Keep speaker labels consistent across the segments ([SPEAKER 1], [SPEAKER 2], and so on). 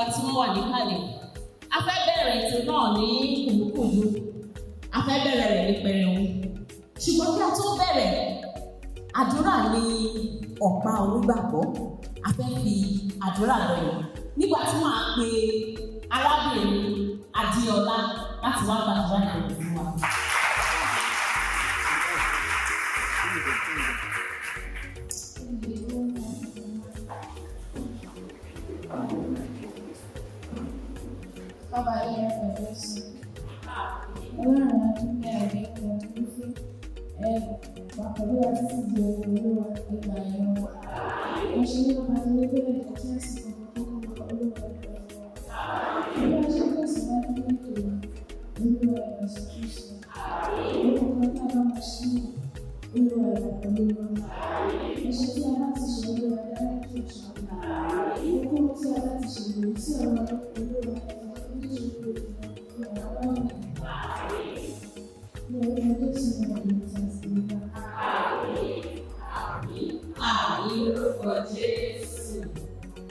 [SPEAKER 1] wa tí wọ́n wà níkàlẹ̀. A fẹ́ bẹ̀rẹ̀ ètò náà ní kùdùkùdù, a fẹ́ bẹ̀rẹ̀ rẹ̀ ní pẹrẹu. Ṣùgbọ́n kí a tó bẹ̀rẹ̀, àdúrà ní ọ̀pá onígbàgbọ́. A fẹ́ fi àdúrà bẹ̀rẹ̀ nígbà tí màá pe arábìnrin Adéọlá láti wá gbàdúrà ìbẹ̀rẹ̀ fún wa.
[SPEAKER 2] Bàbá ilé ẹ̀kọ́ Jésù. Ọlọ́run adúpẹ́ àgbẹ̀kọ̀ wípé ẹ wà pẹ̀lú wa títí di ohun Olúwa ìgbà ẹ̀yọ́ wa. Mo ṣe ní ọba tó wípé ẹ̀jẹ̀ tí àsìkò kókó wa Olúwa ìgbà ẹ̀yọ́ wa. Bí a ṣe tẹ̀síwájú ní ètò wa, Olúwa ìgbà ṣàkóso. Orúkọ tí a bá máa ṣe Olúwa ìgbà pẹ̀lú wa. Ẹ̀ṣẹ̀ tí a bá ti ṣe Olúwa dáríjì ẹ̀ṣẹ̀ wa. Ohunkóhun tí a bá ti ṣe lòdì sí ọ̀rọ̀ Olúwa
[SPEAKER 1] Àmín lórúkọ Jésù.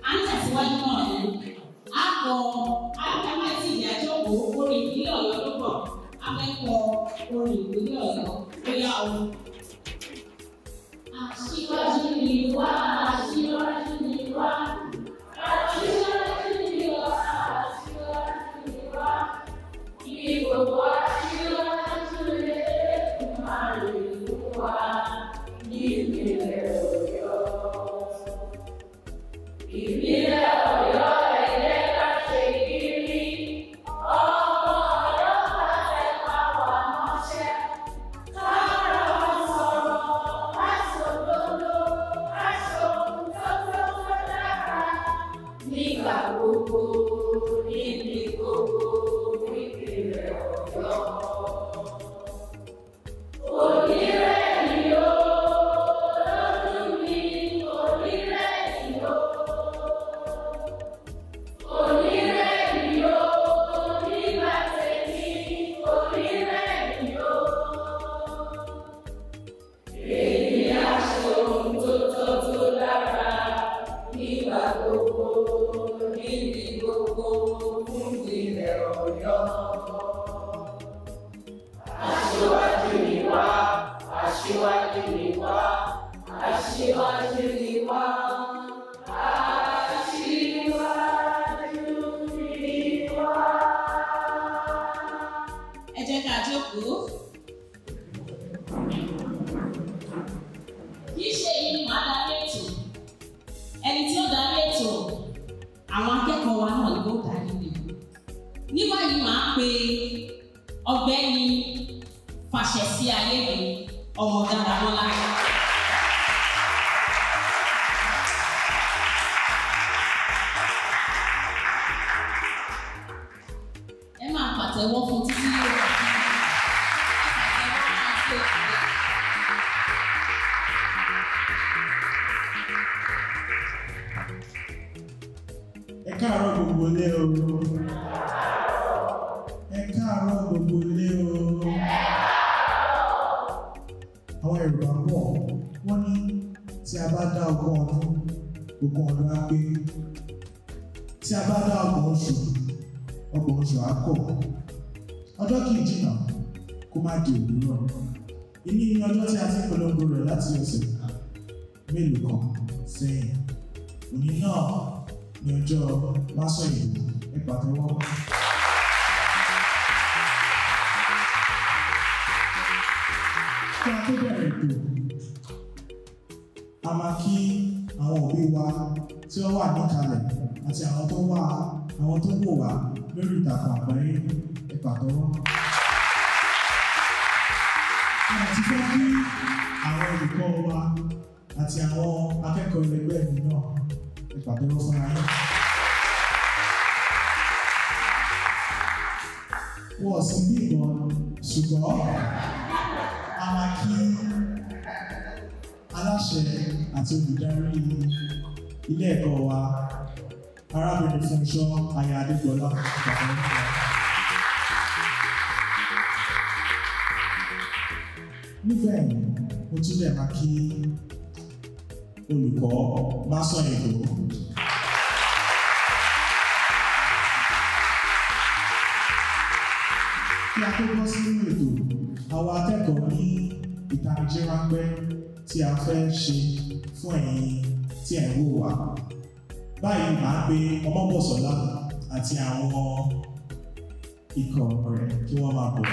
[SPEAKER 1] À ń tẹ̀síwájú náà ni. A kọ Akámáìtì ìyájókòó orin ìpínlẹ̀ Ọ̀yọ́ ló bọ̀. A fẹ́ kọ orin ìpínlẹ̀ Ọ̀yọ́ bóyá o. Aṣíwájú ni wá, aṣíwájú ni wá. Aṣíwájú ni wá, aṣíwájú ni wá. Kí gbogbo aṣíwájú lè máa lè fún wa ní ìpínlẹ̀ Ọ̀yọ́. Ìpínlẹ̀ Ọ̀yọ́ ẹ jẹ́ ká ṣe gírí. Ọmọ Ọ̀yọ́ ká tẹpá wa mọ́ṣẹ́. Kára wa sọ̀rọ̀, ká sòdodo, ká ṣohun tó tó tó dára. Nígbà gbogbo, níbi gbogbo, nípìnlẹ̀ Ọ̀yọ́. Onírẹ̀yìn o, lójú mi, onírẹ̀yìn o. Onírẹ̀yìn o, nígbà tèmi, onírẹ̀yìn o. Èmi á ṣohun tó tọ́ tó dára nígbà gbogbo, níbi gbogbo, fún ìpínlẹ̀ Ọ̀yọ́. Aṣíwájú ni wá, aṣíwájú ni wá, aṣíwájú ni wá, aṣíwájú ni wá.
[SPEAKER 3] Ẹ jẹ́ ká jókòó.
[SPEAKER 1] Kì í ṣe èyí ni màá darí ètò. Ẹni tí ó darí ètò, àwọn akẹ́kọ̀ọ́ wa náà ló darí rẹ̀. Ní báyìí màá pe Ọ̀gbẹ́ni Fàṣẹ̀sí Ayédè ọmọ Dáramọ́lá. Ẹ máa pàtẹ́wọ́ fún títí yóò fi ẹ pàtẹ́wọ́ máa ṣe ìpàdé.
[SPEAKER 4] Ẹ káàárọ̀ gbogbo ilé o. Ẹ káàárọ̀ gbogbo ilé o. Àwọn Yorùbá bọ̀ wọ́n ní tí a bá dá ogún ọdún, ogún ọdún á pé. Tí a bá dá ọgbọ̀n oṣù, ọgbọ̀n oṣù á kọ̀. Ọjọ́ kìí jìnnà kó má di òwúrọ̀. Èyí ni ọjọ́ tí a ti ń polongo rẹ̀ láti ọ̀sẹ̀ mélòó kan sẹ́yìn. Òní náà ní ọjọ́ Másọ̀yìnbó. Ẹ pàtẹ́wọ́. Kí a tó bẹ̀rẹ̀ ètò, a máa kí àwọn òbí wa tí wọ́n wà níkàlẹ̀ àti àwọn tó wà àwọn tó wò wá lórí ìtàkùn àgbáyé. Ẹ pàtẹ́wọ́. A ti fẹ́ kí àwọn olùkọ́ wa àti àwọn akẹ́kọ̀ọ́ ẹlẹgbẹ́ mi náà. Ẹ pàtẹ́wọ́ fúnra yín. Wọ́n sì bí ìbọn, ṣùgbọ́n a máa kí aláṣẹ àti olùdarí ilé ẹ̀kọ́ wa, arábìnrin Fúnṣọ́ Aya Adégbọlá. Nígbẹ̀yìn, mo tún lè máa kí olùkọ́ Másọ̀yìnbó. Kí a tó bọ́ sínú ètò, àwọn akẹ́kọ̀ọ́ ní ìtanijí ráńpẹ́ tí a fẹ́ ṣe fún ẹ̀yin tí ẹ̀ ń wò wá. Báyìí màá pe Ọmọ́bọ̀sọ́lá àti àwọn ikọ̀ rẹ̀ kí wọ́n máa bọ̀.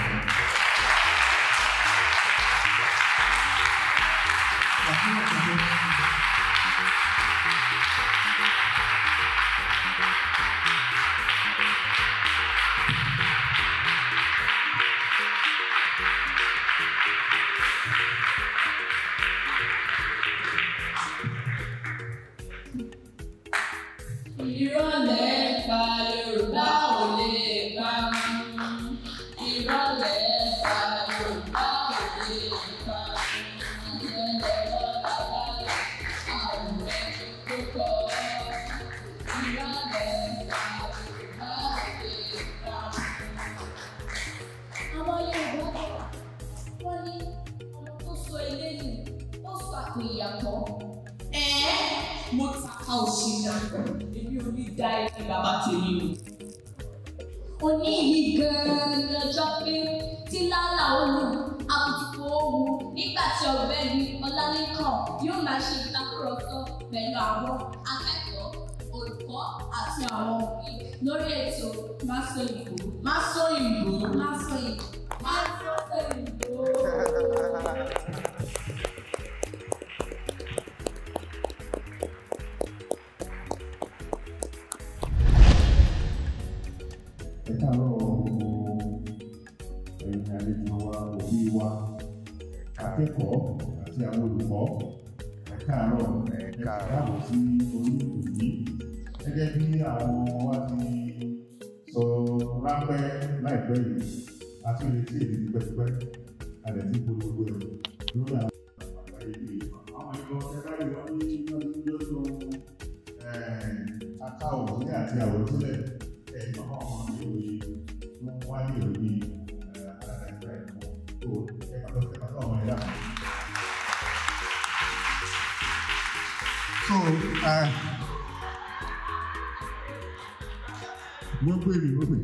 [SPEAKER 2] Irọ́ lẹ̀ ń pa, Yorùbá ò lè parun. Irọ́ lẹ̀ ń pa, Yorùbá ò lè parun. Àtẹ́lẹwọ́ labálà, a ò rẹ́ni tó kọ́. Irọ́ lẹ̀ ń pa, Yorùbá ò lè parun.
[SPEAKER 5] Àwọn Yorùbá bọ̀, wọ́n ní ọmọ tó sọ ilé nù, ó sọ àpò ìyàtọ̀.
[SPEAKER 1] Ẹ̀ẹ́, mo tàka òṣì dànù, èmi ò ní dá ilé bàbá tèmi o.
[SPEAKER 5] Òní yìí gan-an ni ọjọ́ pé tí lálà ó lù, àbùkù ó wu nígbà tí Ọ̀gbẹ́ni Ọlálékan yóò máa ṣe ìtàkùrọ̀sọ pẹ̀lú àwọn akẹ́kọ̀ọ́, olùkọ́ àti àwọn òbí lórí ètò
[SPEAKER 1] Másòyìnbó, Másòyìnbó,
[SPEAKER 5] Másòyìnbó,
[SPEAKER 1] Másòyìnbó.
[SPEAKER 6] Ẹ káàárọ̀ gbogbo ẹ̀yin àlejò wa, òbí wa, akẹ́kọ̀ọ́ àti àwọn olùkọ́. Ẹ káàárọ̀, ẹ káàbọ̀ sí orí ètò yìí. Gẹ́gẹ́ bí àwọn ọmọ wa ti sọ ráńpẹ́ láìpẹ́ yìí, a ti retí èdè tipẹ́tipẹ́, a dẹ̀ ti polongo ẹ̀ lórí àwọn àgbáyé yìí. Àwọn ẹ̀kọ́ ẹ bá rí wọn ní lọ́dún aká òwúrọ̀ àti àwòrán sílẹ̀ ẹ̀ ọmọ ìwé tó ń wá ní ìwé ní aládàáyíká ẹ̀kọ́ tó ẹ̀ka tó ẹ̀ka tó àwọn ẹ̀dá. So mo gbé mi mo gbé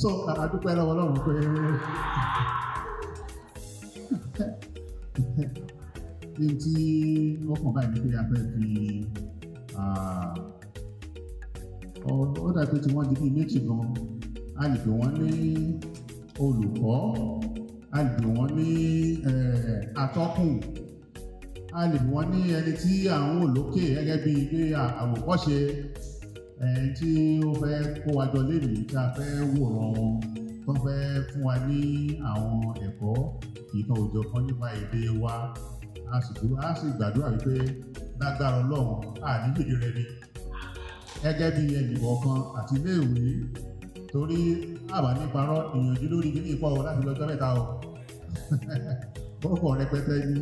[SPEAKER 6] so a dúpẹ́ lọ́wọ́ Ọlọ́run pé ní tí ó kàn báyìí ni pé a fẹ́ fi ó dàbí pé tí wọ́n di bíi méjì gan. A lè pè wọ́n ní olùkọ́, a lè pè wọ́n ní atọ́kùn, a lè pè wọ́n ní ẹni tí à ń wò lókè gẹ́gẹ́ bíi pé àwòkọ́ṣe ẹni tí ó fẹ́ kó wa jọ lénìí, tí a fẹ́ wòran wọn, tó fẹ́ fún wa ní àwọn ẹ̀kọ́ ìkan òjọ̀kan nípa èdè wa. A sì gbàdúrà wípé lágbára Ọlọ́run a ní fìdí rẹmi gẹ́gẹ́ bí ẹnìkọ̀ọ̀kan àti iléèwé, torí àbá níparọ́ ìyànjú lórí kíní ìpọ̀ o láti lọ́jọ́ mẹ́ta o. Ó pọ̀ rẹpẹtẹ ní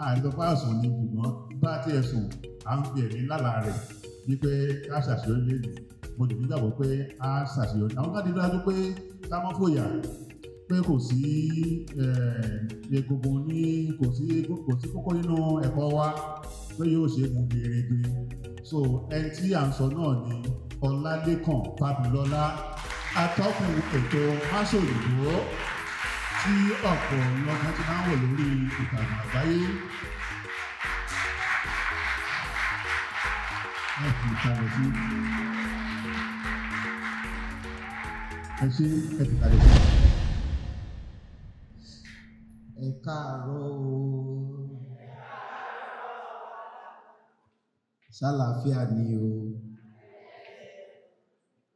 [SPEAKER 6] àìsàn fáàsùn ni, ṣùgbọ́n bá tiẹ̀ sùn à ń fi ẹ̀mí lálàá rẹ̀ wípé a ṣàṣeyọrí lẹ́nu. Mo lè nígbàgbọ́ pé a ṣàṣeyọrí. Àwọn kan ti dájú pé ká mọ́ fòyà pé kò sí egungun ní kò sí kókó nínú ẹ̀kọ́ wa pé yóò ṣe mú gerege. So ẹni tí à ń sọ náà ni Ọlálékan Fábílọ́lá, atọ́kùn ètò Másòyìnbó tí ọ̀pọ̀ lọ́kàn ti máa ń wò lórí ìtàkùn àgbáyé. Ẹ fi ìkàlẹ̀ sí. Ẹ ṣe ẹ fi ìkàlẹ̀ sí.
[SPEAKER 7] Ẹ káàárọ̀ o. Ṣàlàáfíà ni o.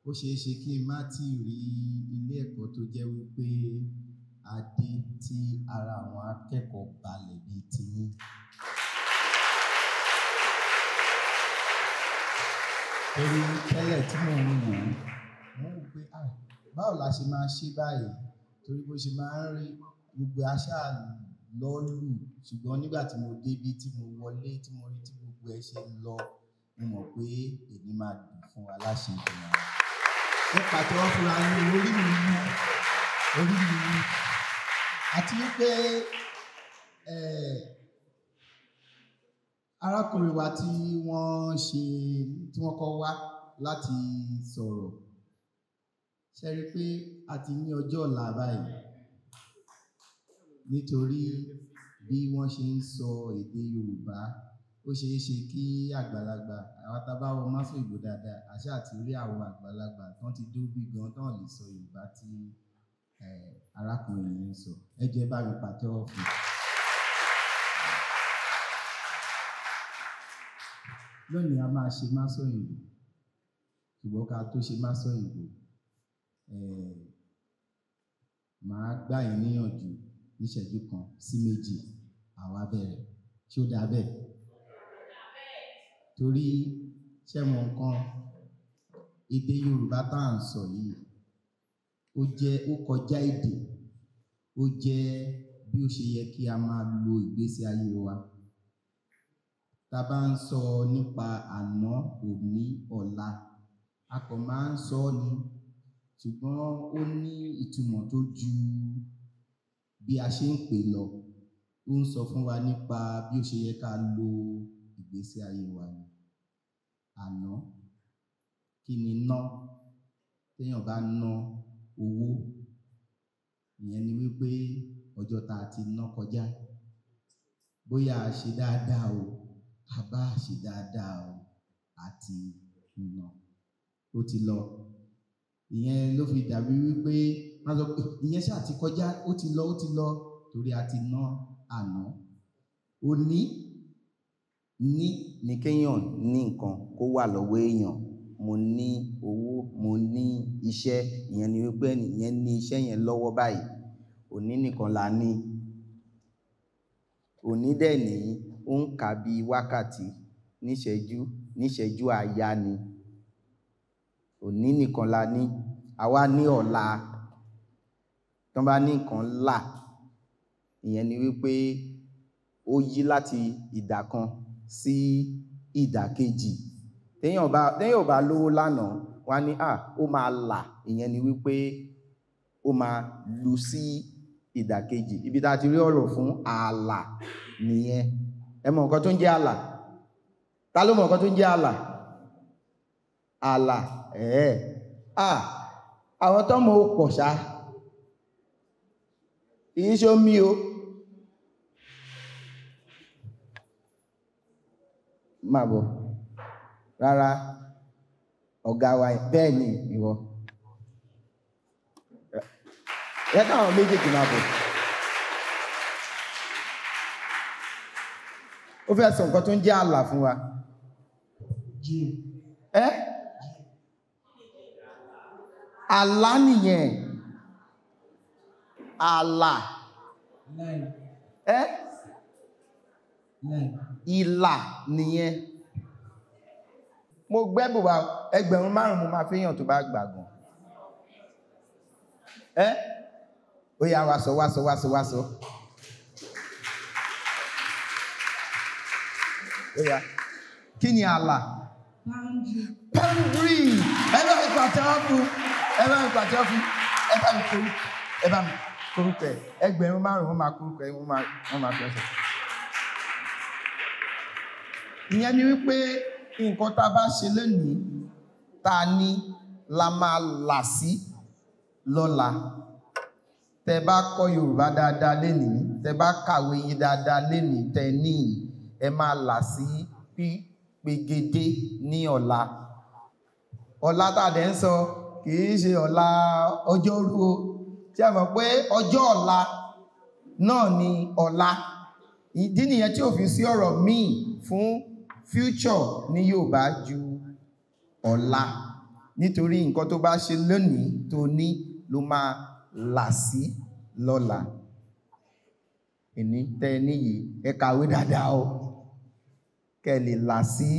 [SPEAKER 7] Ó ṣeé ṣe kí n má tíì rí ilé ẹ̀kọ́ tó jẹ́ wípé a dé tí ara àwọn akẹ́kọ̀ọ́ balẹ̀ bíi tiyín. Torí tẹ́lẹ̀ tí mò ń wò ó, mò ń wò pé báwo la ṣe máa ṣe báyìí? Torí bó ṣe máa ń rí gbogbo aṣá lọ́lù. Ṣùgbọ́n nígbà tí mo débí, tí mo wọlé, tí mo rí tí gbogbo ẹ ṣe ń lọ, mo mọ̀ pé èmi máa dùn fún wa láṣẹ ìgbìmọ̀. Ẹ pàtẹ́wọ́ fúnra yín, orí mi wú, orí mi wú. Àti wípé arákùnrin wa tí wọ́n ṣe, tí wọ́n kọ́ wá láti sọ̀rọ̀, Ṣe rí i pé a ti ní ọjọ́ ọ̀la báyìí nítorí bí wọ́n ṣe ń sọ èdè Yorùbá, ó ṣeé ṣe kí àgbàlagbà, àwọn tá a bá wọ Másòyìnbó dáadáa, àṣà àti rí àwọn àgbàlagbà tán ti dóbí gan tán lè sọ Yorùbá tí arákùnrin yìí ń sọ. Ẹ jẹ́ bá mi pàtẹ́wọ́ fún un. Lónìí a máa ṣe Másòyìnbó, ṣùgbọ́n ká tó ṣe Másòyìnbó, màá gbà yín níyànjú níṣẹ́jú kan sí méjì, àwa bẹ̀rẹ̀. Ṣé ó dáa bẹ́ẹ̀? Torí ṣé mọ nǹkan, èdè Yorùbá tá à ń sọ yìí, ó jẹ́, ó kọjá èdè, ó jẹ́ bí ó ṣe yẹ kí a máa lo ìgbésí ayé wa. Tá a bá ń sọ nípa àná, òní, ọ̀la, a kàn máa ń sọ ọ́ ni, ṣùgbọ́n ó ní ìtumọ̀ tó ju bí a ṣe ń pè lọ. Ó ń sọ fún wa nípa bí ó ṣe yẹ ká lo ìgbésí ayé wa ni. Àná, kí ni ná? Téèyàn bá ná owó, ìyẹn ni wípé ọjọ́ tá a ti ná kọjá, bóyá a ṣe dáadáa o, a bá ṣe dáadáa o, a ti ná, ó ti lọ. Ìyẹn ló fi dàbí wípé wọ́n sọ pé ìyẹn ṣáà ti kọjá, ó ti lọ, ó ti lọ, torí a ti ná àná. Òní ní kéèyàn ní nǹkan kó wà lọ́wọ́ èèyàn. Mo ní owó, mo ní iṣẹ́, ìyẹn ni wípé ìyẹn ní iṣẹ́ yẹn lọ́wọ́ báyìí. Òní nìkan la ní. Òní dẹ̀ ní ó ń kà bí wákàtí níṣẹ́jú, níṣẹ́jú àáyá ni. Òní nìkan la ní. Àwa ní ọ̀la. Tán bá ní nǹkan là, ìyẹn ni wípé ó yí láti ìdà kan sí ìdà kejì. Téèyàn bá lówó lánàá, wọ́n á ní à, ó máa là, ìyẹn ni wípé ó máa lu sí ìdà kejì. Ibi tá a ti rí ọ̀rọ̀ fún ààlà nìyẹn. Ẹ mọ nǹkan tó ń jẹ́ ààlà? Ta ló mọ nǹkan tó ń jẹ́ ààlà? Ààlà, ẹ̀ẹ́. À, àwọn tó mọ ó pọ̀ ṣá. Kì í ṣe omi o. Máa bọ̀. Rárá, ọ̀gá wa bẹ́ẹ̀ ni ìwọ. Ẹ káwọn méjèèjì máa bọ̀. Ó fẹ́ sọ nǹkan tó ń jẹ́ ààlà fún wa. Ẹ́? Àlá nìyẹn. Àlà. Ẹ́? Ìlà nìyẹn. Mo gbẹ́bùn wa 5,000 mo máa fẹ́yàn tó bá gbàgbọ́n. Ẹ́? Ó yá, wá sọ, wá sọ, wá sọ, wá sọ. Ó yá. Kí ni àlà? Boundary. Ẹ bá mi pàtẹ́wọ́ fún. Ẹ bá mi pàtẹ́wọ́ fún. Ẹ bá mi korúkọ. Ẹ bá mi korúkọ ẹ̀. 5,000 wọ́n máa korúkọ ẹ̀, wọ́n máa fi ọ̀sẹ̀. Ìyẹn ni wípé nǹkan tá a bá ṣe lónìí, tá a ní la máa là sí lọ́la. Tẹ bá kọ́ Yorùbá dáadáa lénìí, tẹ bá kàwé yín dáadáa lénìí, tẹ ní ẹ máa là sí pípegedé ní ọ̀la. Ọ̀la tá a dẹ̀ ń sọ kì í ṣe ọ̀la ọjọ́rú o. Ṣé ẹ mọ̀ pé ọjọ́ ọ̀la náà ni ọ̀la? Ìdí nìyẹn tí ò fi sí ọ̀rọ̀ míì fún future ní Yorùbá ju ọ̀la. Nítorí nǹkan tó bá ṣe lónìí tó ní ló máa là sí lọ́la. Ìní tẹ́ níyì, ẹ kàwé dáadáa o, kẹ́ lè là sí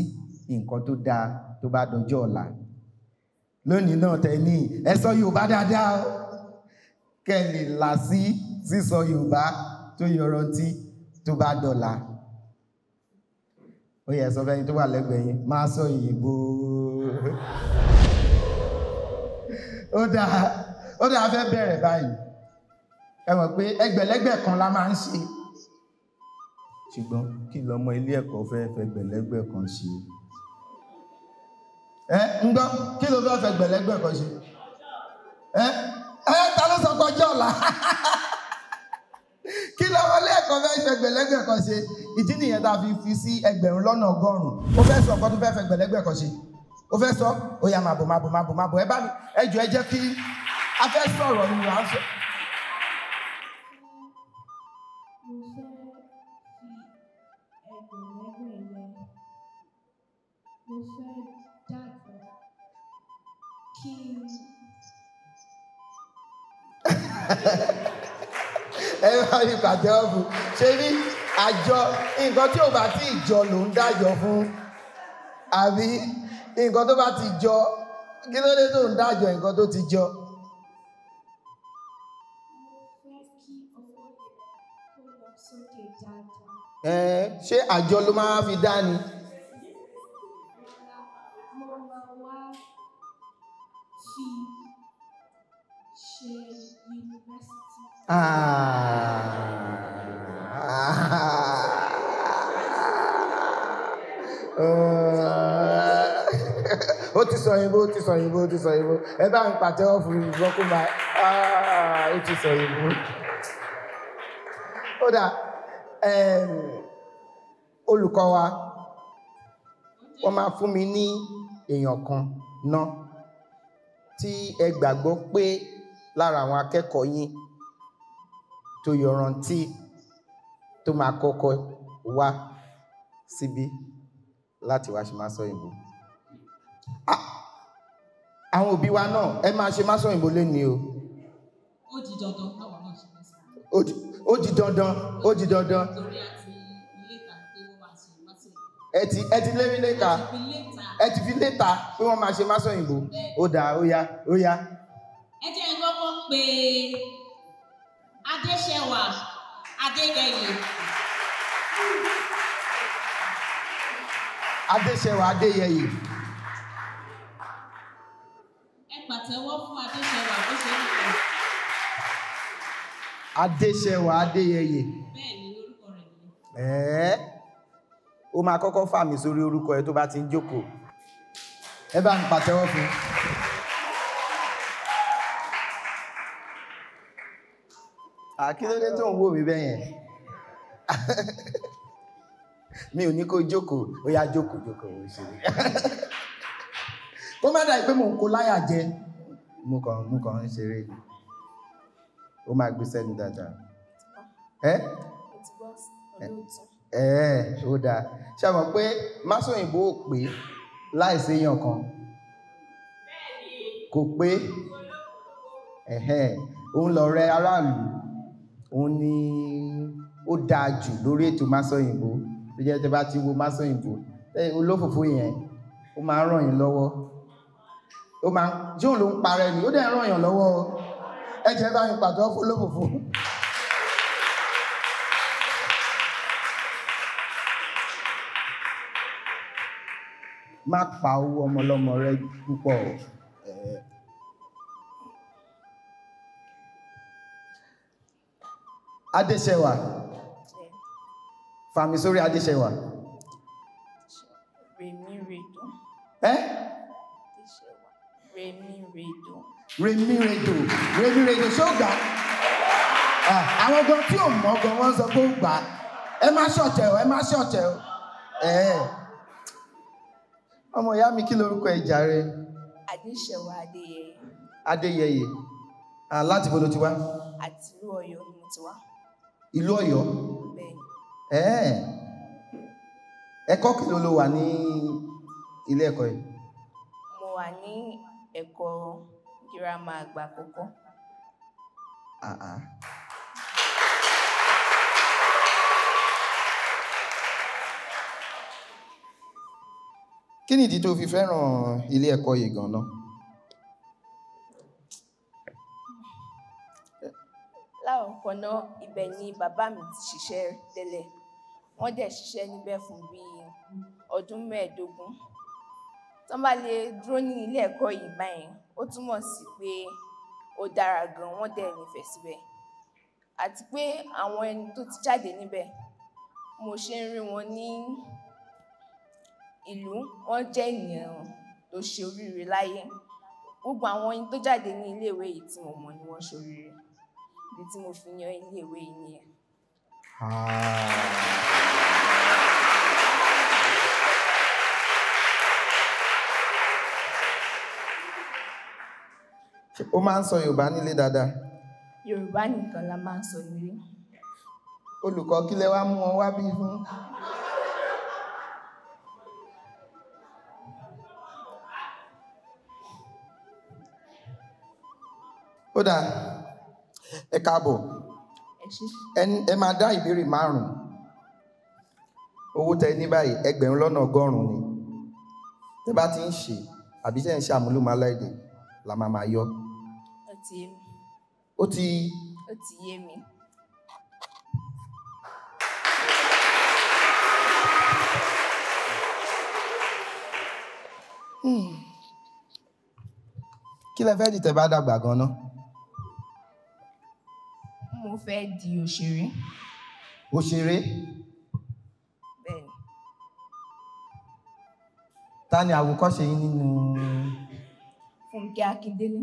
[SPEAKER 7] nǹkan tó dáa tó bá dọjọ́ ọ̀la. Lónìí náà tẹ́ ní, ẹ sọ Yorùbá dáadáa o, kẹ́ lè là sí sísọ Yorùbá tó yọrantí tó bá dọ̀la. Ó yẹ sọ fẹ́ni tó wà lẹ́gbẹ̀ẹ́ yín, máa sọ Òyìnbó. Ó dáa, fẹ́ bẹ̀rẹ̀ báyìí. Ẹ mọ̀ pé ẹgbẹ̀lẹ́gbẹ̀ kan la máa ń ṣe. Ṣùgbọ́n kí lọmọ ilé ẹ̀kọ́ fẹ́ fẹgbẹ̀lẹ́gbẹ̀ kan ṣe? Ẹ ń gbọ́, kí ló fẹ́ fẹgbẹ̀lẹ́gbẹ̀ kan ṣe?
[SPEAKER 8] Ẹ ẹ ta ló sọ pé ọjọ́ ọ̀la? Kí lọ́mọ lẹ́ẹ̀kan fẹ́ ṣe ẹgbẹ̀lẹ́gbẹ̀ kan ṣe? Ìdí nìyẹn tá a fi fi sí 1,000,000. Ó fẹ́ sọ nǹkan tó fẹ́ fẹ́ ẹgbẹ̀lẹ́gbẹ̀ kan ṣe. Ó fẹ́ sọ, ó yá máa bọ̀ máa bọ̀ máa bọ̀ máa bọ̀. Ẹ bá mi, ẹ jọ̀ọ́ ẹ jẹ́ kí a fẹ́ sọ̀rọ̀ ni à ń sọ.
[SPEAKER 2] Mo fẹ́ fi ẹgbẹ̀lẹ́gbẹ̀ yẹn. Mo fẹ́ dàgbà kí n.
[SPEAKER 8] Ẹ bá mi pàtẹ́wọ́ fún. Ṣé ní àjọ nǹkan tí ò bá tí ì jọ ló ń dájọ́ fún? Àbí nǹkan tó bá ti jọ, kí ló dé tó ń dájọ́ nǹkan tó ti jọ?
[SPEAKER 2] Mo fẹ́ kí owó yẹn kó lọ sókè dáadáa.
[SPEAKER 8] Ẹ ṣé àjọ ló máa fi dá ni?
[SPEAKER 2] Rárá, mo máa wá fi ṣe yunifásítì.
[SPEAKER 8] Ó ti sọ òyìnbó, ó ti sọ òyìnbó, ó ti sọ òyìnbó. Ẹ bá ń pàtẹ́wọ́ fún mi gbọ́ kó máa ó ti sọ òyìnbó. Ó dà, olùkọ́ wa, wọ́n máa fún mi ní èèyàn kan náà tí ẹ gbàgbọ́ pé lára àwọn akẹ́kọ̀ọ́ yín tó yọrantí tó máa kọ́kọ́ wá síbí láti wá ṣe Másọ̀yìnbó. Àwọn òbí wa náà ẹ máa ṣe Másọ̀yìnbó lénìí o.
[SPEAKER 1] Ó di dandan káwọn náà ṣe Másọ̀yìnbó.
[SPEAKER 8] Ó di dandan, ó di dandan.
[SPEAKER 1] Torí àti ilé ìta pé wọ́n máa ṣe Másọ̀yìnbó.
[SPEAKER 8] Ẹ ti lérí léka. Ẹ ti fi léta pé wọ́n máa ṣe Másọ̀yìnbó. Ó dáa, ó yá, ó yá.
[SPEAKER 1] Ẹ jẹ́ n kọ́kọ́ pé Adéṣẹwà Adéyẹyè.
[SPEAKER 8] Adéṣẹwà Adéyẹyè.
[SPEAKER 1] Ẹ pàtẹ́wọ́ fún Adéṣẹwà bó ṣe ń kọ.
[SPEAKER 8] Adéṣẹwà Adéyẹyè.
[SPEAKER 1] Bẹ́ẹ̀ ni orúkọ rẹ̀ nìyẹn.
[SPEAKER 8] Ẹ̀ẹ́, ó máa kọ́kọ́ fà mí sórí orúkọ ẹ tó bá ti ń jókòó. Ẹ bá ń pàtẹ́wọ́ fún. Kí ló dé tó ń wò mí bẹ́ẹ̀ yẹn? Mi ò ní kó jókòó, ó yá jókòó jókòó ó ṣe. Kó má dàbí pé mò ń kó láyà jẹ. Mo kàn ń ṣeré ni. Ó máa gbé sẹ́nu dáadáa. Ẹ́ ẹ́ ó dáa. Ṣé o mọ̀ pé Másọ̀yìnbó ò pé láìsí èèyàn kan? Kò pé. Ẹ̀hẹ́n, òun lọ̀rẹ́ aráàlú. Òun ni ó dáa jù lórí ètò Másọ̀yìnbó. Tó jẹ́ tẹ́ bá ti wo Másọ̀yìnbó, olófòfó yẹn, ó máa ń ràn yín lọ́wọ́. Ó máa ń, ṣé òun ló ń parẹ́ ni? Ó dẹ̀ ń ràn yàn lọ́wọ́ o. Ẹ jẹ́ bá mi pàtẹ́wọ́ fún olófòfó. Má pa owó ọmọ ọlọ́mọ rẹ púpọ̀ o. Adéṣẹwà. Fàmì sórí Adéṣẹwà.
[SPEAKER 9] Rèmí Rèdò.
[SPEAKER 8] Ẹ́?
[SPEAKER 9] Adéṣẹwà. Rèmí Rèdò.
[SPEAKER 8] Rèmí Rèdò. Rèmí Rèdò ṣó gbà? Àwọn gan tí ò mọ̀ gan wọ́n sọ pé ó gbà. Ẹ má ṣọ̀tẹ̀ o, ẹ má ṣọ̀tẹ̀ o. Ọmọ ìyá mi kí lorúkọ ẹ jàre?
[SPEAKER 9] Adéṣẹwà Adéyẹyè.
[SPEAKER 8] Adéyẹyè. Láti bo lo ti wá?
[SPEAKER 9] Àti ìlú Ọ̀yọ́ ni mo ti wá.
[SPEAKER 8] Ìlú Ọ̀yọ́?
[SPEAKER 9] Bẹ́ẹ̀ni.
[SPEAKER 8] Ẹ̀kọ́ kí ló wà ní ilé ẹ̀kọ́ yìí?
[SPEAKER 9] Mo wà ní ẹ̀kọ́ girama àgbà àkọ́kọ́.
[SPEAKER 8] Kí nìdí tó fi fẹ́ràn ilé ẹ̀kọ́ yìí gan-an?
[SPEAKER 9] Lákọ̀ọ́kọ́ náà, ibẹ̀ ni bàbá mi ti ṣiṣẹ́ tẹ́lẹ̀. Wọ́n dẹ̀ ṣiṣẹ́ níbẹ̀ fún bíi ọdún mẹ́ẹ̀ẹ́dógún. Tán bá lè dúró ní ilé ẹ̀kọ́ yìí báyẹn, ó túmọ̀ sí pé ó dára gan, wọ́n dẹ̀ nífẹ̀ẹ́ síbẹ̀. Àti pé àwọn ẹni tó ti jáde níbẹ̀, mo ṣe ń rí wọn ní ìlú, wọ́n jẹ́ ènìyàn tó ṣe oríire láyé. Gbogbo àwọn ẹni tó jáde ní iléèwé yìí tí mo mọ̀ ni wọ́n ṣoríire. Ìdí tí mo fi yan iléèwé yìí nìyẹn.
[SPEAKER 8] Ó máa ń sọ Yorùbá nílé dáadáa?
[SPEAKER 9] Yorùbá nìkan la máa ń sọ nílé.
[SPEAKER 8] Olùkọ́, kí lẹ wá mú wọn wá bí fún? Ó dáa, ẹ káàbọ̀.
[SPEAKER 9] Ẹ ṣé.
[SPEAKER 8] Ẹ máa dá ìbéèrè 5. Owó tẹ ní báyìí 1,100,000 ni. Tẹ bá ti ń ṣe àbí tẹ́ ń ṣe àmúlùmálà èdè la máa máa yọ.
[SPEAKER 9] Ó ti yé mi.
[SPEAKER 8] Ó ti.
[SPEAKER 9] Ó ti yé mi.
[SPEAKER 8] Kí lẹ fẹ́ dì tẹ́ bá dàgbà gan-an?
[SPEAKER 9] Mo fẹ́ di òṣèré.
[SPEAKER 8] Òṣèré?
[SPEAKER 9] Bẹ́ẹ̀ni.
[SPEAKER 8] Ta ni àwòkọ́ṣe yín nínú?
[SPEAKER 9] Fúnkẹ́ Akíndélé.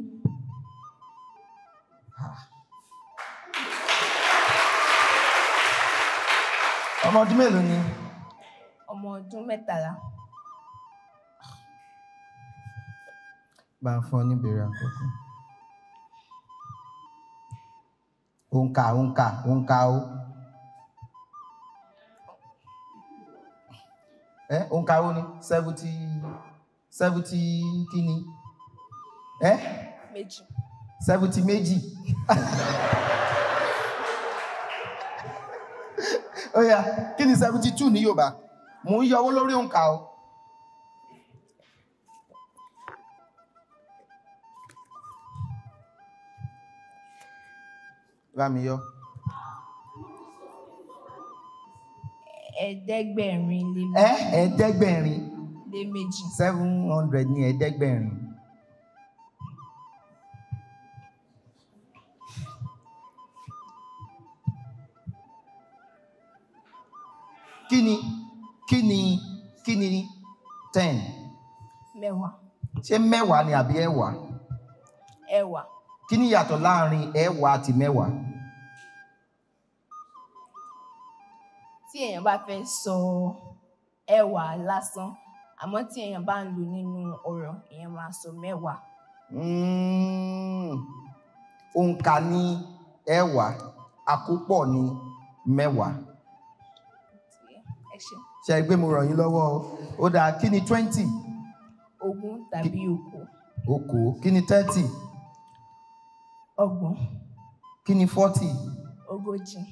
[SPEAKER 8] Ọmọ ọdún mélòó ni?
[SPEAKER 9] Ọmọ ọdún 13.
[SPEAKER 8] Bá ń fún ọ ní ìbéèrè àkọ́kọ́. Òǹkà, òǹkà, òǹkà o. Òǹkà wo ni? 70 kí ni?
[SPEAKER 9] Méjì.
[SPEAKER 8] 72. Ó yá, kí ni 72 ní Yorùbá? Mò ń yọ owó lórí òǹkà o. Bá mi yọ.
[SPEAKER 9] 702.
[SPEAKER 8] 700.
[SPEAKER 9] Lé méjì.
[SPEAKER 8] 700 ní 700. Kí ni 10?
[SPEAKER 9] Mẹ́wàá.
[SPEAKER 8] Ṣé mẹ́wàá ni àbí ẹ̀wá?
[SPEAKER 9] Ẹ̀wá.
[SPEAKER 8] Kí ni ìyàtọ̀ láàrin ẹ̀wá àti mẹ́wàá?
[SPEAKER 9] Tí èèyàn bá fẹ́ sọ ẹ̀wá lásán, àmọ́ tí èèyàn bá ń lò nínú ọ̀rọ̀, èèyàn máa sọ mẹ́wàá.
[SPEAKER 8] Òǹkà ni ẹ̀wá, àkópọ̀ ni mẹ́wàá.
[SPEAKER 9] Ẹ ṣé.
[SPEAKER 8] Ṣé ẹ gbé mo ràn yín lọ́wọ́ o? Ó dáa, kí ni 20?
[SPEAKER 9] 20 tàbí 20.
[SPEAKER 8] 20. Kí ni 30?
[SPEAKER 9] 30.
[SPEAKER 8] Kí ni 40?
[SPEAKER 9] 40.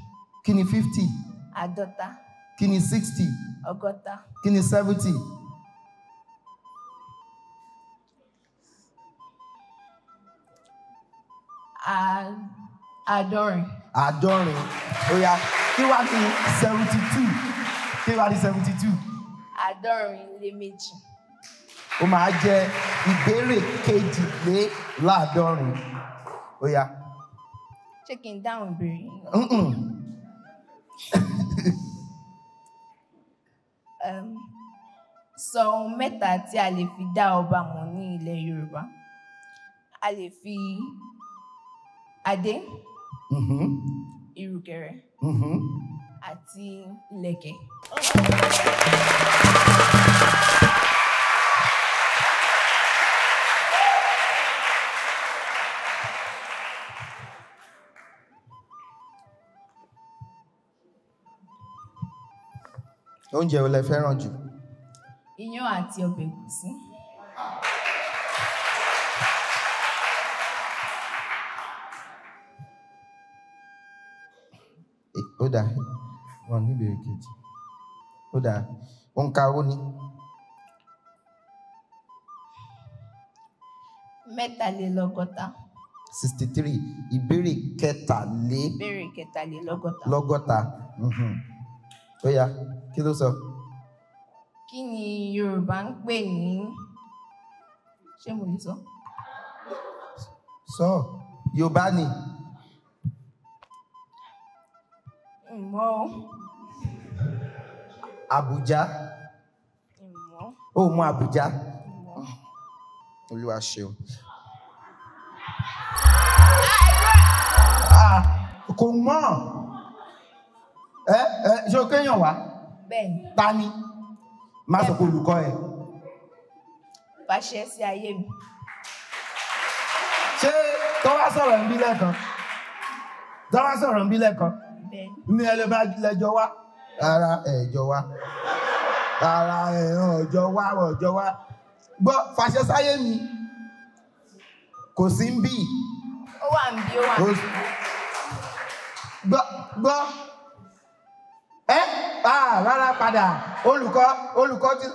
[SPEAKER 8] Kí ni 50?
[SPEAKER 9] 50.
[SPEAKER 8] Kí ni 60?
[SPEAKER 9] 60.
[SPEAKER 8] Kí ni 70?
[SPEAKER 9] 70.
[SPEAKER 8] 70. Ó yá, kí wá ní 72? Kí wá ní 72?
[SPEAKER 9] 72.
[SPEAKER 8] Ó máa jẹ́ ìbéèrè 72. Ó yá.
[SPEAKER 9] Ṣé kí n dáhùn ìbéèrè yìí? Sọ ohun mẹ́ta tí a lè fi dá ọba mọ̀ ní ilẹ̀ Yorùbá. A lè fi adé, ìrùkẹ̀rẹ̀, àti ìlẹ̀kẹ̀.
[SPEAKER 8] Oúnjẹ wo lẹ fẹ́ràn jù?
[SPEAKER 9] Iyán àti ọbẹ̀ ẹ̀gúsí.
[SPEAKER 8] Ó dáa, wọn ní ìbéèrè kejì. Ó dáa, òǹkà wo ni?
[SPEAKER 9] 63.
[SPEAKER 8] 63. Ìbéèrè kẹtàlé.
[SPEAKER 9] Ìbéèrè 63.
[SPEAKER 8] Lọ́gọ́ta. Ó yá, kí ló sọ?
[SPEAKER 9] Kí ni Yorùbá ń pè ní? Ṣé mo lè sọ?
[SPEAKER 8] Sọ, Yorùbá ni.
[SPEAKER 9] Ìmọ̀ o.
[SPEAKER 8] Àbújá.
[SPEAKER 9] Ìmọ̀.
[SPEAKER 8] Ó mọ Àbújá.
[SPEAKER 9] Ìmọ̀.
[SPEAKER 8] Olúwa ṣeun. Kò mọ̀. Ẹ ẹ ṣé o kéèyàn wá?
[SPEAKER 9] Bẹ́ẹ̀ni.
[SPEAKER 8] Ta ni? Má sọ pé olùkọ́ ẹ.
[SPEAKER 9] Fàṣẹ sí ayé mi.
[SPEAKER 8] Ṣé tó wá sọ̀rọ̀ ń bí lẹ́ẹ̀kan? Tó wá sọ̀rọ̀ ń bí lẹ́ẹ̀kan?
[SPEAKER 9] Bẹ́ẹ̀ni.
[SPEAKER 8] Ní ẹlẹ́bàá lẹ́jọ́ wá. Rárá ẹ̀jọ̀ wá. Rárá ẹ̀jọ̀ wá ọ̀jọ̀ wá. Gbọ́ fàṣẹ sáyé mi. Kò sí ń bí.
[SPEAKER 9] Ó wà ń bí, ó wà ń bí.
[SPEAKER 8] Gbọ́ gbọ́. Ẹ́ rárá padà. Olùkọ́ ti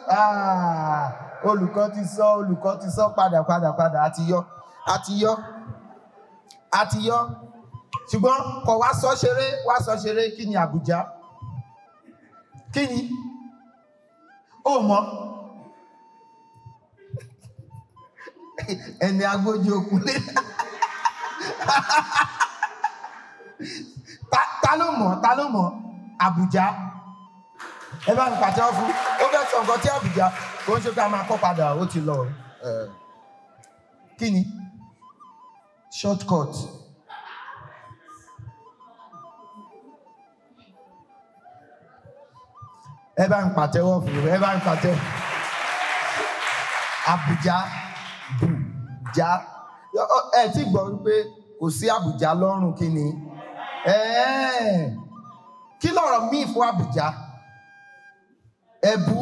[SPEAKER 8] olùkọ́ ti sọ padà padà padà àti yọ àti yọ àti yọ. Ṣùgbọ́n kò wá sọ ṣeré wá sọ ṣeré. Kí ni Àbújá? Kí ni? Ó mọ̀. Ẹni agbójú òkúlé. Ta ló mọ̀? Ta ló mọ̀? Àbújá. Ẹ bá mi pàtẹ́wọ́ fún. Ó fẹ́ sọ nǹkan tí Àbújá kò ń ṣe pé a máa kọ́ padà ó ti lọ. Kí ni? Shortcut. Ẹ bá ń pàtẹ́wọ́ fún ẹ bá ń pàtẹ́wọ́. Àbújá bùjá. Ẹ ti gbọ́ wípé kò sí Àbújá lọ́rùn kí ni? Kí lọ̀rọ̀ míì fún Àbújá? Ẹ̀bú.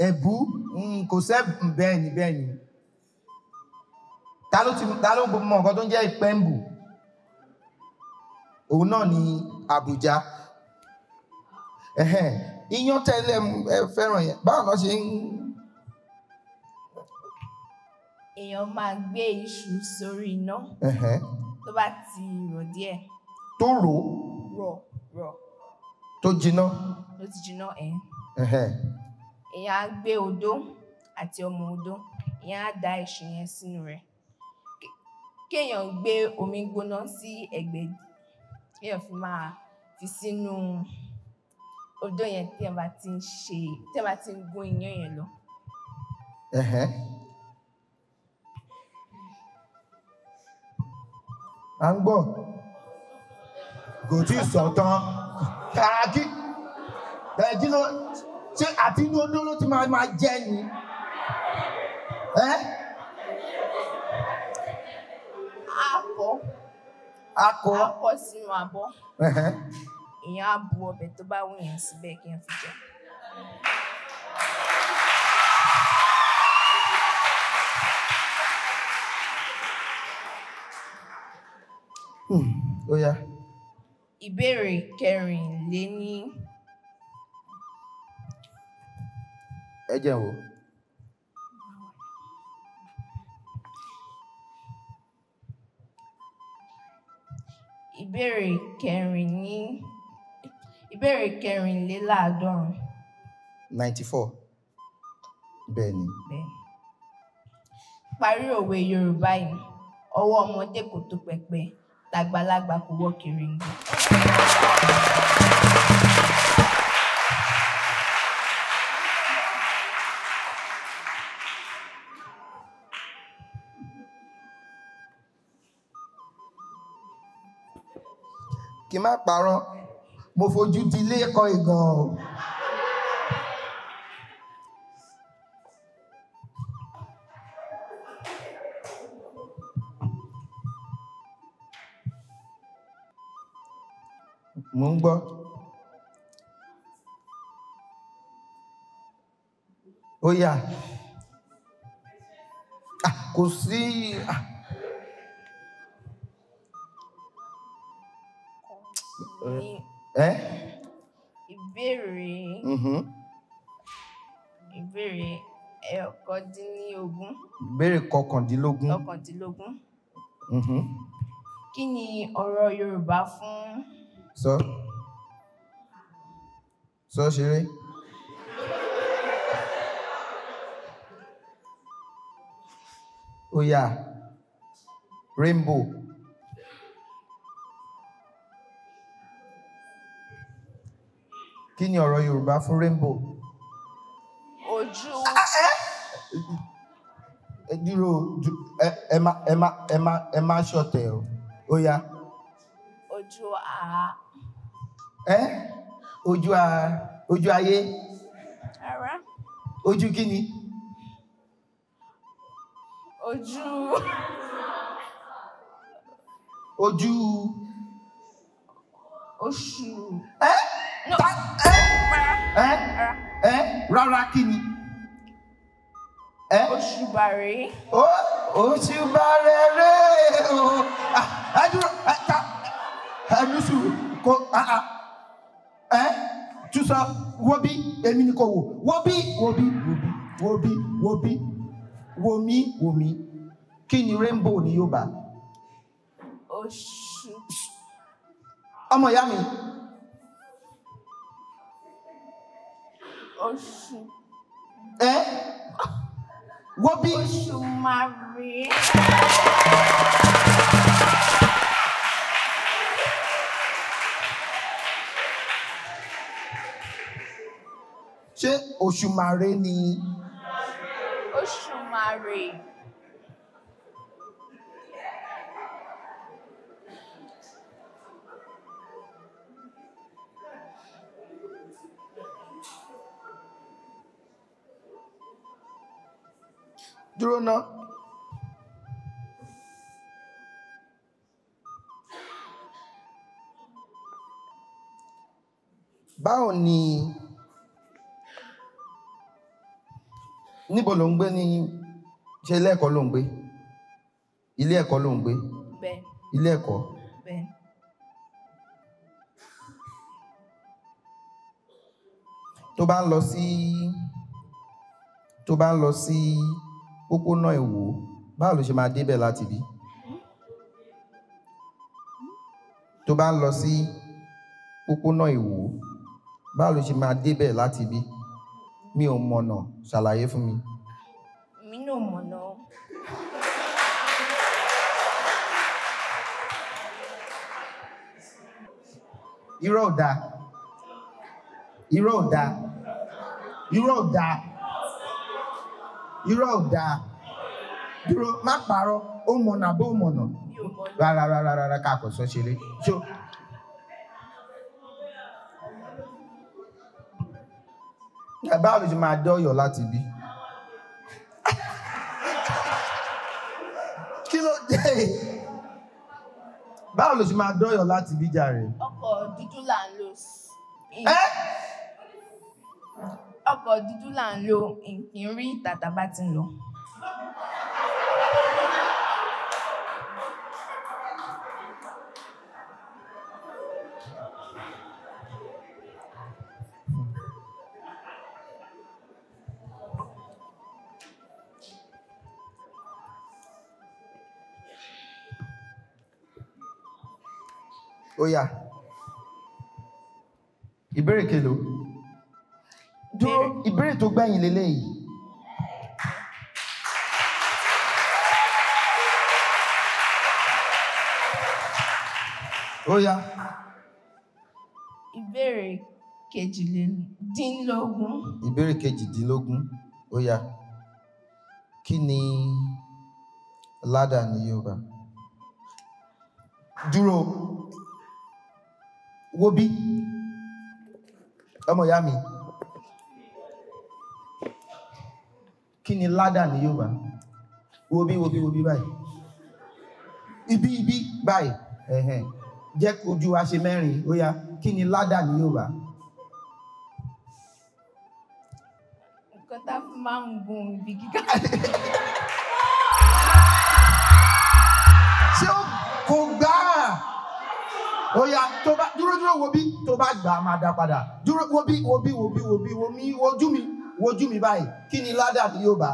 [SPEAKER 8] Ẹ̀bú kò sẹ́ bẹ́ẹ̀ ni bẹ́ẹ̀ ni. Ta ló mọ nǹkan tó ń jẹ́ ìpẹ́ǹbù? Òun náà ni Àbújá. Iyán tẹ́lẹ̀ ẹ fẹ́ràn yẹn. Báwo ló ṣe ń.
[SPEAKER 9] Èèyàn máa gbé iṣu sórí iná. Tó bá ti rọ̀ díẹ̀.
[SPEAKER 8] Tó rò.
[SPEAKER 9] Rọ̀.
[SPEAKER 8] Tó jiná.
[SPEAKER 9] Tó ti jiná ẹ̀. Èèyàn á gbé odó àti ọmọ odó. Èèyàn á da iṣu yẹn sínú rẹ̀. Kéèyàn gbé omi gbóná sí ẹ̀gbẹ́, kéèyàn fi máa fi sínú odó yẹn tí ẹ bá ti ń ṣe, tí ẹ bá ti ń gún iyán yẹn lọ.
[SPEAKER 8] À ń gbọ́. Kò tí ì sọ tán. Kàkí. Ẹ̀jí ló ṣé àti inú odó ló ti máa jẹ ni? Akọ.
[SPEAKER 9] Akọ sínú abọ́. Èèyàn á bu ọbẹ̀ tó bá wù yẹn síbẹ̀ kí n fi jẹ.
[SPEAKER 8] Ó yá.
[SPEAKER 9] Ìbéèrè kẹrìnléní.
[SPEAKER 8] Ẹ jẹ́ n wò.
[SPEAKER 9] Ìbéèrè kẹrìnléláàádọ́rùn.
[SPEAKER 8] 94. Bẹ́ẹ̀ ni.
[SPEAKER 9] Parí òwe Yorùbá yìí, ọwọ́ ọmọdé kò tó pẹpẹ, tàgbàlagbà kò wọ́ kèrèǹgbè.
[SPEAKER 8] Kí má parọ́, mo fojú di ilé ẹ̀kọ́ ìgàn o. Mo ń gbọ́. Ó yá. Kò sí.
[SPEAKER 9] Ìbéèrè ìbéèrè ọ̀kàndínlógún.
[SPEAKER 8] Ìbéèrè kọkàndínlógún.
[SPEAKER 9] Ọ̀kàndínlógún. Kí ni ọ̀rọ̀ Yorùbá fún?
[SPEAKER 8] Sọ. Sọ ṣeré. Ó yá. Rainbow. Kí ni ọ̀rọ̀ Yorùbá fún rainbow?
[SPEAKER 9] Ojú.
[SPEAKER 8] Ẹ dúró, ẹ má ṣọ̀tẹ̀ o. Ó yá.
[SPEAKER 9] Ojú a.
[SPEAKER 8] Ẹ ojú a, ojú ayé.
[SPEAKER 9] Rárá.
[SPEAKER 8] Ojú kí ni?
[SPEAKER 9] Ojú.
[SPEAKER 8] Ojú.
[SPEAKER 9] Oṣù.
[SPEAKER 8] Ẹ
[SPEAKER 9] No.
[SPEAKER 8] ta ẹ ẹ rárá kí ni? Ẹ
[SPEAKER 9] Òṣùbàrè.
[SPEAKER 8] Ó òṣùbàrè rè o. Ẹ dúró, ẹ ta ẹ ní sùúrù kò ẹ tún sọ wo bí èmi ni kò wò wo bí wo bí wo bí wo bí wo bí wo mí wo mí kí ni rainbow ní Yorùbá?
[SPEAKER 9] Oṣù.
[SPEAKER 8] Ọmọ ìyá mi.
[SPEAKER 9] Oṣù.
[SPEAKER 8] Ẹ wo bí.
[SPEAKER 9] Òṣùmàrè.
[SPEAKER 8] Ṣé òṣùmàrè ni?
[SPEAKER 9] Òṣùmàrè.
[SPEAKER 8] Dúró ná. Báwo ni níbo ló ń gbé ní ṣe ilé ẹ̀kọ́ ló ń gbé? Ilé ẹ̀kọ́ ló ń gbé?
[SPEAKER 9] Bẹ́ẹ̀.
[SPEAKER 8] Ilé ẹ̀kọ́.
[SPEAKER 9] Bẹ́ẹ̀.
[SPEAKER 8] Tó bá ń lọ sí tó bá ń lọ sí pópónà Ìwó, báwo ló ṣe máa débẹ̀ láti bí? Tó bá ń lọ sí pópónà Ìwó, báwo ló ṣe máa débẹ̀ láti bí? Mi ò mọ̀nà, ṣàlàyé fún mi.
[SPEAKER 9] Mi náà mọ̀nà.
[SPEAKER 8] Irọ́ ò dáa. Irọ́ ò dáa. Irọ́ ò dáa. Irọ́ ò dáa. Dúró, má parọ́, ó mọ̀nà àbó mọ̀nà.
[SPEAKER 9] Mi ò mọ̀nà.
[SPEAKER 8] Rárá rárá rárá ká kò sọ ṣeré. So báwo ló ṣe máa dọ́yọ̀ láti bí? Kí ló dé? Báwo ló ṣe máa dọ́yọ̀ láti bí jàre?
[SPEAKER 9] Ọkọ̀ dúdú là ń lò.
[SPEAKER 8] Ẹ́
[SPEAKER 9] Ọkọ̀ dúdú là ń lò kì í rí ìta tá bá ti ń lọ.
[SPEAKER 8] Ó yá. Ìbéèrè kelo. Dúró, ìbéèrè tó gbẹ̀yìn leléyìí. Ó yá.
[SPEAKER 9] Ìbéèrè kejìdínlógún.
[SPEAKER 8] Ìbéèrè kejìdínlógún. Ó yá. Kí ni ládà ní Yorùbá? Dúró. Wo bí? Ọmọ ìyá mi. Kí ni ládà ní Yorùbá? Wo bí, wo bí, wo bí báyìí. Ibi, ibi báyìí. Ẹ̀hẹ̀n. Jẹ́ kojú wa ṣe mẹ́rin. Ó yá. Kí ni ládà ní Yorùbá?
[SPEAKER 9] Nǹkan tá a fi máa ń gun ibi gíga.
[SPEAKER 8] Ṣé ó kò gbà á? Ó yá, tó bá dúró dúró wo bí tó bá gbà á máa dá padà. Dúró wo bí wo bí wo bí wo bí wo mí wojú mi báyìí. Kí ni ládà ní Yorùbá?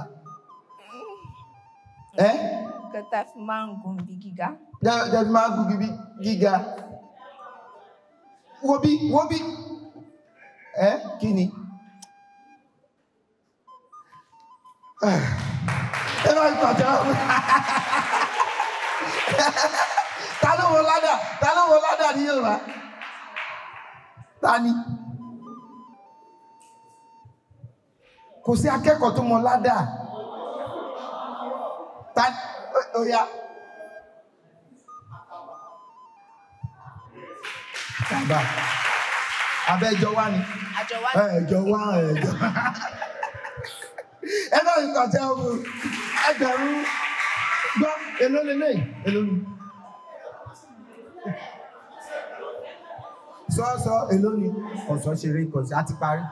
[SPEAKER 8] Ẹ́
[SPEAKER 9] Nǹkan tá a fi máa ń gun ibi gíga.
[SPEAKER 8] jẹ́ fi máa gùn ibi gíga. Wo bí wo bí. Ẹ́ kí ni? Ẹ bá mi pàtẹ́wọ́. Ta ló wọ ládà? Ta ló wọ ládà ní Yorùbá? Ta ni? Kò sí akẹ́kọ̀ọ́ tó mọ ládà. Ta ó yá. Bàbá abẹ́jọ wá ni.
[SPEAKER 9] Àjọ wá.
[SPEAKER 8] Ẹ̀jọ wá ẹ̀jọ. Ẹ náà yìí kàtẹ́ ọmọ ẹgbẹ̀rún gbọ́ èló lélẹ̀ èló ni. Sọ́ọ́sọ́ èló ni ọ̀sán ṣeré ìkọ̀sí á ti parí.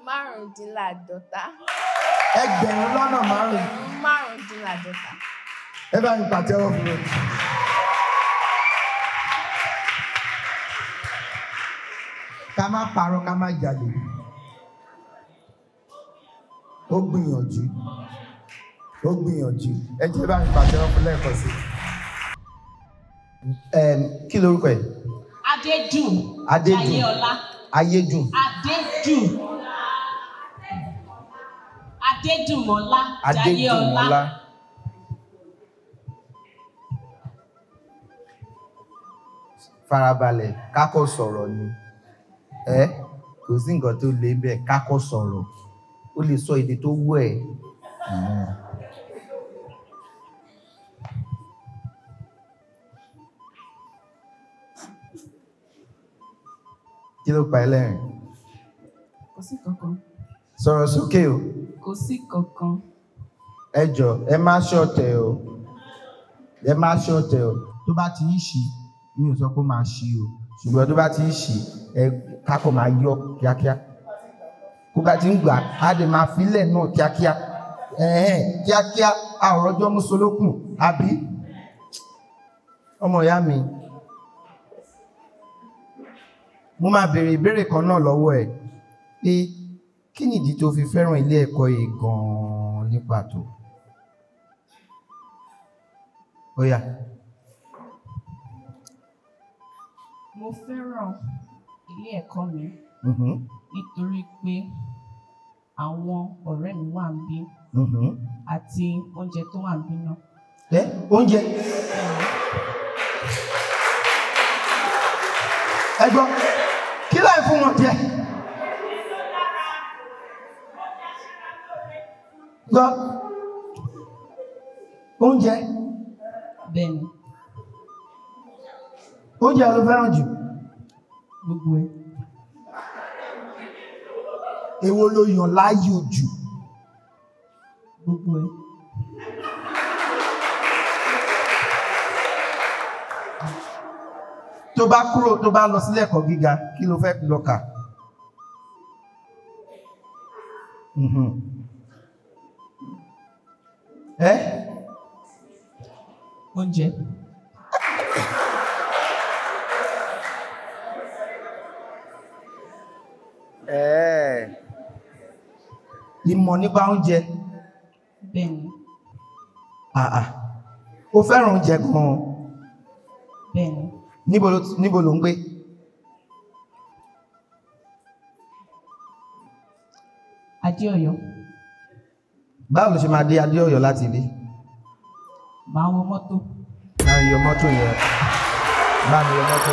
[SPEAKER 9] 5.
[SPEAKER 8] Ẹgbẹ̀rún lọ́nà 5.
[SPEAKER 9] 5.
[SPEAKER 8] Ẹ bá mi pàtẹ́wọ́ fún mi. Ká má parọ́, ká má jalè. Ó gbìyànjú. Ó gbìyànjú. Ẹ jẹ́ bá mi pàtẹ́wọ́ fún lẹ́ẹ̀kan sí. Kí lorúkọ ẹ̀?
[SPEAKER 1] Adédùn.
[SPEAKER 8] Adédùn.
[SPEAKER 1] Jayéọlá.
[SPEAKER 8] Ayédùn.
[SPEAKER 1] Adédùn. Adédùnmọ́lá. Jayéọlá.
[SPEAKER 8] Adédùnmọ́lá. Farabalẹ̀ kákọ́ sọ̀rọ̀ ni. Ẹ kò sí nǹkan tó le bẹ́ẹ̀ kákọ́ sọ̀rọ̀. Ó lè sọ èdè tó wù ẹ́. Kí ló pa ẹ́ lẹ́rìn?
[SPEAKER 2] Kò sí kankan.
[SPEAKER 8] Sọ̀rọ̀ sókè o.
[SPEAKER 2] Kò sí kankan.
[SPEAKER 8] Ẹ jọ̀ọ́ ẹ má ṣọ̀tẹ̀ o. Ẹ má ṣọ̀tẹ̀ o. Tó bá ti ń ṣí, mi ò sọ pé ó máa ṣí o. Ṣùgbọ́n tó bá ti ń ṣí, ẹ kákọ̀ máa yọ kíákíá. Kó bá ti ń gbà, á lè máa filẹ̀ náà kíákíá. Ẹ̀hẹ́n kíákíá, a ò rọjọ́ mú solókùn, àbí? Ọmọ ìyá mi, mo máa béèrè ìbéèrè kan náà lọ́wọ́ ẹ̀ pé kí nìdí tó fi fẹ́ràn ilé ẹ̀kọ́ yìí gan-an ní pàtó? Ó yá.
[SPEAKER 2] Mo fẹ́ràn ilé ẹ̀kọ́ mi nítorí pé àwọn ọ̀rẹ́ mi wà níbí àti oúnjẹ tó wà níbí náà.
[SPEAKER 8] Ẹ oúnjẹ. Ẹ gbọ́, kí láì fún wọn jẹ? Gbọ́, oúnjẹ.
[SPEAKER 2] Bẹ́ẹ̀ni.
[SPEAKER 8] Oúnjẹ ló fẹ́ràn jù.
[SPEAKER 2] Gbogbo ẹ̀.
[SPEAKER 8] Èwo ló yàn láàyò jù?
[SPEAKER 2] Gbogbo ẹ̀.
[SPEAKER 8] Tó bá kúrò tó bá lọ sílé ẹ̀kọ́ gíga, kí ló fẹ́ lọ kà? Ẹ́?
[SPEAKER 2] Oúnjẹ.
[SPEAKER 8] Ìmọ̀ nípa oúnjẹ.
[SPEAKER 2] Bẹ́ẹ̀ni.
[SPEAKER 8] Àà, o fẹ́ràn oúnjẹ gan-an.
[SPEAKER 2] Bẹ́ẹ̀ni.
[SPEAKER 8] Níbo ló ń gbé?
[SPEAKER 2] Adéọ̀yọ́.
[SPEAKER 8] Báwo ló ṣe máa dé Adéọ̀yọ́ láti ibí?
[SPEAKER 2] Màá wọ mọ́tò.
[SPEAKER 8] Bá mi yọ mọ́tò yẹn. Bá mi yọ mọ́tò.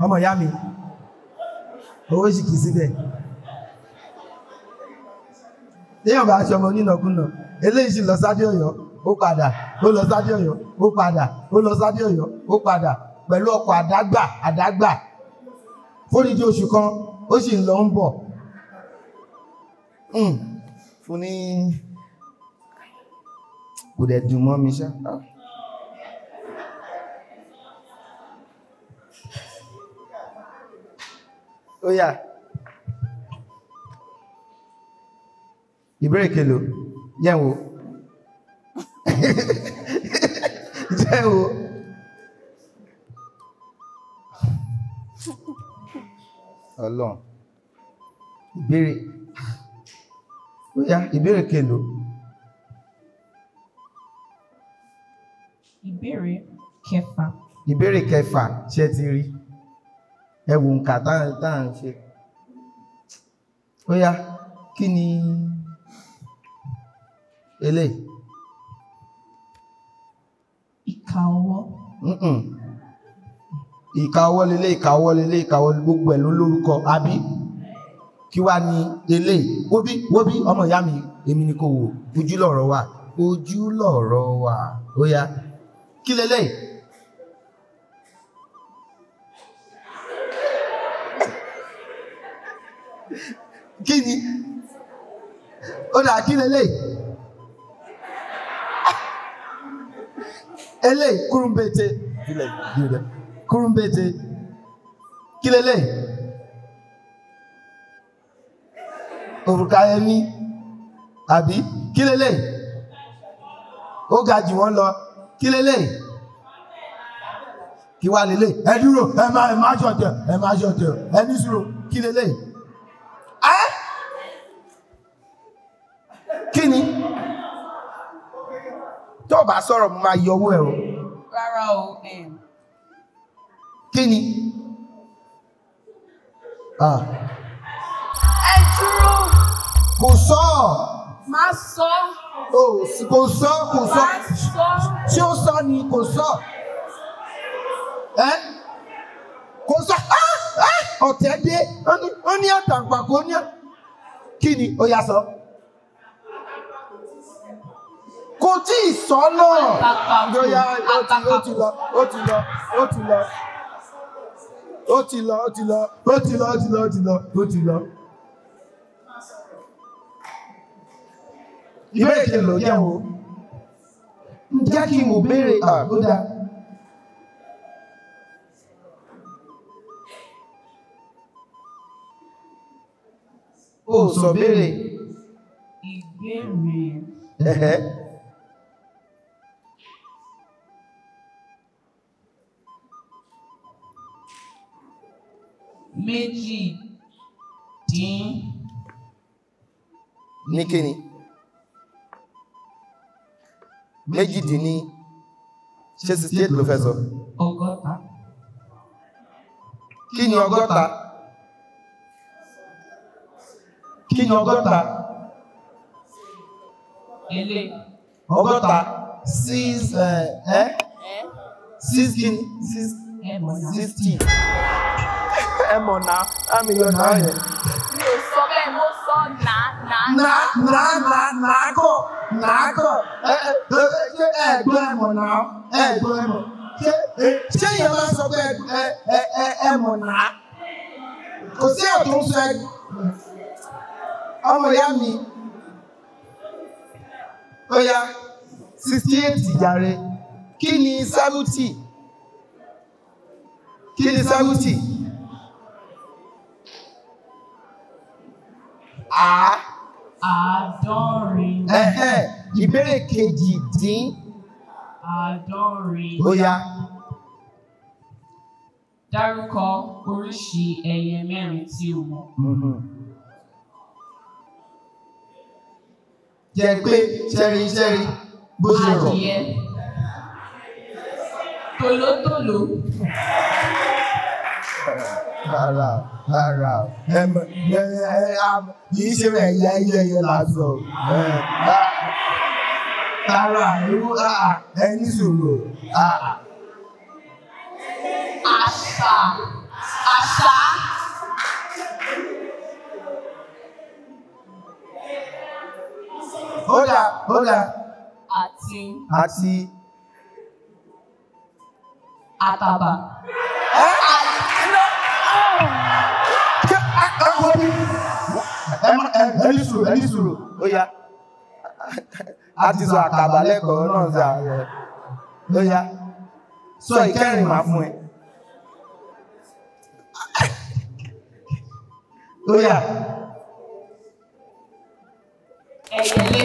[SPEAKER 8] Ọmọ ìyá mi, owó sì kìí síbẹ̀. Téèyàn bá aṣọ ọmọ onínàkúnà, eléyìí sì lọ sádé Ọ̀yọ́, ó padà, ó lọ sádé Ọ̀yọ́, ó padà, ó lọ sádé Ọ̀yọ́, ó padà, pẹ̀lú ọkọ̀ àdágbà àdágbà. Fódìdí oṣù kan, ó sì ń lọ ń bọ̀. Fún ní kò dẹ̀ dùn mọ́ mi ṣá. Ó yá. Ìbéèrè kelo, jẹ́ n wò. Jẹ́ n wò. Ọlọ́run. Ìbéèrè. Ó yá, ìbéèrè kelo.
[SPEAKER 2] Ìbéèrè kẹfà.
[SPEAKER 8] Ìbéèrè kẹfà, ṣé ẹ ti rí? Ẹ wo nǹkan tá à ń ṣe. Ó yá, kí ni eléyìí?
[SPEAKER 1] Ìka ọwọ́.
[SPEAKER 8] Ìka ọwọ́ lélẹ̀, ìka ọwọ́ lélẹ̀, ìka ọwọ́ gbogbo ẹ̀ ló lórúkọ, àbí? Kí wá ní eléyìí? Wóbí, wóbí, ọmọ ìyá mi, èmi ni kò wò, ojú lọ̀rọ̀ wà, ojú lọ̀rọ̀ wà. Ó yá, kí leléyìí? Kí ni? Ó dà, kí leléyìí? Eléyìí kúrúmbété, kúrúmbété, kí leléyìí? Òrùka ẹni, àbí? Kí leléyìí? Ó ga jù wọ́n lọ. Kí leléyìí? Kí wá leléyìí? Ẹ dúró, ẹ má ṣọ̀tẹ̀, ẹ má ṣọ̀tẹ̀, ẹ ní sùúrù. Kí leléyìí? Ẹ́ kí ni? Tó bá sọ̀rọ̀ mo máa yọ owó ẹ o.
[SPEAKER 9] Rárá o.
[SPEAKER 8] Kí ni?
[SPEAKER 9] Ẹ dúró.
[SPEAKER 8] Kò sọ.
[SPEAKER 9] Má sọ.
[SPEAKER 8] Kò sọ, kò sọ.
[SPEAKER 9] Má sọ.
[SPEAKER 8] Ṣé ó sọ ni? Kò sọ. Ẹ́ kò sọ. Ọ̀tẹ̀ dé. Ó ní àtàǹpàkò ní. Kí ni? Ó yá sọ. Kò tí ì sọ náà. Ó ti lọ, ó ti lọ, ó ti lọ, ó ti lọ, ó ti lọ, ó ti lọ, ó ti lọ, ó ti lọ, ó ti lọ. Ìbéèrè kí ló jẹ́ o? Jẹ́ kí n wò béèrè ó dáa. Ó sọ béèrè.
[SPEAKER 9] Ìbéèrè.
[SPEAKER 8] Ẹ̀hẹ́.
[SPEAKER 9] Méjì dín.
[SPEAKER 8] Ní kíni? Méjìdínní. Ṣé 68 ló fẹ́ sọ?
[SPEAKER 9] 60.
[SPEAKER 8] Kí ni 60? Kí ni 60?
[SPEAKER 9] Ele.
[SPEAKER 8] 60. 6 6 kíni? 6 60. Ẹ mọ̀ náà, àmì yọ̀ náà yẹn.
[SPEAKER 9] Mi ò sọ bẹ́ẹ̀, mo sọ nà nà.
[SPEAKER 8] Nà nà nà nà kọ̀ nà kọ̀ ẹ ẹ gbọ́ ẹ mọ̀ náà, ẹ gbọ́ ẹ mọ̀. Ṣé èèyàn máa sọ pé ẹ ẹ ẹ mọ̀ náà? Kò sí ẹ̀ tó ń sọ ẹ. Ọmọ ìyá mi, ó yá 68 jàre. Kí ni 70? Kí ni 70?
[SPEAKER 9] 70.
[SPEAKER 8] Ìbéèrè kejì dín.
[SPEAKER 9] 70.
[SPEAKER 8] Ó yá.
[SPEAKER 9] Dárúkọ oríṣi ẹyẹ mẹ́rin tí o mọ̀.
[SPEAKER 8] Jẹ́ pé ṣẹ́rí ṣẹ́rí bó ṣe rọ̀.
[SPEAKER 9] Adìẹ. Tòlótòló.
[SPEAKER 8] Rárá rárá ẹ mọ̀ ẹ kì í ṣe ẹyẹ ẹyẹ ẹyẹ lásán. Rárá irú ẹ ní sùúrù.
[SPEAKER 9] Àṣà àṣà.
[SPEAKER 8] Ó dà ó dà.
[SPEAKER 9] Àti.
[SPEAKER 8] Àti.
[SPEAKER 9] Àtàbà.
[SPEAKER 8] Ẹ ní sùúrù, ẹ ní sùúrù, ó yá. A ti sọ àkàbà lẹ́kọ̀ọ́ náà sí ààrẹ. Ó yá. Sọ ìkẹrin màá fún ẹ. Ó yá.
[SPEAKER 9] Ẹyẹlé.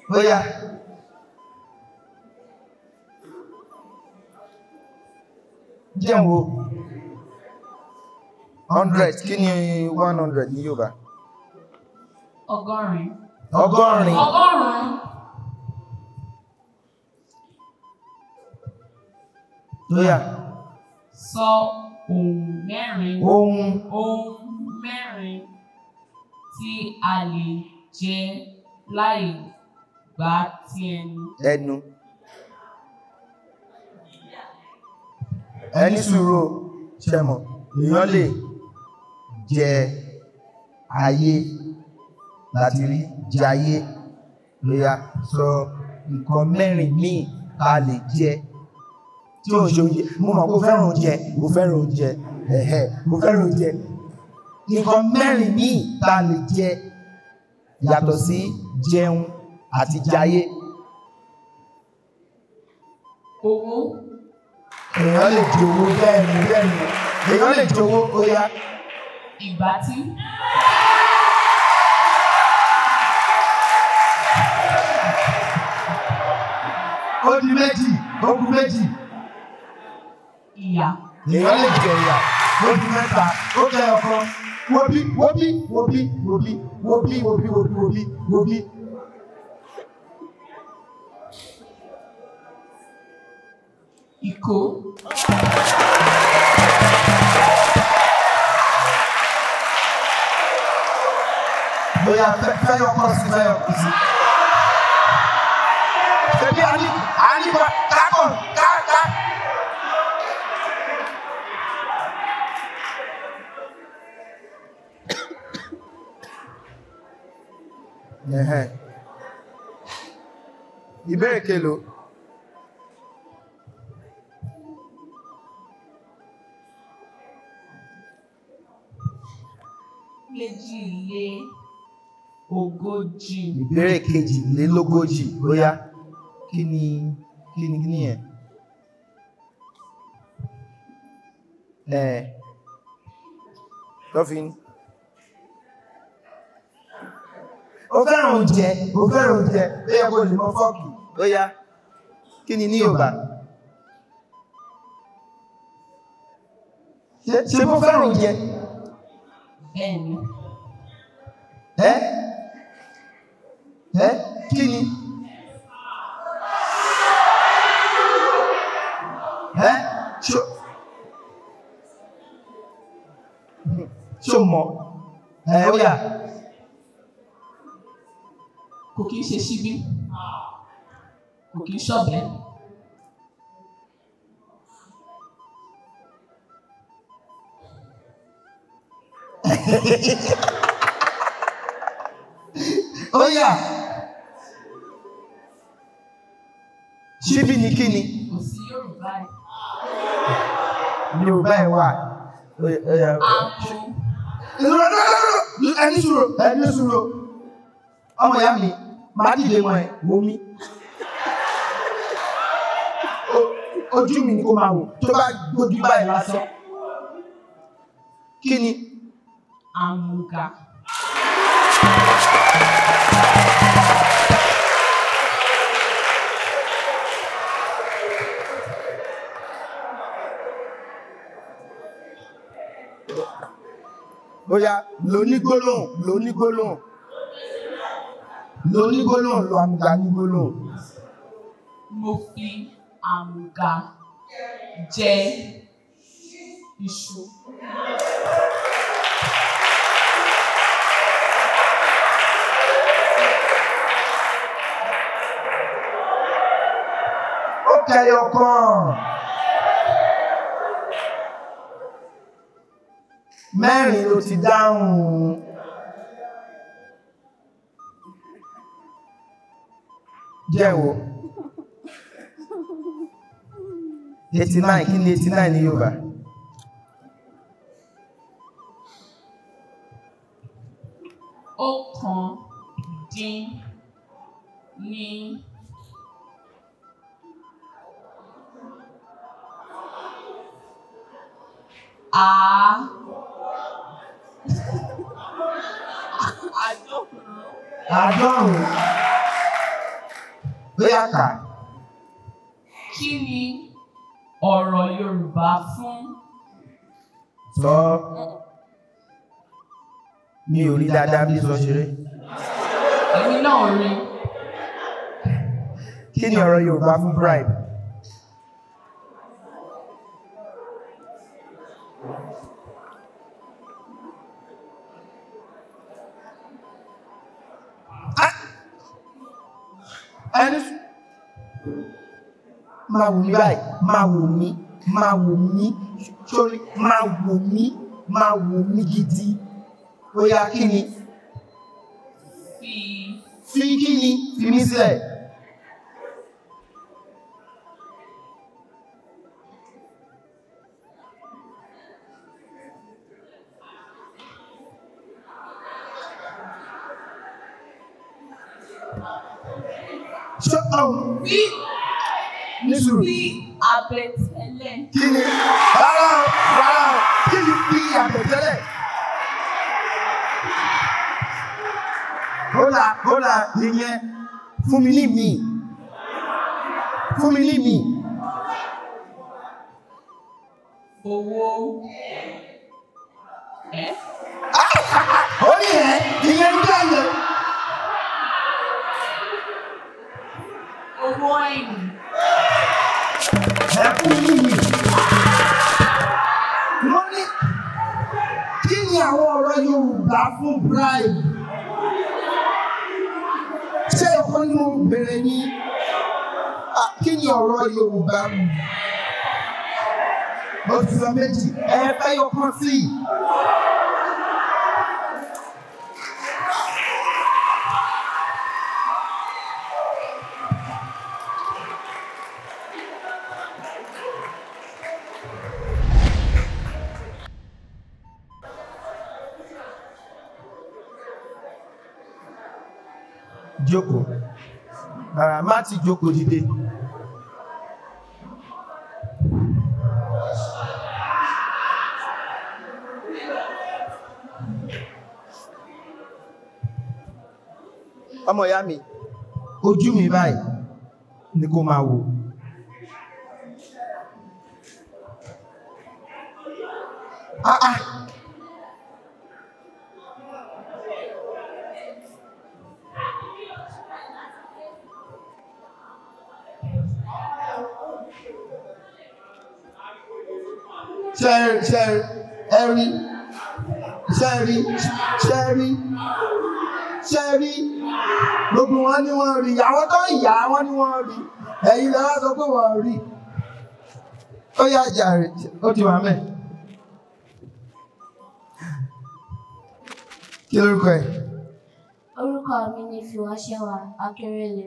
[SPEAKER 8] Ó yá. Jẹun wo? 100, kí ni 100 ní Yorùbá?
[SPEAKER 10] Ọgọ́rin.
[SPEAKER 8] Ọgọ́rin.
[SPEAKER 10] Ọgọ́rùn-ún.
[SPEAKER 8] Lóyà.
[SPEAKER 10] Sọ ohun mẹ́rin.
[SPEAKER 8] Ohun.
[SPEAKER 10] Ohun mẹ́rin tí a lè jẹ láì gbá ti ẹnu.
[SPEAKER 8] Ẹnu. Ẹni sùúrù ṣẹmọ̀, èèyàn lè jẹ ayé láti rí jayé. Lóyà sọ nǹkan mẹ́rin míì tá a lè jẹ tí ò ń ṣe oúnjẹ. Mo mọ̀ pé o fẹ́ràn oúnjẹ, o fẹ́ràn oúnjẹ, ẹ̀hẹ̀, mo fẹ́ràn oúnjẹ. Nǹkan mẹ́rin míì tá a lè jẹ yàtọ̀ sí jẹun àti jayé.
[SPEAKER 10] Owó.
[SPEAKER 8] Èèyàn lè jowó, bẹ́ẹ̀ ni, bẹ́ẹ̀ ni. Èèyàn lè jowó, ó yá.
[SPEAKER 10] Ìgbátí.
[SPEAKER 8] Ó di méjì, ó kù méjì.
[SPEAKER 10] Ìyà.
[SPEAKER 8] Èèyàn lè jẹ ìyà, ó di mẹ́ta, ó jẹ ọ̀kan. Wo bí, wo bí, wo bí, wo bí, wo bí, wo bí, wo bí, wo bí, wo bí.
[SPEAKER 10] Ìkó.
[SPEAKER 8] Bóyá fẹ́ yọkọ sí, fẹ́ yọkọ sí. Ṣebí a ní kákọ̀ ká. Ìbéèrè kelo.
[SPEAKER 10] Méjìlélógójì.
[SPEAKER 8] Ìbéèrè kejìlélógójì, bóyá kí ni yẹn? Lọ́fín. O fẹ́ràn oúnjẹ, o fẹ́ràn oúnjẹ, ó yẹ kó lè mọ fọ́ọ̀kì, ó yá. Kí ni ní Yorùbá? Ṣé mo fẹ́ràn oúnjẹ?
[SPEAKER 10] Bẹ́ẹ̀ni.
[SPEAKER 8] Ẹ́ kí ni? Ẹ́ ṣó mọ̀? Ẹ ó yá.
[SPEAKER 10] Kò kìí ṣe ṣíbí, kò kìí ṣọ̀bẹ.
[SPEAKER 8] Ó yá. Ṣíbí ni kí ni?
[SPEAKER 10] Kò sí Yorùbá ẹ̀.
[SPEAKER 8] Yorùbá ẹ̀ wà. Ẹni sùúrù, ẹni sùúrù. Ọmọ ìyá mi, máa dìde mọ́ ẹ, wo mi. Ojú mi ni kó máa wò, tó bá gbójú báyìí lásán. Kí ni?
[SPEAKER 10] Àmùgà.
[SPEAKER 8] Bóyá lónígbólóhùn, lónígbólóhùn. Lónígbólóhùn, lo àmùgà nígbólóhùn.
[SPEAKER 10] Mo fi àmùgà jẹ iṣu.
[SPEAKER 8] Ó kẹyọ kan. Mẹ́rin ló ti dáhùn. Jẹ́wọ́. 89, kí ni 89 ní Yorùbá?
[SPEAKER 10] Ọ̀kan dín ní
[SPEAKER 8] àádọ́rùn-ún. Bóyá kà.
[SPEAKER 10] Kí ni ọ̀rọ̀ Yorùbá fún?
[SPEAKER 8] Sọ mi ò rí dáadáa bí sọ ṣeré.
[SPEAKER 10] Èmi náà rí.
[SPEAKER 8] Kí ni ọ̀rọ̀ Yorùbá fún bribe? Ẹni máa wò mí báyìí, máa wò mí, máa wò mí, sórí, máa wò mí, máa wò mí gidi. Ó yá, kí ni? Fi kí ni? Fi mí sílẹ̀. Ṣé ọ̀hún? Ní sùúrù.
[SPEAKER 10] Fi àbẹ̀tẹ́lẹ̀.
[SPEAKER 8] Kí ni? Rárá o, rárá o, kí ni fi àbẹ̀tẹ́lẹ̀? Hóla, hóla, ìyẹn fún mi ní mi. Fún mi ní mi.
[SPEAKER 10] Owó. Ẹ́.
[SPEAKER 8] Ó ní ẹ̀, ìyẹn ń jáde.
[SPEAKER 10] Owó ẹ̀yìn.
[SPEAKER 8] Ẹ fún mi ní mi. Mo ní kí ni àwọn ọ̀rọ̀ Yorùbá fún bribe? Ṣé ọkọ ni mo bèrè ni? Kí ni ọ̀rọ̀ Yorùbá? Mo ti sọ méjì, ẹ fẹ́ yọkan sí i. Jókòó. Rárá, má ti jókòó, dìde. Ọmọ ìyá mi, ojú mi báyìí ni kó máa wò. Ah ah. Ṣẹ́rí, ṣẹ́rí, ṣẹ́rí, ṣẹ́rí, gbogbo wọn ni wọ́n rí, àwọn tó ń yà wọ́n ni wọ́n rí, ẹ̀yin lẹ wá sọ pé wọ́n rí. Ó yá jàre, ó ti wà mẹ́. Kí lorúkọ ẹ?
[SPEAKER 2] Orúkọ mi ni Fìwáṣẹ́wà Akérèlé.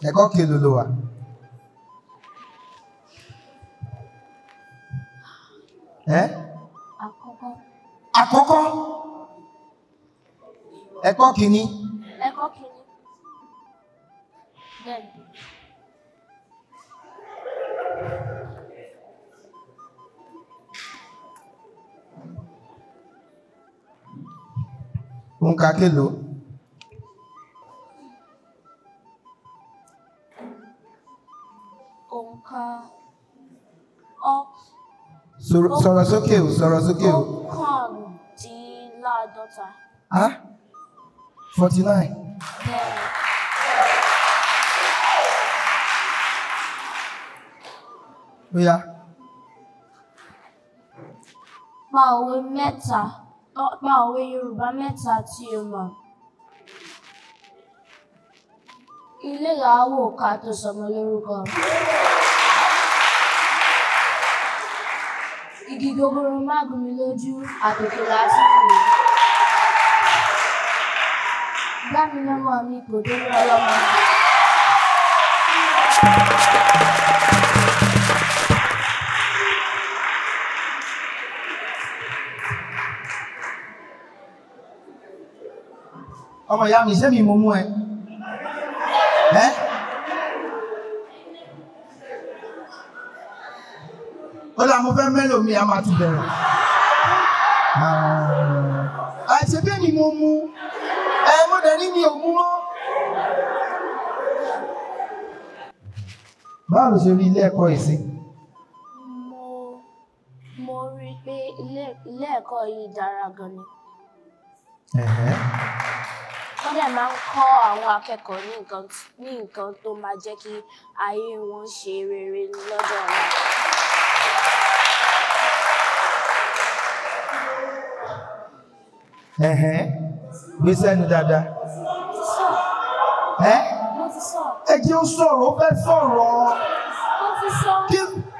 [SPEAKER 8] Ẹ̀kọ́ kelo ló wà? Ẹ́?
[SPEAKER 2] Àkọ́kọ́.
[SPEAKER 8] Àkọ́kọ́? Ẹ̀kọ́ kìíní?
[SPEAKER 2] Ẹ̀kọ́ kìíní. Bẹ́ẹ̀ni.
[SPEAKER 8] Òǹkà kelo?
[SPEAKER 2] Òǹkà
[SPEAKER 8] Sọ̀rọ̀ sókè o, sọ̀rọ̀ sókè o.
[SPEAKER 2] Ọ̀kàndínláàdọ́ta.
[SPEAKER 8] Ah, 49.
[SPEAKER 2] Bẹ́ẹ̀ni.
[SPEAKER 8] Ó yá.
[SPEAKER 2] Pa òwe mẹ́ta, pa òwe Yorùbá mẹ́ta tí o mọ̀. Ilé là á wò ká tó sọmọ lórúkọ. Igi gogoro má gún mi lójú, àtòkè là á ti wò ó. Gbá mi lọ́mọ mi kò dé ọlọ́mọ.
[SPEAKER 8] Ọmọ ìyá mi, ṣé mi mo mú ẹ? Ẹ́? Ó dà, mo fẹ́ mẹ́lò mi, a máa ti bẹ̀rẹ̀. Àìṣe bí èmi mo mú ẹ mọ́. Ẹ̀rín mi ò mú mọ́. Báwo ló ṣe rí ilé ẹ̀kọ́ yìí sí?
[SPEAKER 11] Mo rí i pé ilé ẹ̀kọ́ yìí dára gan ni. Wọ́n dẹ̀ máa ń kọ́ àwọn akẹ́kọ̀ọ́ ní nǹkan tó máa jẹ́ kí ayé wọn ṣe rere lọ́jọ́ ọ̀la.
[SPEAKER 8] Gbé sẹ́nu dáadáa. Ẹ jẹ́ ó sọ̀rọ̀, ó fẹ́ sọ̀rọ̀.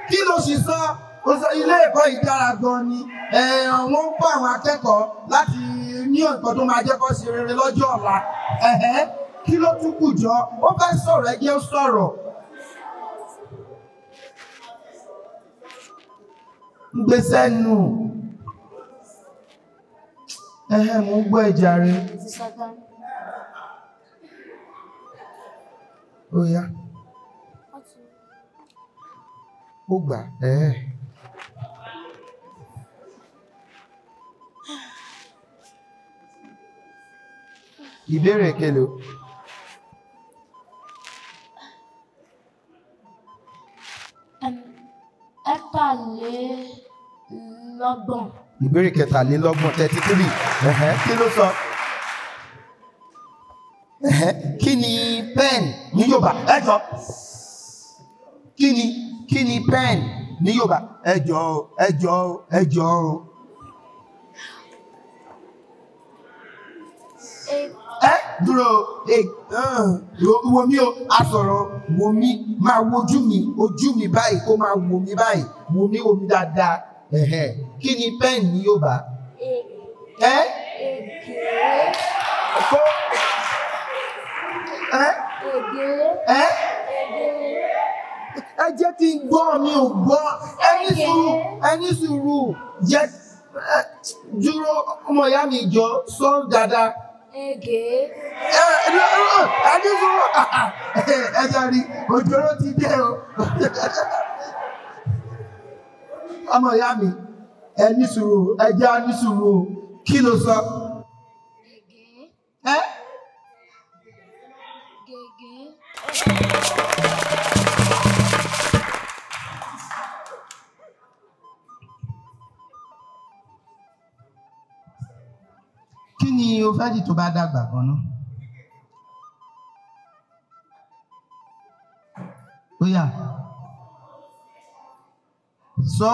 [SPEAKER 8] Kí ló sì sọ? Ó sọ ilé ẹ̀kọ́ yìí dára gan ni. Wọ́n ń kọ́ àwọn akẹ́kọ̀ọ́ láti ní nǹkan tó máa jẹ́ kó ṣe rere lọ́jọ́ ọ̀la. Kí ló tún kù jọ? Ó fẹ́ sọ̀rọ̀, ẹ jẹ́ ó sọ̀rọ̀. Ń gbé sẹ́nu. Mo ń gbọ́ ẹ jàre. Ó yá. Ó gbà. Ìbéèrè kelo.
[SPEAKER 11] 33.
[SPEAKER 8] Ìbéèrè 33, 33. Kí ló sọ? Kí ni pen ní Yorùbá? Ẹ jọ̀ọ́. Kí ni pen ní Yorùbá? Ẹ jọ̀ọ́, ẹ jọ̀ọ́, ẹ jọ̀ọ́. Dúró, wo mí o, a sọ̀rọ̀, wo mí, máa wojú mi, ojú mi báyìí, kó máa wo mi báyìí, wo mí, wo mi dáadáa. Kí ni pen ní Yorùbá? Ẹ jẹ́ kí n gbọ́, mi ò gbọ́. Ẹ ní sùúrù, jẹ́ dúró, ọmọ ìyá mi jọ, sọ dáadáa.
[SPEAKER 11] Ege.
[SPEAKER 8] Ẹ ní sùúrù, ẹ jẹ́ rí, òjòrò ti dé o. Ọmọ ìyá mi, ẹ ní sùúrù, ẹ jẹ́ á ní sùúrù, kí ló sọ?
[SPEAKER 11] Gègé. Gègé.
[SPEAKER 8] Kí ni o fẹ́ dì tó bá dàgbà gan-an? Ó yá. Sọ.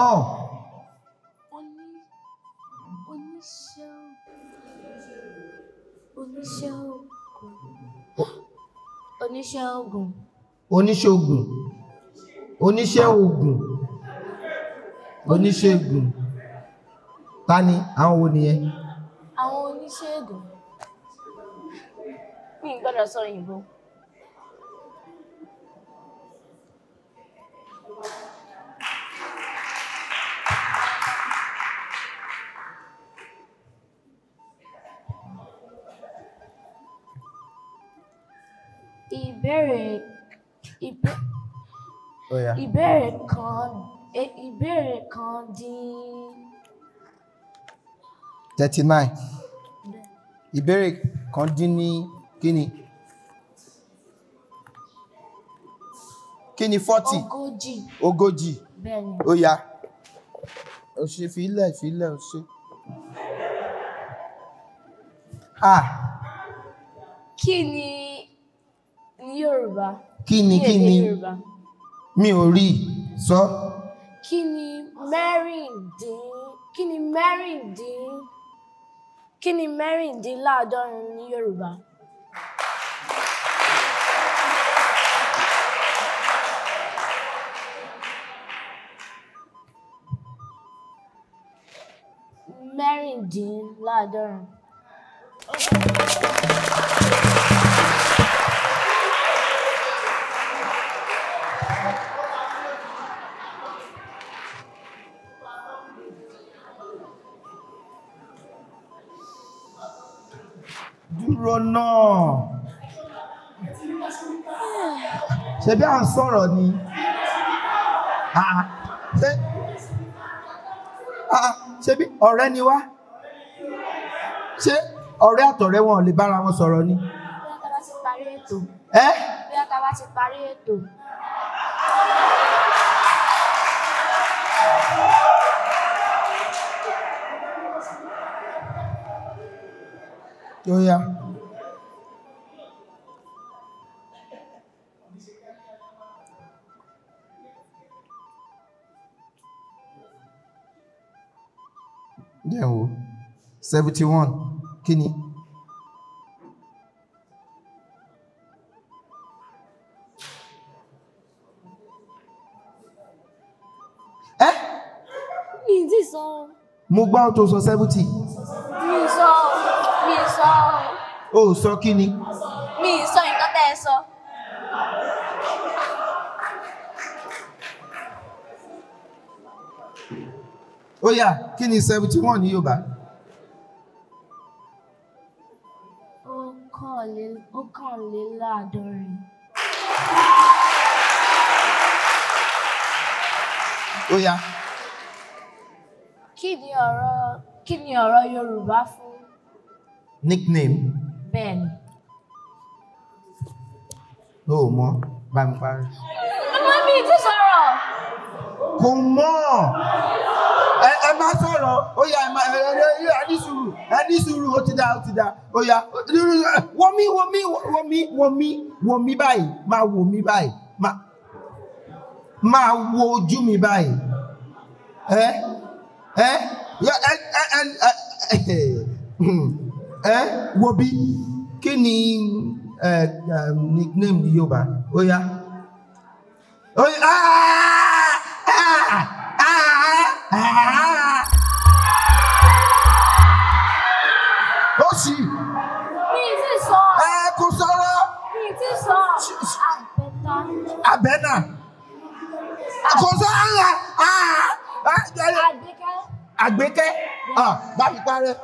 [SPEAKER 11] Oníṣẹ́ oògùn.
[SPEAKER 8] Oníṣègùn. Oníṣẹ́ oògùn. Oníṣègùn. Ta ni? Àwọn wo nìyẹn?
[SPEAKER 11] Àwọn oníṣègùn. Mi ò gbọ́dọ̀ sọ òyìnbó. Ìbéèrè kan dín.
[SPEAKER 8] 39. Ìbéèrè kan dín ní kíni? Kíni 40?
[SPEAKER 11] Ogójì.
[SPEAKER 8] Ogójì.
[SPEAKER 11] Bẹ́ẹ̀ni.
[SPEAKER 8] Ó yá. Ó ṣe fílẹ̀ fílẹ̀ ó ṣe.
[SPEAKER 11] Kí ni ní Yorùbá?
[SPEAKER 8] Kí ni kí ni? Mi ò rí sọ.
[SPEAKER 11] Kí ni mẹ́rìndínláàádọ́rin ní Yorùbá? Mẹ́rìndínláàádọ́rin.
[SPEAKER 8] Dúró náà. Ṣé bí à ń sọ̀rọ̀ ni? Ṣé bí ọ̀rẹ́ ni wá? Ṣé Ọ̀rẹ́ àtọ̀rẹ́ wọn ò lè bára wọn sọ̀rọ̀ ni.
[SPEAKER 11] Bóyá tá a bá ti parí ètò.
[SPEAKER 8] Ẹ́
[SPEAKER 11] Bóyá tá a bá ti parí ètò.
[SPEAKER 8] Ó yá. Jẹ́ wo 71 kí ni? Ẹ́
[SPEAKER 11] Mi ì tí sọ.
[SPEAKER 8] Mo gbọ́ tó sọ 70.
[SPEAKER 11] Mi ì sọ. Mi ì sọ.
[SPEAKER 8] O ò sọ kí ni?
[SPEAKER 11] Mi ì sọ nǹkan tẹ́ ẹ sọ.
[SPEAKER 8] Ó yá, kí ni 71 ní Yorùbá?
[SPEAKER 11] Ọ̀kànléláàádọ́rin.
[SPEAKER 8] Ó yá.
[SPEAKER 11] Kí ni ọ̀rọ̀ Yorùbá fún?
[SPEAKER 8] Nickname.
[SPEAKER 11] Bẹ́ẹ̀ni.
[SPEAKER 8] O ò mọ̀, bá mi parí.
[SPEAKER 11] Màmá mi ti sọ̀rọ̀.
[SPEAKER 8] Kò mọ̀. Ẹ má sọ̀rọ̀, ó yá, ẹ má ẹ ní sùúrù, ẹ ní sùúrù, ó ti dá, ó ti dá, ó yá. Wò mí, wò mí, wò mí, wò mí, wò mí báyìí, máa wò mí báyìí, máa wo ojú mi báyìí. Ẹ ẹ ẹ ẹ wo bí, kí ni nickname ní Yorùbá? Ó yá. Ó yá. Ó sì.
[SPEAKER 11] Mi ì tí sọ.
[SPEAKER 8] Ẹ kò sọ̀rọ̀.
[SPEAKER 11] Mi ì tí sọ. Àbẹ̀tà.
[SPEAKER 8] Àbẹ̀nà. Kò sọ̀rọ̀.
[SPEAKER 11] Àgbékẹ́.
[SPEAKER 8] Àgbékẹ́. Bá mi parẹ́.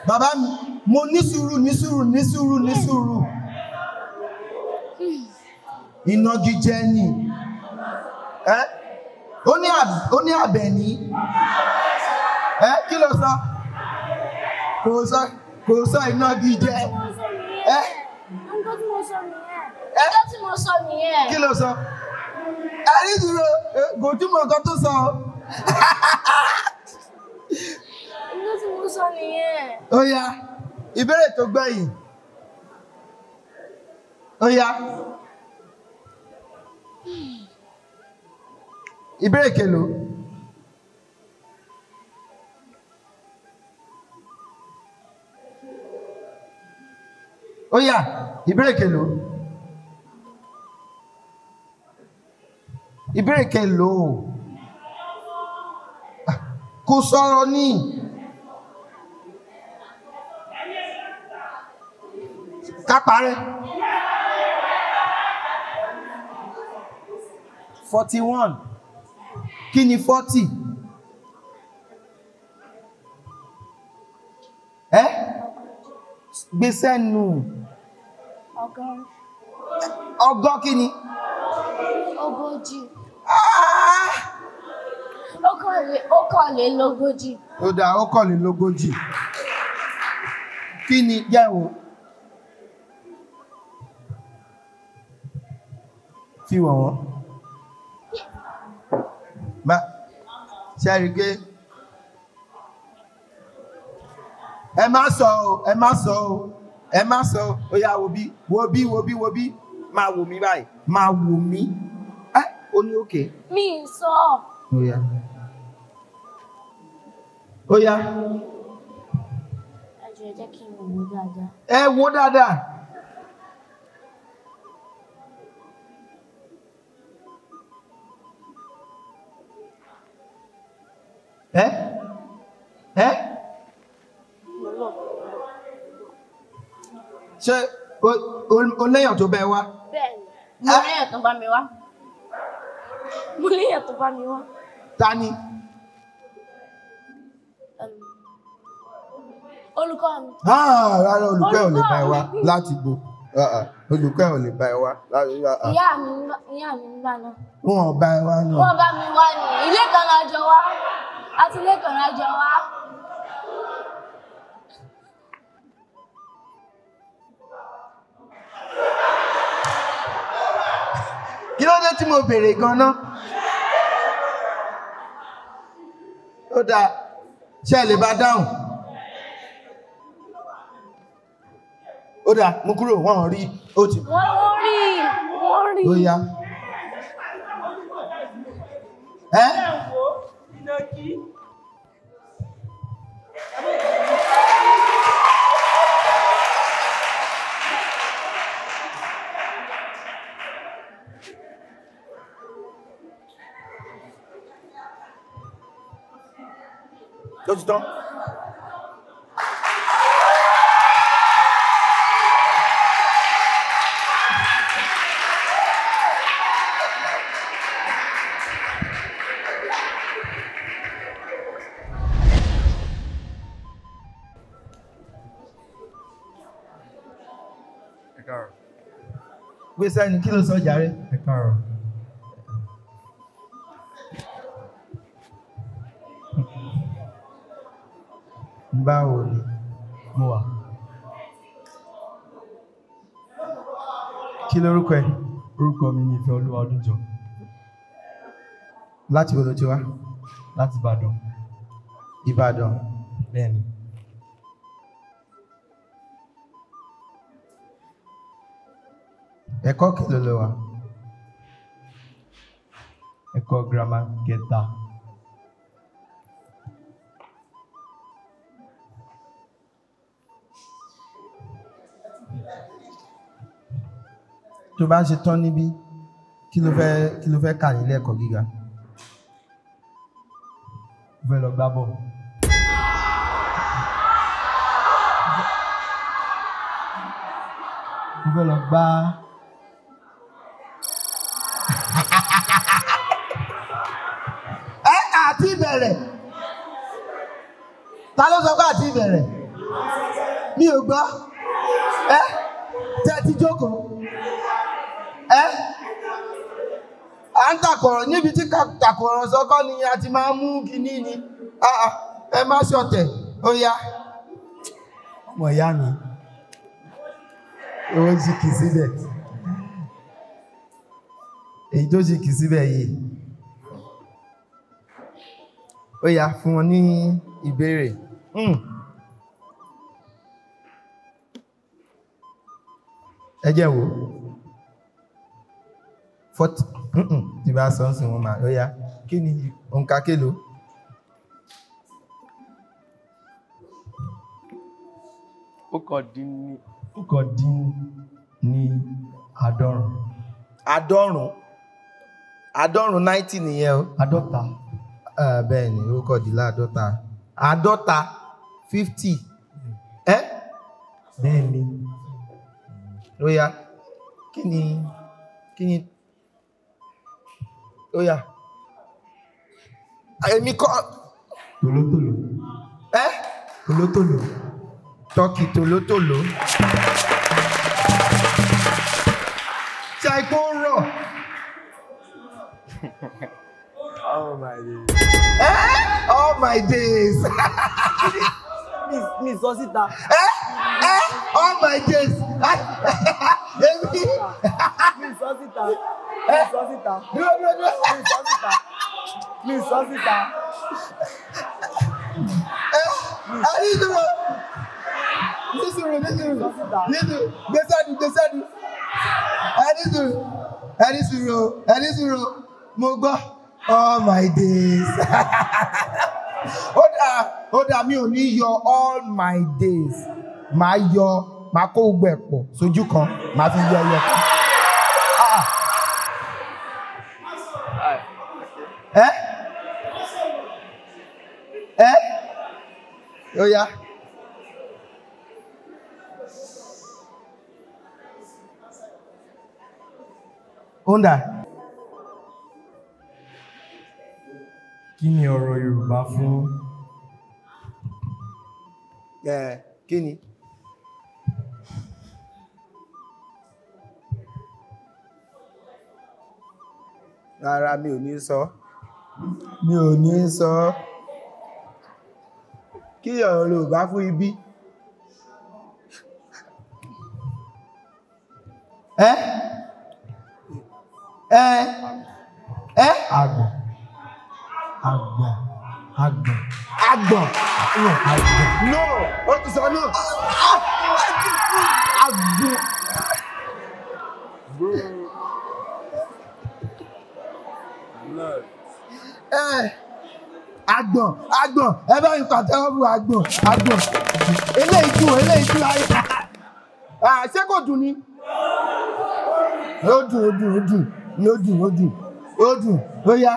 [SPEAKER 8] Bàbá mi, mo ní sùúrù, ní sùúrù, ní sùúrù, ní sùúrù. Ìnagijẹ ni. Ẹ́ ó ní Àbẹ̀ní. Ẹ́ kí ló sọ? Kò sọ ìnagijẹ. Ẹ́
[SPEAKER 11] Nǹkan tí mo sọ nìyẹn. Nǹkan tí mo sọ nìyẹn.
[SPEAKER 8] Kí ló sọ? Ẹ ní sùúrù, kò túmọ̀ nǹkan tó sọ.
[SPEAKER 11] Nǹkan tí mo sọ nìyẹn.
[SPEAKER 8] Ó yá, ìbéèrè tó gbẹ̀yìn. Ó yá. Ìbéèrè kelo. Ó yá, ìbéèrè kelo. Ìbéèrè kelo. Kò sọ̀rọ̀ ní. Ká parẹ́. 41. Kí ni 40? Ẹ́ gbèsè nù.
[SPEAKER 11] Ọgọ́rùn.
[SPEAKER 8] Ọgọ́ kí ni?
[SPEAKER 11] Ogójì. Ọ̀kànlélógójì.
[SPEAKER 8] Ó dà, ọ̀kànlélógójì. Kí ni jẹ́ o? Fi wọ̀n wọ́n. Ma ṣe rí pé ẹ má sọ o, ẹ má sọ o, ẹ má sọ o. Ó yá, wo bí, wo bí, wo bí, wo bí, máa wò mí báyìí, máa wò mí. Ẹ́ ó ní òkè.
[SPEAKER 11] Mi ì sọ.
[SPEAKER 8] Ó yá. Ó yá.
[SPEAKER 11] Ẹ jọ̀ọ́ ẹ jẹ́ kí n wò dáadáa.
[SPEAKER 8] Ẹ wò dáadáa. Ẹ́ ẹ́ ṣé o léèyàn tó bẹ wá?
[SPEAKER 11] Bẹ́ẹ̀ni, mo léèyàn tó bá mi wá. Mo léèyàn tó bá mi wá.
[SPEAKER 8] Ta ni?
[SPEAKER 11] Olùkọ́ mi.
[SPEAKER 8] Rárá, olùkọ́ ò lè bá ẹ wá láti bo. Olùkọ́ ẹ̀ ò lè bá ẹ wá.
[SPEAKER 11] Ìyá mi ń bá náà.
[SPEAKER 8] Wọ́n bá ẹ wá náà.
[SPEAKER 11] Wọ́n bá mi wá ní ilé kan la jọ wá. Àti ilé kan la jọ wá.
[SPEAKER 8] Kí ló dé tí mo béèrè gan-an? Ó dáa, ṣé ẹ lè bá dáhùn? Ó dáa, mú kúrò, wọ́n rí, ó ti.
[SPEAKER 11] Wọ́n rí, wọ́n rí.
[SPEAKER 8] Ó yá. Ẹ́? Ó ti tán. Gbé sẹ́ni kí ló sọ jàre?
[SPEAKER 12] Ẹ káàárọ̀.
[SPEAKER 8] Báwo ni?
[SPEAKER 12] Mo wà.
[SPEAKER 8] Kí lorúkọ ẹ?
[SPEAKER 12] Orúkọ mi ni Ìfẹ́ Olúwa Ọdúnjọ.
[SPEAKER 8] Láti wo lo ti wá?
[SPEAKER 12] Láti Ìbàdàn.
[SPEAKER 8] Ìbàdàn.
[SPEAKER 12] Bẹ́ẹ̀ni.
[SPEAKER 8] Ẹ̀kọ́ kí ló lọ wà?
[SPEAKER 12] Ẹ̀kọ́ girama kẹta.
[SPEAKER 8] Tó bá ṣe tán níbí, kí ló fẹ́ kà nílé ẹ̀kọ́ gíga?
[SPEAKER 12] Mo fẹ́ lọ gbá bọ̀. Mo fẹ́ lọ gbá.
[SPEAKER 8] Ẹ àti ìbẹ̀rẹ̀. Ta ló sọ pé àti ìbẹ̀rẹ̀? Mi ò gbọ́. Ẹ tẹ́ ti jókòó. Ẹ à ń tàkọ̀rọ̀ níbi tí tàkọ̀rọ̀ sọ́kọ́ ni a ti máa ń mú kinní ni. Ẹ má ṣọ̀tẹ̀, ó yá.
[SPEAKER 12] Ọmọ ìyá mi, owó sì kì síbẹ̀.
[SPEAKER 8] Èyí tó sì kì síbẹ̀ yìí. Ó yá, fún wọn ní ìbéèrè. Ẹ jẹ́ wò. 40 tí bá sọ ń sìn wọn máa ó yá. Kí ni òǹkà kélòó?
[SPEAKER 12] Ọ̀kàndínní àádọ́rùn.
[SPEAKER 8] Àádọ́rùn. Àádọ́rùn 90 nìyẹn o.
[SPEAKER 12] Àádọ́ta.
[SPEAKER 8] Bẹ́ẹ̀ ni, ọ̀kàndínláàádọ́ta. Àádọ́ta 50. Ẹ́?
[SPEAKER 12] Bẹ́ẹ̀ ni.
[SPEAKER 8] Ó yá. Kí ni ó yá. Èmi kọ́.
[SPEAKER 12] Tòlótòló.
[SPEAKER 8] Ẹ́?
[SPEAKER 12] Tòlótòló.
[SPEAKER 8] Tọ́kì tòlótòló. Ṣé àìkú ń rọ̀?
[SPEAKER 12] Oh my days.
[SPEAKER 8] Eh? All my days.
[SPEAKER 12] Mi sọ síta.
[SPEAKER 8] Eh? Eh? All my days. Èmi.
[SPEAKER 12] Mi sọ síta. Mi sọ síta.
[SPEAKER 8] Dúró dúró dúró.
[SPEAKER 12] Mi sọ síta. Mi sọ síta.
[SPEAKER 8] Ẹ ẹ ní sùúrù. Ní sùúrù ní sùúrù. Ní sùúrù. Gbèsèdù gbèsèdù. Ẹ ní sùúrù. Ẹ ní sùúrù. Ẹ ní sùúrù. Mo gbọ́. All my days. Ó dáa mi ò ní yọ all my days. Màá yọ, màá kó gbogbo ẹ̀ pọ̀ sójú kan, màá fi yọ ẹyọ kan. Ẹ́ ẹ́ ó yá. Ó ń dà.
[SPEAKER 12] Kí ni ọ̀rọ̀ Yorùbá fún?
[SPEAKER 8] Kí ni? Rárá, mi ò ní sọ. Mi ò ní sọ. Kí ọ̀rọ̀ Yorùbá fún ibi? Ẹ́ ẹ́ ẹ́.
[SPEAKER 12] Àgbọ̀n. Àgbọ̀n. Àgbọ̀n.
[SPEAKER 8] Àgbọ̀n. No, ó ti sọ no. Àgbọ̀n. Àgbọ̀n, àgbọ̀n, ẹ bá mi pàtẹ́wọ́ fún àgbọ̀n, àgbọ̀n. Eléyìí dùn, eléyìí dùn ayé. Ṣé kò dùn ni? Ó dùn, ó dùn, ó dùn, ó dùn, ó dùn, ó dùn, ó yá.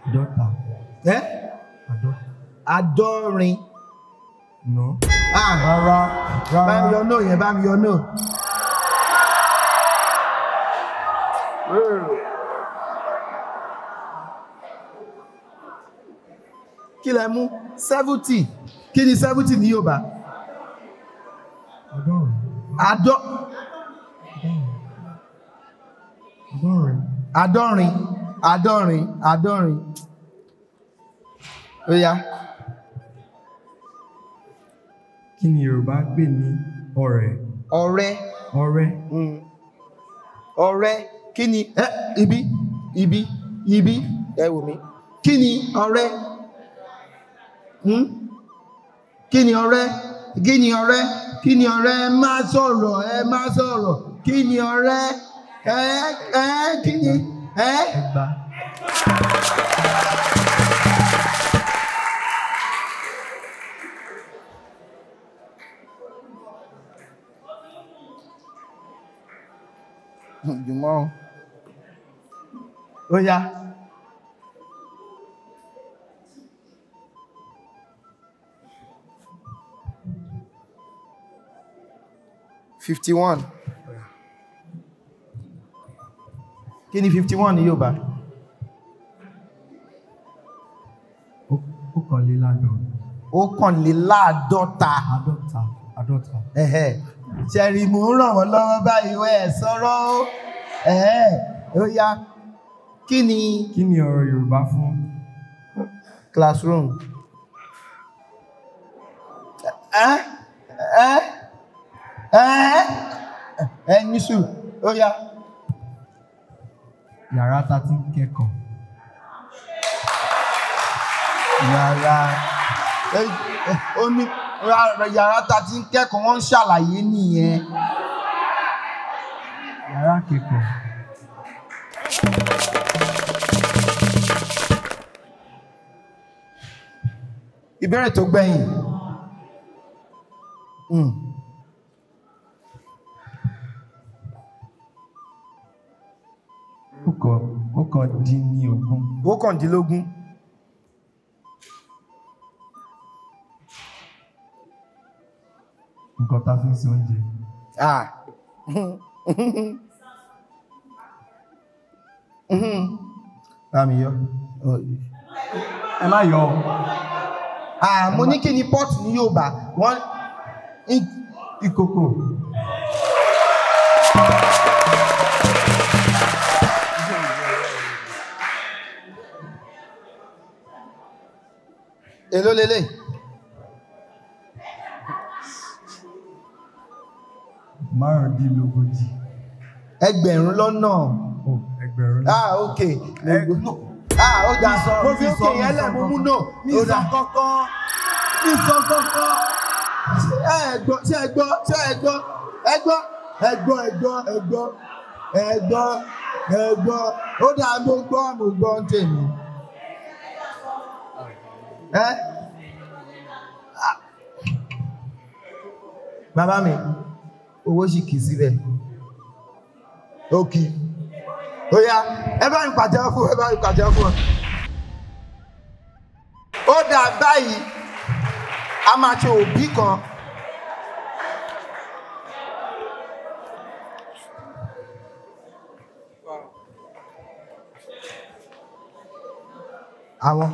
[SPEAKER 12] Àádọ́ta.
[SPEAKER 8] Ẹ́? Àádọ́rin.
[SPEAKER 12] No. Rárá. Rárá.
[SPEAKER 8] Bá mi yọ no yẹn, bá mi yọ no. Kí lẹ mú? 70. Kí ni 70 ní Yorùbá?
[SPEAKER 12] Àádọ́rin.
[SPEAKER 8] Àádọ́rin. Àádọ́rin. Àádọ́rin. Ó yá.
[SPEAKER 12] Kí ni Yorùbá ń pè ní ọ̀rẹ́?
[SPEAKER 8] Ọ̀rẹ́.
[SPEAKER 12] Ọ̀rẹ́.
[SPEAKER 8] Ọ̀rẹ́. Kí ni ibi ibi ibi ẹ wò mí. Kí ni ọ̀rẹ́? Kí ni ọ̀rẹ́? Kí ni ọ̀rẹ́? Kí ni ọ̀rẹ́? Ẹ má sọ̀rọ̀, ẹ má sọ̀rọ̀. Kí ni ọ̀rẹ́? Ẹ ẹ kí ni ẹ?
[SPEAKER 12] Ẹgba.
[SPEAKER 8] Jùmọ̀ ó yá. (51) Kí ni 51 ní Yorùbá?
[SPEAKER 12] Ọ̀kànléláàádọ́rin.
[SPEAKER 8] Ọ̀kànléláàádọ́ta.
[SPEAKER 12] Àádọ́ta. Àádọ́ta.
[SPEAKER 8] Ṣẹ̀rí mò ń ràn wọ́n lọ́wọ́ báyìí ẹ̀ sọ̀rọ̀ ó. Ó yá. Kí ni.
[SPEAKER 12] Kí ni ọ̀rọ̀ Yorùbá fún?
[SPEAKER 8] Classroom. Ẹ́ ẹ́ ẹ́ ẹ ní sùúrù. Ó yá.
[SPEAKER 12] Yàrá ta ti ń kẹ́kọ̀ọ́.
[SPEAKER 8] Yàrá ó ní yàrá ta ti ń kẹ́kọ̀ọ́, wọ́n ń ṣàlàyé nìyẹn.
[SPEAKER 12] Yàrá kẹ́kọ̀ọ́.
[SPEAKER 8] Ìbéèrè tó gbẹ̀yìn.
[SPEAKER 12] Ọ̀kàndínlógún.
[SPEAKER 8] Ọ̀kàndínlógún.
[SPEAKER 12] Nǹkan tá a fi ń se oúnjẹ.
[SPEAKER 8] Bá mi yọ.
[SPEAKER 12] Ẹ má yọ.
[SPEAKER 8] Mo ní kí ni pot ní Yorùbá? Wọ́n
[SPEAKER 12] ìkòkò.
[SPEAKER 8] Èló lélẹ̀?
[SPEAKER 12] Márùndínlógójì.
[SPEAKER 8] Ẹgbẹ̀rún lọ́nà.
[SPEAKER 12] Ẹgbẹ̀rún lọ́nà.
[SPEAKER 8] Ah, ok. Ah, ó dà. Mo fi òkè yẹn lẹ̀, mo mú náà.
[SPEAKER 12] Mi sọ kankan. Mi sọ kankan.
[SPEAKER 8] Ṣé ẹ gbọ́? Ṣé ẹ gbọ́? Ṣé ẹ gbọ́? Ẹ gbọ́? Ẹ gbọ́, ẹ gbọ́, ẹ gbọ́, ẹ gbọ́, ẹ gbọ́. Ó dà, mo gbọ́, mo gbọ́ ń tèmi. Ẹ́ bàbá mi, owó sì kì í síbẹ̀. Ó kì í. Ó yá, ẹ bá mi pàtẹ́wọ́ fún, ẹ bá mi pàtẹ́wọ́ fún. Ó dà báyìí, a máa ṣe òbí kan. Àwọn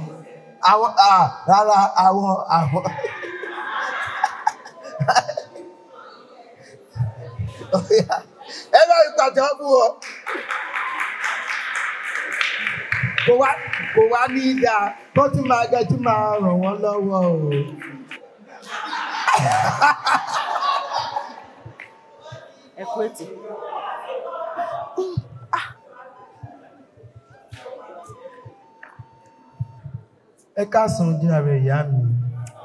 [SPEAKER 8] àwọn rárá àwọn àwọn. Ẹ bá mi pàtẹ́wọ́ fún wọn. Kò wá ní í dáa kó tún máa jẹ́ tún máa ràn wọ́n lọ́wọ́ o.
[SPEAKER 3] Ẹ kú ètò.
[SPEAKER 8] Ẹ káàsán jàre ìyá mi.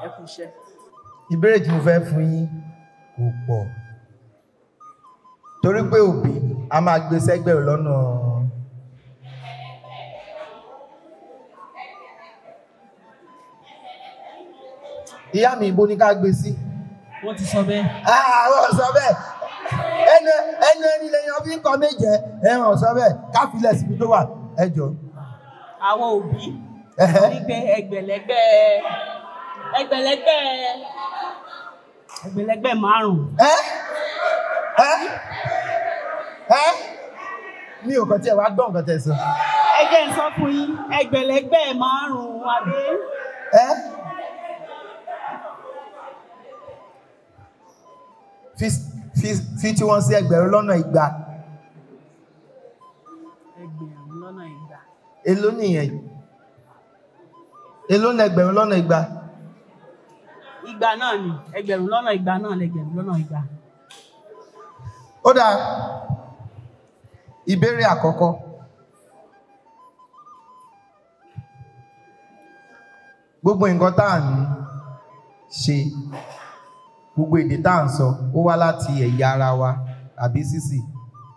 [SPEAKER 3] Ẹ kú iṣẹ́.
[SPEAKER 8] Ìbéèrè tí mo fẹ́ fún yín kò pọ̀. Torí pé òbí a máa gbé sẹ́gbẹ̀rún lọ́nà. Ìyá mi, ibo ni ká gbé sí?
[SPEAKER 3] Wọ́n ti sọ bẹ́ẹ̀.
[SPEAKER 8] Àwọn sọ bẹ́ẹ̀. Ẹnu ẹnu ẹni lẹ́yìn ọbí ń kọ méje, ẹ̀hàn sọ bẹ́ẹ̀, ká filẹ̀ síbi tó wà, ẹ jọ̀ọ́.
[SPEAKER 3] Àwọn òbí ní pé ẹgbẹ̀lẹ́gbẹ̀ ẹgbẹ̀lẹ́gbẹ̀ ẹgbẹ̀lẹ́gbẹ̀ márùn-ún.
[SPEAKER 8] Ẹ́ ẹ́ ẹ́ mi ò kàn tí ẹ wá gbọ́ nǹkan tẹ́ sọ.
[SPEAKER 3] Ẹ jẹ́ n sọ fún yín, ẹgbẹ̀lẹ́gbẹ̀ márùn-ún àbí?
[SPEAKER 8] Ẹ́ fi tí wọ́n sí ẹgbẹ̀rún lọ́nà igba.
[SPEAKER 3] Ẹgbẹ̀rún lọ́nà igba.
[SPEAKER 8] Èló nìyẹn? Èló ní ẹgbẹ̀rún lọ́nà igba?
[SPEAKER 3] Igba náà ni, ẹgbẹ̀rún lọ́nà igba náà lẹgbẹ̀rún lọ́nà igba.
[SPEAKER 8] Ó dáa, ìbéèrè àkọ́kọ́. Gbogbo nǹkan tá à ń ṣe, gbogbo èdè tá à ń sọ, ó wá láti ẹ̀yà ara wa àbí sísì,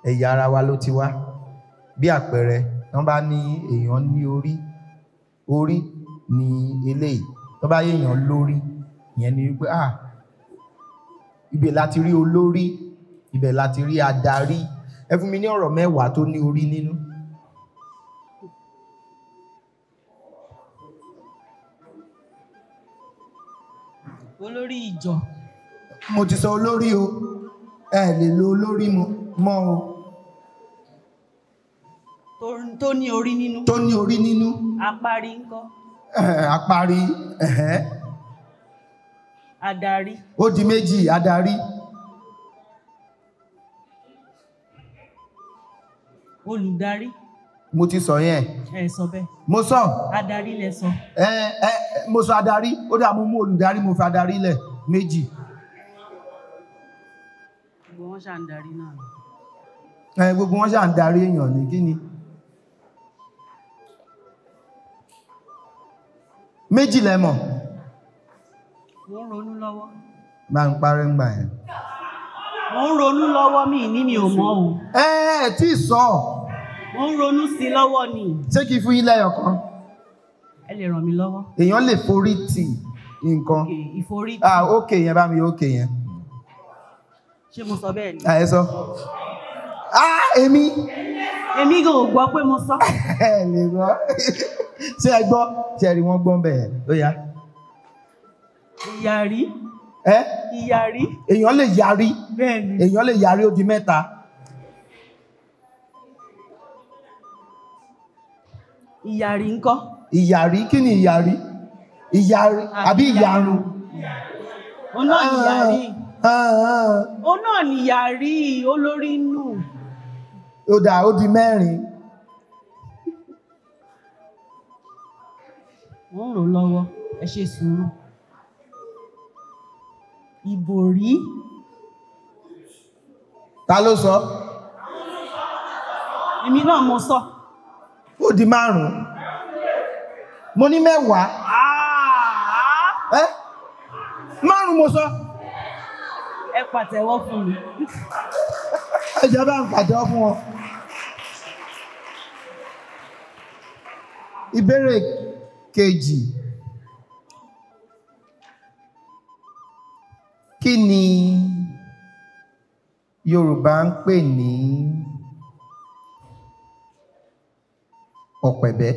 [SPEAKER 8] ẹ̀yà ara wa ló ti wá. Bí àpẹẹrẹ, wọ́n bá ní èèyàn ní orí, orí ni eléyìí. Tó bá yéèyàn lórí, ìyẹn ni wípé ah, ibẹ̀ láti rí olórí, ibẹ̀ láti rí adarí. Ẹ fún mi ní ọ̀rọ̀ mẹ́wàá tó ní orí nínú.
[SPEAKER 3] Olórí ìjọ.
[SPEAKER 8] Mo ti sọ olórí o, ẹ lè lo olórí mọ́ o.
[SPEAKER 3] Tó ní orí nínú.
[SPEAKER 8] Tó ní orí nínú.
[SPEAKER 3] Apárí ńkọ́?
[SPEAKER 8] Apárí.
[SPEAKER 3] Adarí.
[SPEAKER 8] Ó di méjì, adarí.
[SPEAKER 3] Olùdarí.
[SPEAKER 8] Mo ti sọ yẹn.
[SPEAKER 3] Ẹ sọ bẹ́ẹ̀.
[SPEAKER 8] Mo sọ.
[SPEAKER 3] Adarí lẹ sọ.
[SPEAKER 8] Ẹ mo sọ adarí, ó dà mo mú olùdarí, mo fi adarí lẹ̀ méjì.
[SPEAKER 3] Gbogbo wọn ṣà ń darí náà.
[SPEAKER 8] Ẹ gbogbo wọn ṣà ń darí èèyàn ní kí ni? Méjì lẹ mọ̀.
[SPEAKER 3] Mo ń ronú lọ́wọ́.
[SPEAKER 8] Máa ń parẹ́ ń gbà yẹn.
[SPEAKER 3] Mo ń ronú lọ́wọ́, mi ní mi ò mọ̀ o.
[SPEAKER 8] Ẹ ẹ tí ì sọ.
[SPEAKER 3] Mo ń ronú sí i lọ́wọ́ ni.
[SPEAKER 8] Ṣé kí n fún yín lẹ́yọ̀ kan?
[SPEAKER 3] Ẹ lè ràn mí lọ́wọ́.
[SPEAKER 8] Èèyàn lè forí tì nǹkan.
[SPEAKER 3] Ìforí tì.
[SPEAKER 8] Ah, ókè yẹn bá mi ókè yẹn.
[SPEAKER 3] Ṣé mo sọ bẹ́ẹ̀ ni?
[SPEAKER 8] Ẹ sọ. Ah, èmi.
[SPEAKER 3] Èmi gan ò gbọ́ pé mo sọ.
[SPEAKER 8] Ẹ lè gbọ́. Ṣé ẹ gbọ́? Ṣé ẹ rí wọn gbọ́n bẹ́ẹ̀? Ó yá.
[SPEAKER 3] Ìyàrí.
[SPEAKER 8] Ẹ́?
[SPEAKER 3] Ìyàrí.
[SPEAKER 8] Èèyàn lè yarí.
[SPEAKER 3] Bẹ́ẹ̀ni.
[SPEAKER 8] Èèyàn lè yarí, ó di mẹ́ta.
[SPEAKER 3] Ìyàrí ńkọ́?
[SPEAKER 8] Ìyàrí, kí ni ìyàrí? Ìyàrí àbí ìyarun?
[SPEAKER 3] Òun náà ni ìyàrí. Òun náà ni ìyàrí olórí nù.
[SPEAKER 8] Ó dà, ó di mẹ́rin.
[SPEAKER 3] Mo ń rò lọ́wọ́, ẹ ṣe sùúrù. Ìbòrí.
[SPEAKER 8] Ta ló sọ?
[SPEAKER 3] Èmi náà mo sọ.
[SPEAKER 8] Ó di márùn-ún. Mo ní mẹ́wàá. Ẹ́ márùn-ún mo sọ.
[SPEAKER 3] Ẹ pàtẹ́wọ́ fún mi.
[SPEAKER 8] Ẹ jẹ́ bá ń pàtẹ́wọ́ fún wọn. Ìbéèrè kejì. Kí ni Yorùbá ń pè ní ọ̀pẹ̀bẹ́?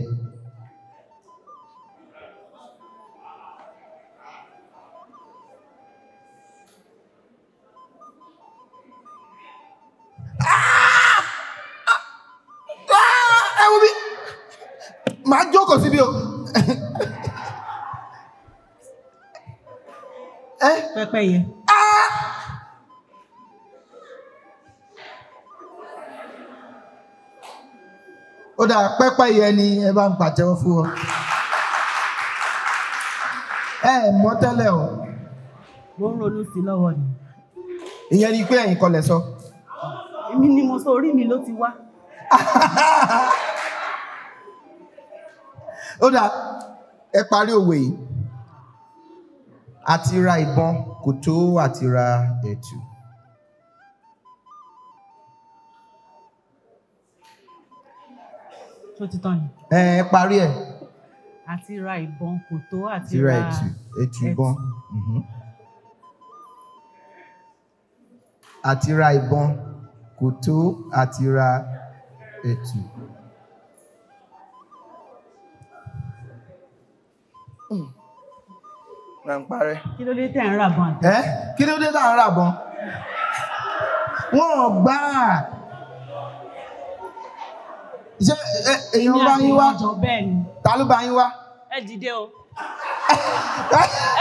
[SPEAKER 8] Ẹ wo bí màá jókòó síbí o.
[SPEAKER 3] Pẹ́pẹ́yẹ.
[SPEAKER 8] Ó dà, pẹ́pẹ́yẹ ni. Ẹ bá ń pàtẹ́wọ́ fún ọ. Ẹ mọ̀ tẹ́lẹ̀ o.
[SPEAKER 3] Mo ń ronú sí lọ́wọ́ ni.
[SPEAKER 8] Ìyẹn ni pé ẹ̀yin kọ́ lẹ sọ.
[SPEAKER 3] Èmi ni mo sọ, orí mi ló ti wá.
[SPEAKER 8] Ó dà, ẹ parí òwe yìí. Àti ra ìbọn kò tó àti ra ẹ̀tù.
[SPEAKER 3] Tó ti tán ni.
[SPEAKER 8] Ẹ parí ẹ̀.
[SPEAKER 3] Àti ra ìbọn kò tó àti
[SPEAKER 8] ra ẹ̀tù, ẹ̀tù ìbọn. Àti ra ìbọn kò tó àti ra ẹ̀tù. Máa ń parẹ́.
[SPEAKER 3] Kí ló dé tẹ̀ ń rà bọ́n?
[SPEAKER 8] Ẹ́, kí ló dé tà ń rà bọ́n? Wọ́n ò gbà á. Ṣé èèyàn bá yín wá? Ta ló bá yín wá?
[SPEAKER 3] Ẹ dìde o.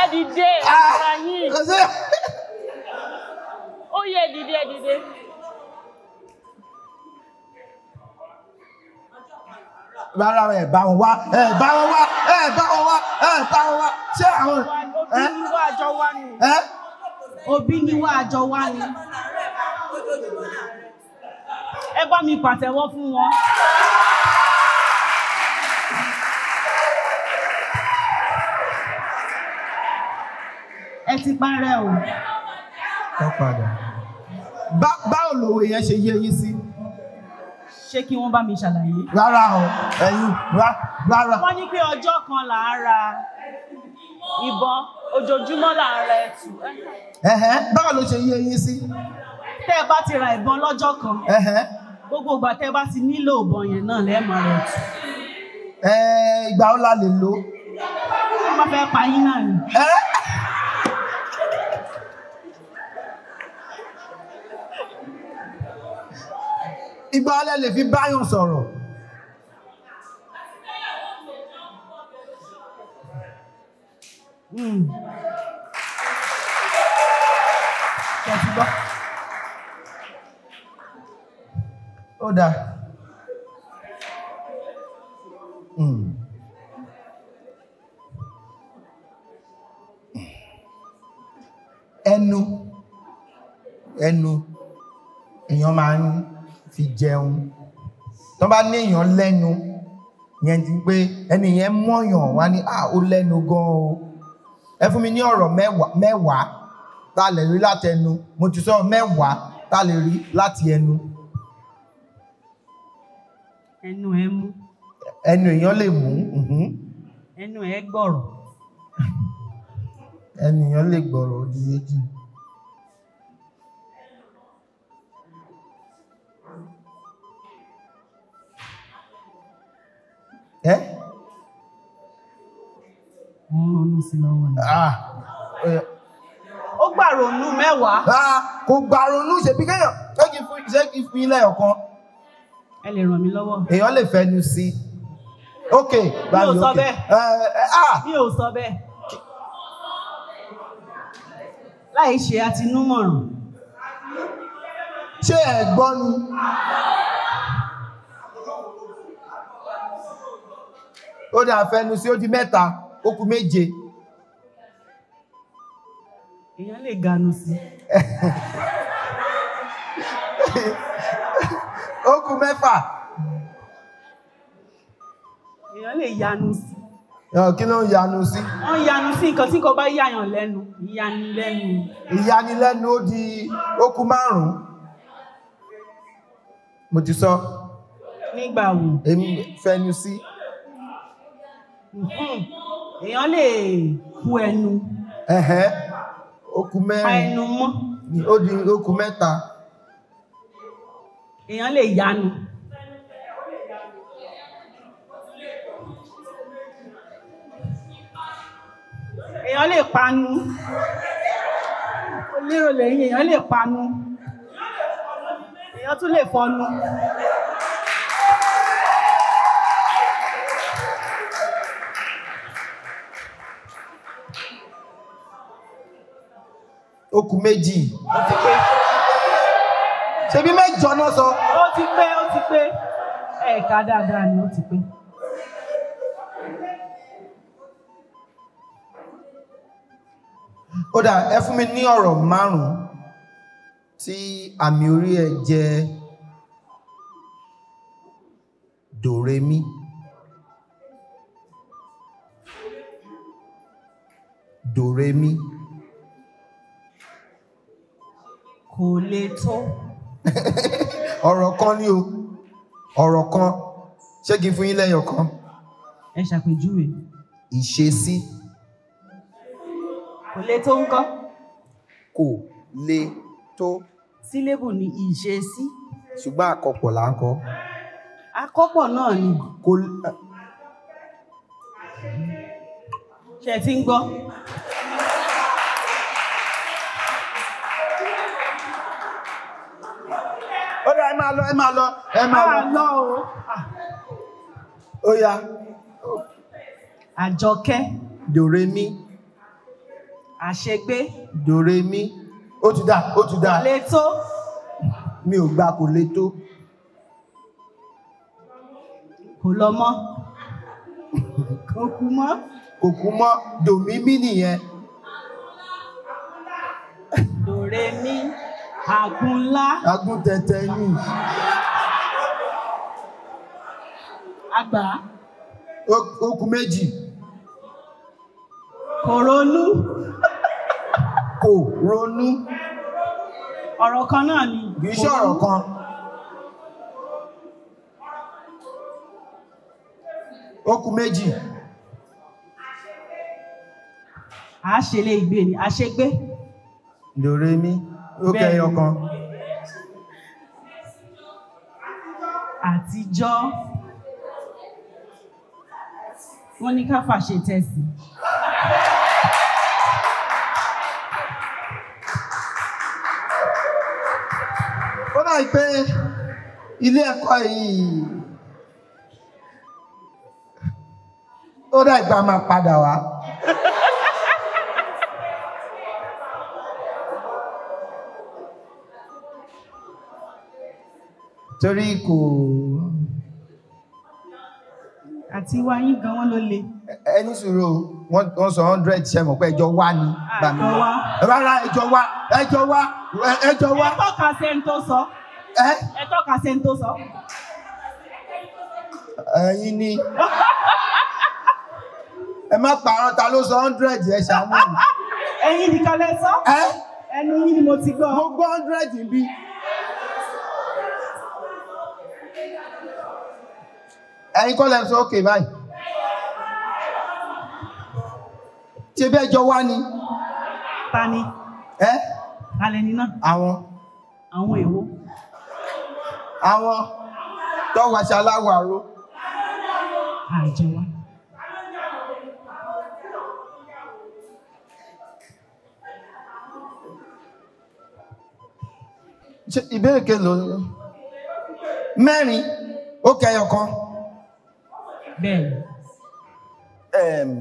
[SPEAKER 3] Ẹ dìde, ara yín. Ó yẹ dìde, ẹ dìde.
[SPEAKER 8] Rárá, ẹ bá wọn wá, ẹ bá wọn wá, ẹ bá wọn wá, ẹ bá wọn wá. Ṣé àwọn
[SPEAKER 3] òbí ni wá àjọ wá ni? Òbí ni wá àjọ wá ni. Ẹ bá mi pàtẹ́wọ́ fún wọn. Ẹ ti parẹ́ o.
[SPEAKER 8] Ẹ padà. Báwo lòwe yẹn ṣe yé yín sí?
[SPEAKER 3] Ṣé kí wọ́n bá mi ṣàlàyé?
[SPEAKER 8] Rárá o, ẹ̀yin rárá.
[SPEAKER 3] Wọ́n ní pé ọjọ́ kan là á ra ìbọn, ojoojúmọ́ là á ra ẹ̀tù.
[SPEAKER 8] Báwo ló ṣe yé yín sí?
[SPEAKER 3] Tẹ́ ẹ bá ti ra ìbọn lọ́jọ́ kan, gbogbo ìgbà tẹ́ ẹ bá ti nílò ìbọn yẹn náà lẹ́ẹ̀ máa ra ẹ̀tù.
[SPEAKER 8] Ìgbà wo la lè lò?
[SPEAKER 3] Wọ́n máa fẹ́ pa yín náà ni.
[SPEAKER 8] Ìgbà alẹ́ lè fi báyàn sọ̀rọ̀. Ó dáa. Ẹnu ẹnu èèyàn máa ń fi jẹun. Tó bá ní èèyàn lẹ́nu yẹn ti pé ẹni yẹn mọ̀yàn wá ní à ó lẹ́nu gan o. Ẹ fún mi ní ọ̀rọ̀ mẹ́wàá tá a lè rí láti ẹnu. Mo ti sọ mẹ́wàá tá a lè rí láti ẹnu.
[SPEAKER 3] Ẹnu ẹ mú.
[SPEAKER 8] Ẹnu èèyàn lè mú.
[SPEAKER 3] Ẹnu ẹ gbọ̀rọ̀.
[SPEAKER 8] Ẹnu èèyàn lè gbọ̀rọ̀, ó di méjì. Ẹ́?
[SPEAKER 3] Mo ń ronú sí lọ́wọ́ ni. Ó gbàrònú mẹ́wàá.
[SPEAKER 8] Kò gbàrònú, ṣe bí kéèyàn ṣé kí fún ilé ọ̀kan.
[SPEAKER 3] Ẹ lè ràn mí lọ́wọ́.
[SPEAKER 8] Èèyàn lè fẹnu sí. Ok,
[SPEAKER 3] Mi ò sọ bẹ́ẹ̀. Mi ò sọ bẹ́ẹ̀. Láì ṣe àtinúmọ̀ràn.
[SPEAKER 8] Ṣé ẹ gbọ́ ni? Ó dà, fẹnu sí, ó di mẹ́ta, ó kù méje.
[SPEAKER 3] Èèyàn lè ganu sí.
[SPEAKER 8] Ó kù mẹ́fà.
[SPEAKER 3] Èèyàn lè yanu sí.
[SPEAKER 8] Kí ló ń yanu sí?
[SPEAKER 3] Wọ́n yanu sí nǹkan tí kò bá yàyàn lẹ́nu. Ìyanilẹ́nu.
[SPEAKER 8] Ìyanilẹ́nu, ó di ó kù márùn-ún. Mo ti sọ.
[SPEAKER 3] Nígbà wo?
[SPEAKER 8] Èmi fẹnu sí.
[SPEAKER 3] Èèyàn lè ku ẹnu.
[SPEAKER 8] Ó kù mẹ́rin.
[SPEAKER 3] Pa ẹnu mọ́.
[SPEAKER 8] Ó di ó kù mẹ́ta.
[SPEAKER 3] Èèyàn lè yanu. Èèyàn lè panu. Lérò lẹ́yìn, èèyàn lè panu. Èèyàn tún lè fọnu.
[SPEAKER 8] Ó kù méjì.
[SPEAKER 3] Ó ti pé.
[SPEAKER 8] Ṣebí mẹ́jọ náà sọ.
[SPEAKER 3] Ó ti pé, ó ti pé. Ẹ̀ka dáadáa ni ó ti pé.
[SPEAKER 8] Ó dà, ẹ fún mi ní ọ̀rọ̀ márùn-ún tí àmì orí ẹ̀ jẹ́ dòremí. Dòremí.
[SPEAKER 3] Kò le tó.
[SPEAKER 8] Ọ̀rọ̀ kan ni o. Ọ̀rọ̀ kan. Ṣé kí n fún yín lẹ́yọ̀ kan?
[SPEAKER 3] Ẹ ṣàpèjúwe.
[SPEAKER 8] Ìṣesí.
[SPEAKER 3] Kò le tó ńkọ́?
[SPEAKER 8] Kò le tó.
[SPEAKER 3] Sílébù ni ìṣesí.
[SPEAKER 8] Ṣùgbọ́n àkọpọ̀ là ń kọ.
[SPEAKER 3] Àkọ́pọ̀ náà ni.
[SPEAKER 8] Kò.
[SPEAKER 3] Ṣé ẹ ti ń gbọ́?
[SPEAKER 8] Ó dà, ẹ máa lọ, ẹ máa lọ, ẹ máa lọ.
[SPEAKER 3] Máa lọ o.
[SPEAKER 8] Ó yá.
[SPEAKER 3] Àjọkẹ́.
[SPEAKER 8] Dòremí.
[SPEAKER 3] Àṣegbé.
[SPEAKER 8] Dòremí. Ó ti dà, ó ti dà.
[SPEAKER 3] Kò le tó.
[SPEAKER 8] Mi ò gbà kò le tó.
[SPEAKER 3] Kò lọ mọ́. Kò kú mọ́.
[SPEAKER 8] Kò kú mọ́. Dòmímí nìyẹn.
[SPEAKER 3] Dòremí. Àgúnlá.
[SPEAKER 8] Agúntẹ̀tẹ̀ ni.
[SPEAKER 3] Àgbà.
[SPEAKER 8] Ó kù méjì.
[SPEAKER 3] Kò ronú.
[SPEAKER 8] Kò ronú.
[SPEAKER 3] Ọ̀rọ̀ kan náà ni.
[SPEAKER 8] Kì í ṣe ọ̀rọ̀ kan. Ó kù méjì.
[SPEAKER 3] À ṣe lé ìgbé ni, àṣegbé.
[SPEAKER 8] Dòremí. Ó kẹyọ kan.
[SPEAKER 3] Àtijọ́. Wọ́n ní ká fàṣẹ tẹ̀sí.
[SPEAKER 8] Ó dà pé ilé ẹ̀kọ́ yìí ó dà pé a máa padà wá. Torí kò.
[SPEAKER 3] Àti wá yín gan wọ́n ló le.
[SPEAKER 8] Ẹni sùúrù wọ́n sọ 100 ṣe mọ̀ pé ẹjọ́ wá ni.
[SPEAKER 3] Àjọ wá.
[SPEAKER 8] Rárá, ẹjọ́ wá, ẹjọ́ wá, ẹjọ́ wá.
[SPEAKER 3] Ẹ tọ́ka sí ẹni tó sọ. Ẹ tọ́ka sí ẹni tó sọ.
[SPEAKER 8] Ẹ̀yin ni. Ẹ má parọ́, ta ló sọ 100 ẹ ṣàánú mi.
[SPEAKER 3] Ẹ̀yin nìkan lẹ sọ. Ẹnu yín ni mo ti gbọ́.
[SPEAKER 8] Mo gbọ́ 100 níbí. Ẹ̀yin kọ́ lẹ sọ òkè báyìí. Ṣé bí ẹjọ́ wá ni?
[SPEAKER 3] Ta ni?
[SPEAKER 8] Ẹ́?
[SPEAKER 3] Ta lẹni náà?
[SPEAKER 8] Àwọn.
[SPEAKER 3] Àwọn èwo?
[SPEAKER 8] Àwọn tó wàṣà aláwọ̀ àró.
[SPEAKER 3] Àjọ wa.
[SPEAKER 8] Ṣé ìbéèrè kelo? Mẹ́rin, ó kẹyọ kan.
[SPEAKER 3] Bẹ́ẹ̀ni.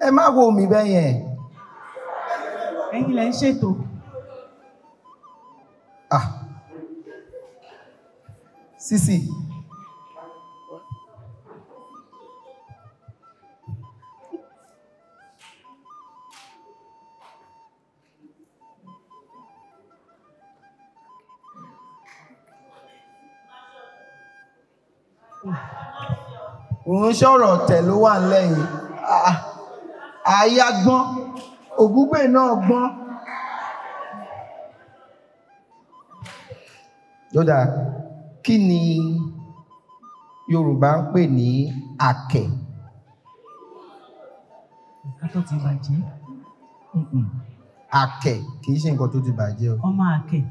[SPEAKER 8] Ẹ má wo mi bẹ́ẹ̀ yẹn.
[SPEAKER 3] Ẹ̀yin lẹ ń ṣètò.
[SPEAKER 8] Ah. Sisi. Òun sọ̀rọ̀ ọ̀tẹ̀ ló wà lẹ́yìn. Àyà gbọ́n, ògúngbè náà gbọ́n. Lódà, kí ni Yorùbá ń pè ní àkẹ̀?
[SPEAKER 3] Nǹkan tó ti bàjẹ́.
[SPEAKER 8] Àkẹ̀ kì í ṣe nǹkan tó ti bàjẹ́ o.
[SPEAKER 3] Ọmọ àkẹ̀.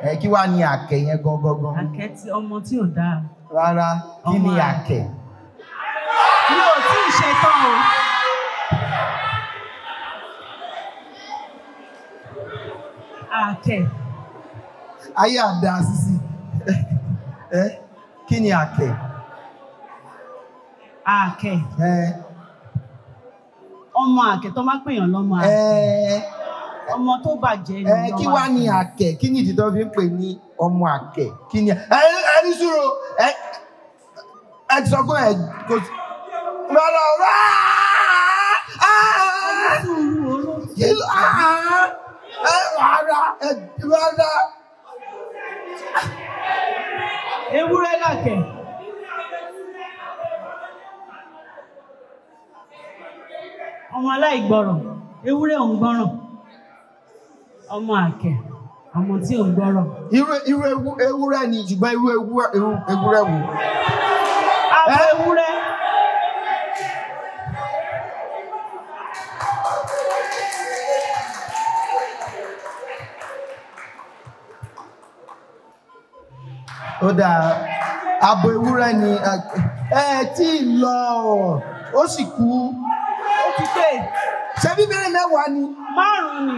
[SPEAKER 8] Ẹ kí wá ní àkẹ̀ yẹn gangan?
[SPEAKER 3] Àkẹ̀ tí ọmọ tí ò dáa.
[SPEAKER 8] Rárá, kí ni àkẹ̀?
[SPEAKER 3] Mi ò tí ì ṣetán o. Àkẹ̀.
[SPEAKER 8] Ayé àdá sísì. Kí ni àkẹ̀?
[SPEAKER 3] Àkẹ̀. Ọmọ Ọmọ àkẹ́ tó máa ń pèèyàn lọ́mọ àkẹ́. Ọmọ tó bàjẹ́ ni ọmọ
[SPEAKER 8] Kí wá ní àkẹ́? Kí ni ìdí tó fi ń pè ní ọmọ àkẹ́? Kí ni ẹ ní sùúrù, ẹ ti sọ pé ẹ kò sí. Rárá rárá rárá.
[SPEAKER 3] Ewúrẹ́ làkẹ́. Ọmọ aláìgbọràn, ewúrẹ́ ò ń gbọ́ràn. Ọmọ àkẹ́, ọmọ tí ò ń gbọ́ràn.
[SPEAKER 8] Irú ewúrẹ́ ni, ṣùgbọ́n irú ewúrẹ́ wo?
[SPEAKER 3] Abo ewúrẹ́.
[SPEAKER 8] Ó dáa, abo ewúrẹ́ ni ẹ tí ì lọ, ó sì kú.
[SPEAKER 3] Ó ti pé.
[SPEAKER 8] Ṣé bíbélì mẹ́wàá ni?
[SPEAKER 3] Márùn-ún ni.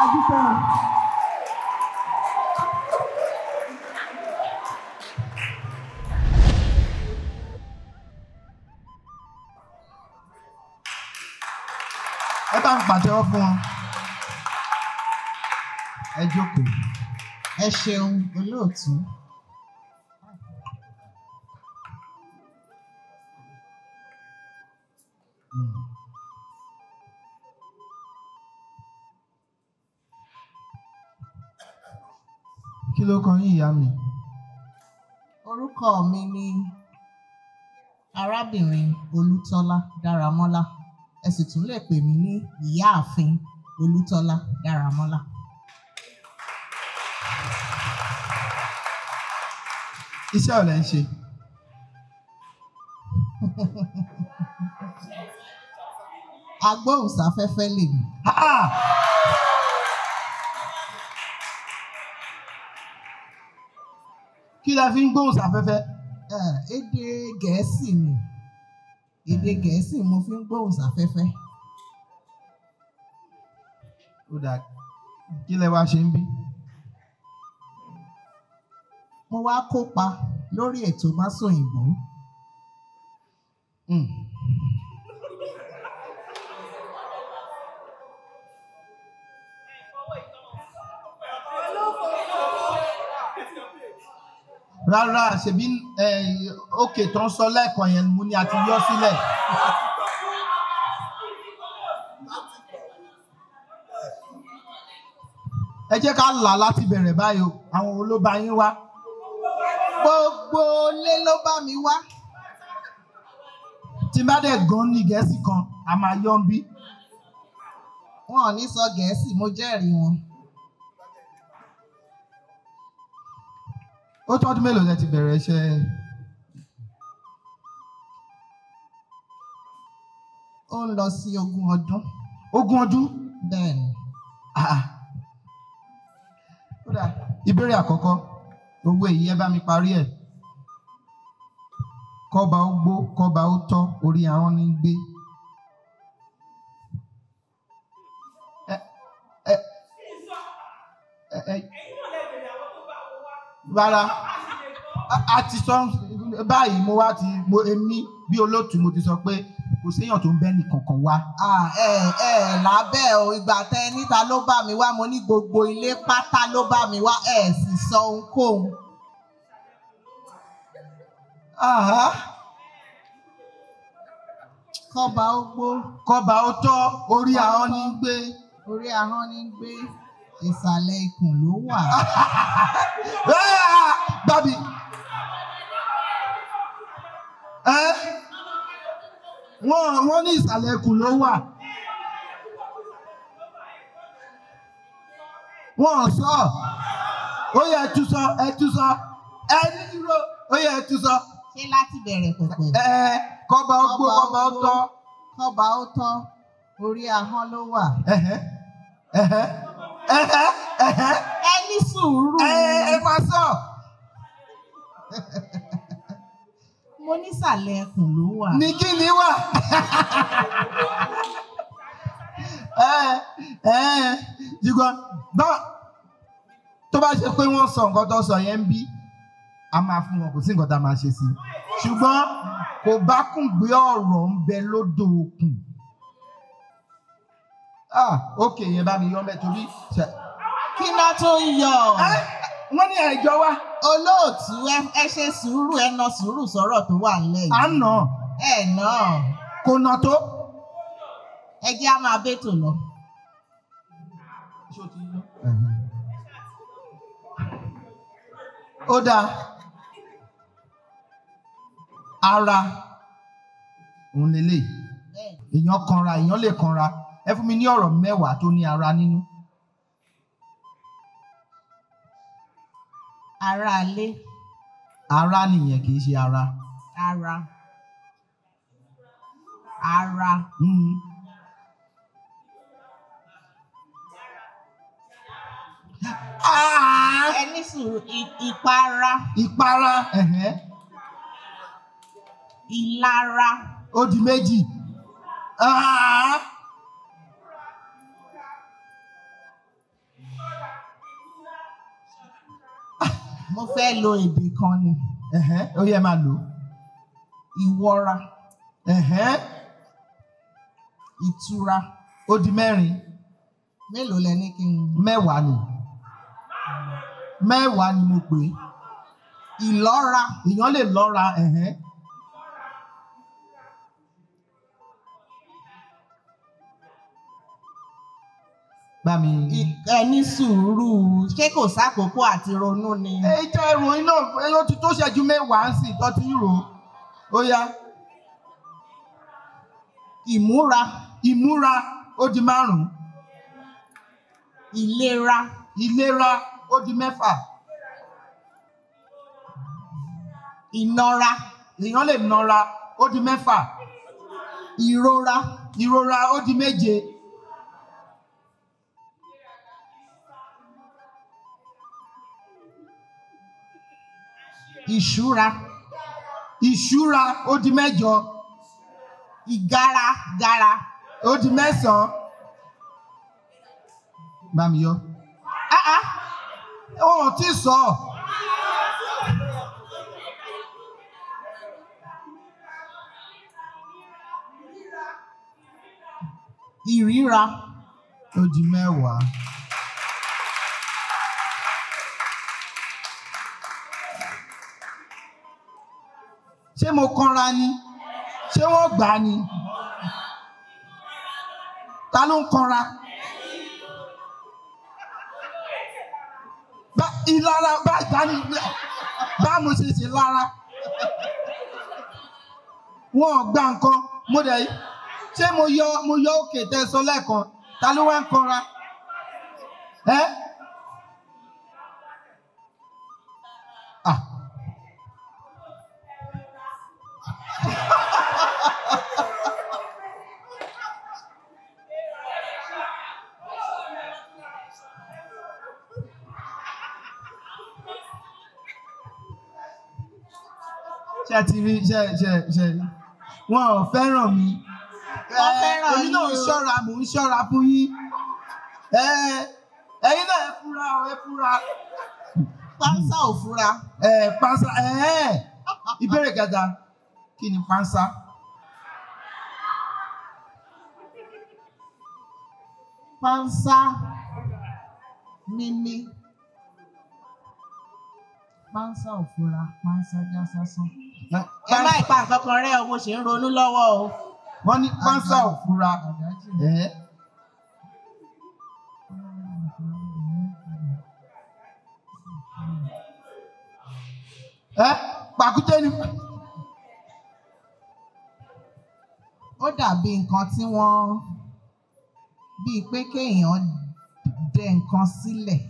[SPEAKER 3] Adúpẹ́.
[SPEAKER 7] Ẹ bá ń pàtẹ́wọ́ fún wọn. Ẹ jókòó.
[SPEAKER 13] Ẹ ṣeun olóòtú.
[SPEAKER 7] Kí ló kọ yín ìyá mi?
[SPEAKER 13] Orúkọ mi ni arábìnrin Olútọ́lá Dáramọ́lá. Ẹ sì tún lè pè mí ní Ìyáàfin Olútọ́lá Dáramọ́lá.
[SPEAKER 7] Iṣẹ́ wo lẹ ń ṣe?
[SPEAKER 13] Agbóhùnsáfẹ́fẹ́ lèmi.
[SPEAKER 7] Kí la fi ń gbóhùn sáfẹ́fẹ́?
[SPEAKER 13] Èdè Gẹ̀ẹ́sì ni. Èdè Gẹ̀ẹ́sì mo fi ń gbóhùn sáfẹ́fẹ́.
[SPEAKER 7] Ó dáa, kí lẹ wá ṣe ń bí?
[SPEAKER 13] Mo wá kópa lórí ètò Másòyìnbó.
[SPEAKER 7] Rárá, ṣebí òkè tó ń sọ lẹ́ẹ̀kan yẹn mo ní a ti yọ sílẹ̀. Ẹ jẹ́ ká là láti bẹ̀rẹ̀ báyìí o, àwọn wo ló bá yín wá?
[SPEAKER 13] Gbogbo ilé ló bá mi wá.
[SPEAKER 7] Tí bá dẹ̀ gan ní Gẹ̀ẹ́sì kan, a máa yọ ń bí.
[SPEAKER 13] Wọn ò ní sọ Gẹ̀ẹ́sì, mo jẹ́rìí wọn.
[SPEAKER 7] Ó tọ́dún mélòó lẹ ti bẹ̀rẹ̀ iṣẹ́?
[SPEAKER 13] Ó ń lọ sí 20 ọdún.
[SPEAKER 7] 20 ọdún?
[SPEAKER 13] Bẹ́ẹ̀ni.
[SPEAKER 7] Ó dáa, ìbéèrè àkọ́kọ́, owó èyí ẹ bá mi parí ẹ̀. Kọ́ba ó gbó, kọ́ba ó tọ́, orí ahọ́n ní gbé. Rárá, a ti sọ báyìí, mo wá ti mo èmi bí olóòtú mo ti sọ pé kò séèyàn tó ń bẹ́ nìkankan wá.
[SPEAKER 13] Ẹ ẹ lábẹ́ o, ìgbà tẹ níta ló bá mi wá, mo ní gbogbo ilé pátá ló bá mi wá, ẹ sì sọ ohunkóhun. Kọ́ba ó gbó.
[SPEAKER 7] Kọ́ba ó tọ́, orí ahọ́n ní gbé.
[SPEAKER 13] Orí ahọ́n ní gbé, ìsàlẹ̀ ikùn ló wà.
[SPEAKER 7] Bábí. Wọ́n ní ìsàlẹ̀ ikùn ló wà. Wọ́n sọ, ó yẹ ẹ tún sọ, ẹ tún sọ, ẹ ní dúró, ó yẹ ẹ tún sọ.
[SPEAKER 13] Ṣé láti bẹ̀rẹ̀ pẹ̀pẹ̀?
[SPEAKER 7] Kọ́ba ó gbó, kọ́ba ó tọ́.
[SPEAKER 13] Kọ́ba ó tọ́, orí ahọ́n ló wà. Ẹ ní sùúrù.
[SPEAKER 7] Ẹ máa sọ.
[SPEAKER 13] Mo nísàlẹ̀ ẹkùn ló wà.
[SPEAKER 7] Ní kí ni wà? Jùgbọ́n bá tó bá ṣe pé wọ́n sọ nǹkan tó sọ yẹn ń bí,
[SPEAKER 8] A máa fún wọn, kò sí nǹkan tá a máa ṣe sí i. Ṣùgbọ́n kò bá kùn gbé ọ̀rọ̀ ń bẹ lódò òkun. Ah, ok, yẹn bá mi yọ mẹ́ torí.
[SPEAKER 13] Kí náà tó ń yọ?
[SPEAKER 8] Wọ́n ní àìjọ wa.
[SPEAKER 13] Olóòtú, ẹ ṣe sùúrù, ẹ na sùúrù sọ̀rọ̀ tó wà nílẹ̀ yìí.
[SPEAKER 8] À ń nà.
[SPEAKER 13] Ẹ nà.
[SPEAKER 8] Kò nà tó.
[SPEAKER 13] Ẹ jẹ́ á máa bẹ́tò lọ.
[SPEAKER 8] Ó dáa. Ara òun lélẹ̀. Èèyàn kanra, èèyàn lè kanra. Ẹ fún mi ní ọ̀rọ̀ mẹ́wàá tó ní ara nínú.
[SPEAKER 13] Ara ilé.
[SPEAKER 8] Ara nìyẹn, kì í ṣe ara.
[SPEAKER 13] Ara. Ara. Ẹ ní sùúrù, ìpara.
[SPEAKER 8] Ìpara.
[SPEAKER 13] Ìlara.
[SPEAKER 8] Ó di méjì.
[SPEAKER 13] Mo fẹ́ lo èdè kan ni.
[SPEAKER 8] Ó yẹ máa lò.
[SPEAKER 13] Ìwọra. Ìtura.
[SPEAKER 8] Ó di mẹ́rin.
[SPEAKER 13] Mélòó lẹ ní kí n.
[SPEAKER 8] Mẹ́wàá ni. Mẹ́wàá ni mo pè.
[SPEAKER 13] Ìlọ́ra.
[SPEAKER 8] Èèyàn lè lọ́ra. Bá mi.
[SPEAKER 13] Ẹ ní sùúrù, ṣé kò sákòókò àti ronú ni?
[SPEAKER 8] Ẹ jẹ́ ìròyìn náà, ó ti tó ṣẹ́jú mẹ́wàá ń sìn tó ti ń rò ó. Ó yá.
[SPEAKER 13] Ìmúra.
[SPEAKER 8] Ìmúra ó di márùn-ún.
[SPEAKER 13] Ìlera.
[SPEAKER 8] Ìlera ó di mẹ́fà.
[SPEAKER 13] Ìnara.
[SPEAKER 8] Èèyàn lè nara, ó di mẹ́fà.
[SPEAKER 13] Ìrora.
[SPEAKER 8] Ìrora ó di méje.
[SPEAKER 13] Ìṣúra.
[SPEAKER 8] Ìṣúra ó di mẹ́jọ.
[SPEAKER 13] Ìgara gara.
[SPEAKER 8] Ó di mẹ́sàn-án. Bá mi yọ. Ó ò tí sọ.
[SPEAKER 13] Ìríra.
[SPEAKER 8] Ó di mẹ́wàá. Ṣé mo kanra ni? Ṣé wọ́n gbà á ni? Ta ló ń kanra? Bá ìlara bá ìdání bá mo ṣe ṣe lára. Wọ́n ò gba nǹkan mo dẹ̀ yí. Ṣé mo yọ òkè tẹ́ sọ lẹ́ẹ̀kan? Ta ló wá ń kanra? Ẹ́ Ah. Ṣé ti rí ṣe ṣe ṣe rí? Wọn ò fẹ́ràn mi.
[SPEAKER 13] Wọ́n fẹ́ràn
[SPEAKER 8] Èmi náà ń
[SPEAKER 13] yín o.
[SPEAKER 8] ṣọ́ra, mò ń ṣọ́ra fún yín. Ẹ̀yin náà ẹ fura o, ẹ fura.
[SPEAKER 13] Pánsá ò fura.
[SPEAKER 8] Pánsá, ìbéèrè kẹta, kí ni pánsá?
[SPEAKER 13] Pánsá mímí. Pánsá ò fura, pánsá já sásán. Ẹ má ìpa nǹkan kan rẹ́ o, mo ṣì ń ronú lọ́wọ́ o.
[SPEAKER 8] Wọ́n ní pánsá ò fura. Pàkúté ni.
[SPEAKER 13] Ó dàbí nǹkan tí wọ́n bíi pé kéèyàn dẹ nǹkan sílẹ̀.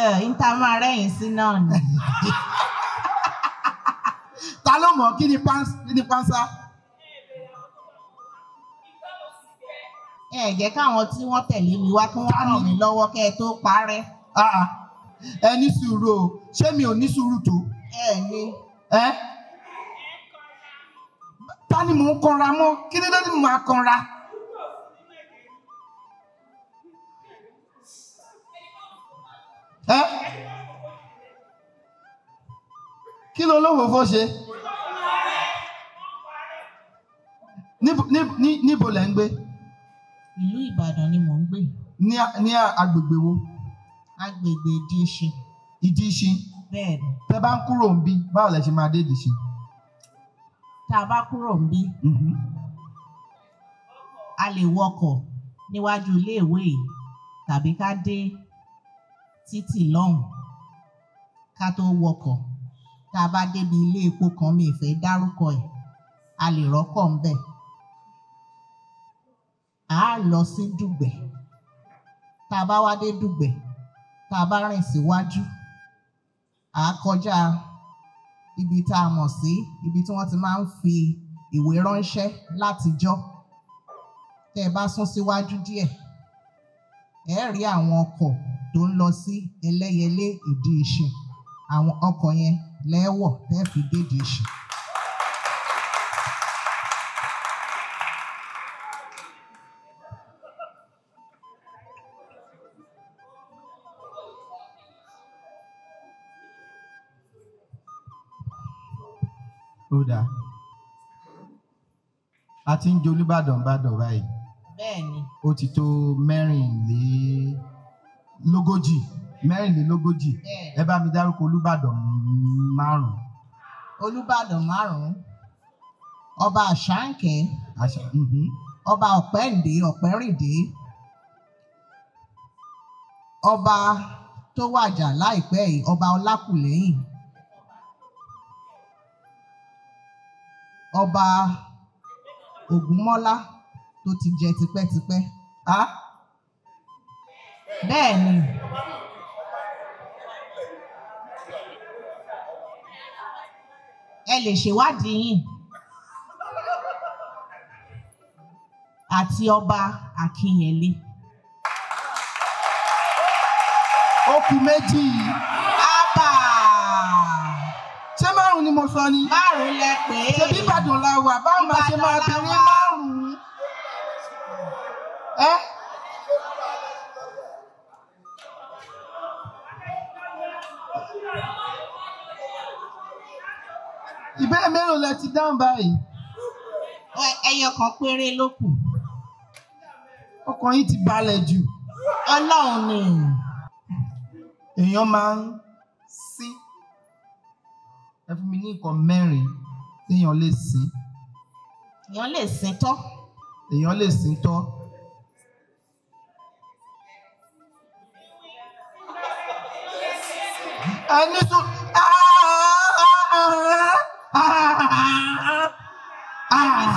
[SPEAKER 13] Ẹ ń ta máa rẹ́yìn sí náà ni.
[SPEAKER 8] Ta ló mọ̀ kí ni pánsá?
[SPEAKER 13] Ẹ jẹ́ káwọn tí wọ́n tẹ̀lé mi wá kí wọ́n ràn mí lọ́wọ́ kẹ́ ẹ tó parẹ́.
[SPEAKER 8] Ẹ ní sùúrù o, ṣé mi ò ní sùúrù tó?
[SPEAKER 13] Ẹ ní.
[SPEAKER 8] Ẹ ta ni mò ń kanra mọ́? Kí ni dé tí mo máa kanra? Ẹ
[SPEAKER 7] Kí ló olófòófó ṣe? Níbo lẹ̀ ń gbé?
[SPEAKER 13] Ìlú Ìbàdàn ni mò ń gbé.
[SPEAKER 7] Ní agbègbè wo?
[SPEAKER 13] Agbègbè Ìdí-Ìṣin.
[SPEAKER 7] Ìdí-Ìṣin.
[SPEAKER 13] Bẹ́ẹ̀ni.
[SPEAKER 7] Tẹ́ bá ń kúrò ń bí, báwo lẹ ṣe máa dé Ìdí-Ìṣin?
[SPEAKER 13] Tá a bá kúrò ń bí, a lè wọkọ̀ níwájú iléèwé yìí tàbí ká dé títì lọ́hùn ká tó wọkọ̀. Tá a bá débi ilé epo kan, mi ì fẹ́ dárúkọ ẹ̀, a lè rọ́kọ̀ ńbẹ̀. À á lọ sí Dùgbẹ̀. Tá a bá wá dé Dùgbẹ̀, tá a bá rìn síwájú, à á kọjá ibi tá a mọ̀ sí ibi tí wọ́n ti máa ń fi ìwé ránṣẹ́ látijọ́. Tẹ́ ẹ bá sún síwájú díẹ̀, ẹ rí àwọn ọkọ̀ tó ń lọ sí Ẹlẹ́yẹlé Ìdí-Ìṣin. Àwọn ọkọ̀ yẹn lẹ́wọ̀ tẹ́ fi dé Ìdí-Ìṣin.
[SPEAKER 7] Ó dáa. A ti ń jolúbàdàn bàdàn báyìí.
[SPEAKER 13] Bẹ́ẹ̀ni.
[SPEAKER 7] Ó ti tó 44. 44. Ẹ bá mi dárúkọ Olúbàdàn márùn-ún.
[SPEAKER 13] Olúbàdàn márùn-ún. Ọba Àṣàǹkẹ́. Ọba Ọ̀pẹ́ǹdé Ọ̀pẹ́rìndé. Ọba tó wàjà láìpẹ́ yìí, Ọba Ọlákùlẹ́hìn. Ọba Ògúnmọ́lá tó ti jẹ tipẹ́tipẹ́. Bẹ́ẹ̀ni. Ẹ lè ṣèwádìí yín. Àti Ọba Akínyẹlé.
[SPEAKER 7] Ó kù méjì.
[SPEAKER 13] Ábà.
[SPEAKER 7] Ṣé márùn-ún ni mo sọ ni?
[SPEAKER 13] Márùn-ún lẹ pé.
[SPEAKER 7] Ṣebí Ìbàdàn la wà, báwo máa ṣe máa bèrè márùn-ún? Ẹ́. Ìbéèrè mélòó lẹ ti dáhùn báyìí?
[SPEAKER 13] Ẹyọ kan péré ló kù.
[SPEAKER 7] Ọkàn yín ti balẹ̀ jù.
[SPEAKER 13] Ọlọ́run ni.
[SPEAKER 7] Èèyàn máa ń sín. Ẹ fún mi ní nǹkan mẹ́rin téèyàn lè sín.
[SPEAKER 13] Èèyàn lè sín tọ́.
[SPEAKER 7] Èèyàn lè sín tọ́. Ẹni sùn.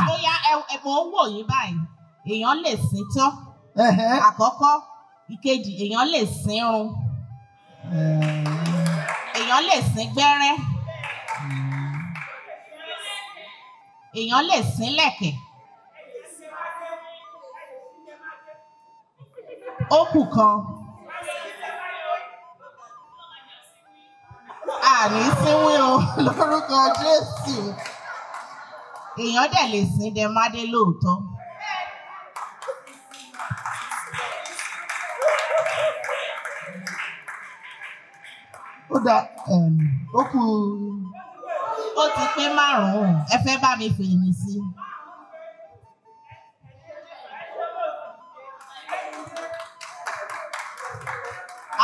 [SPEAKER 13] Bóyá ẹ mò ń wò yín báyìí. Èèyàn lè sín tọ́. Àkọ́kọ́, ìkejì, èèyàn lè sínrun. Èèyàn lè sín gbẹ́rẹ́. Èèyàn lè sín lẹ̀kẹ̀. Ó kù kan. Àní sínwín o lórúkọ Jésù. Èèyàn dẹ̀ lè sín dẹmádé lóòótọ́.
[SPEAKER 7] Ó dáa, ó kù.
[SPEAKER 13] Ó ti pé márùn-ún, ẹ fẹ́ bá mi fèmí sí.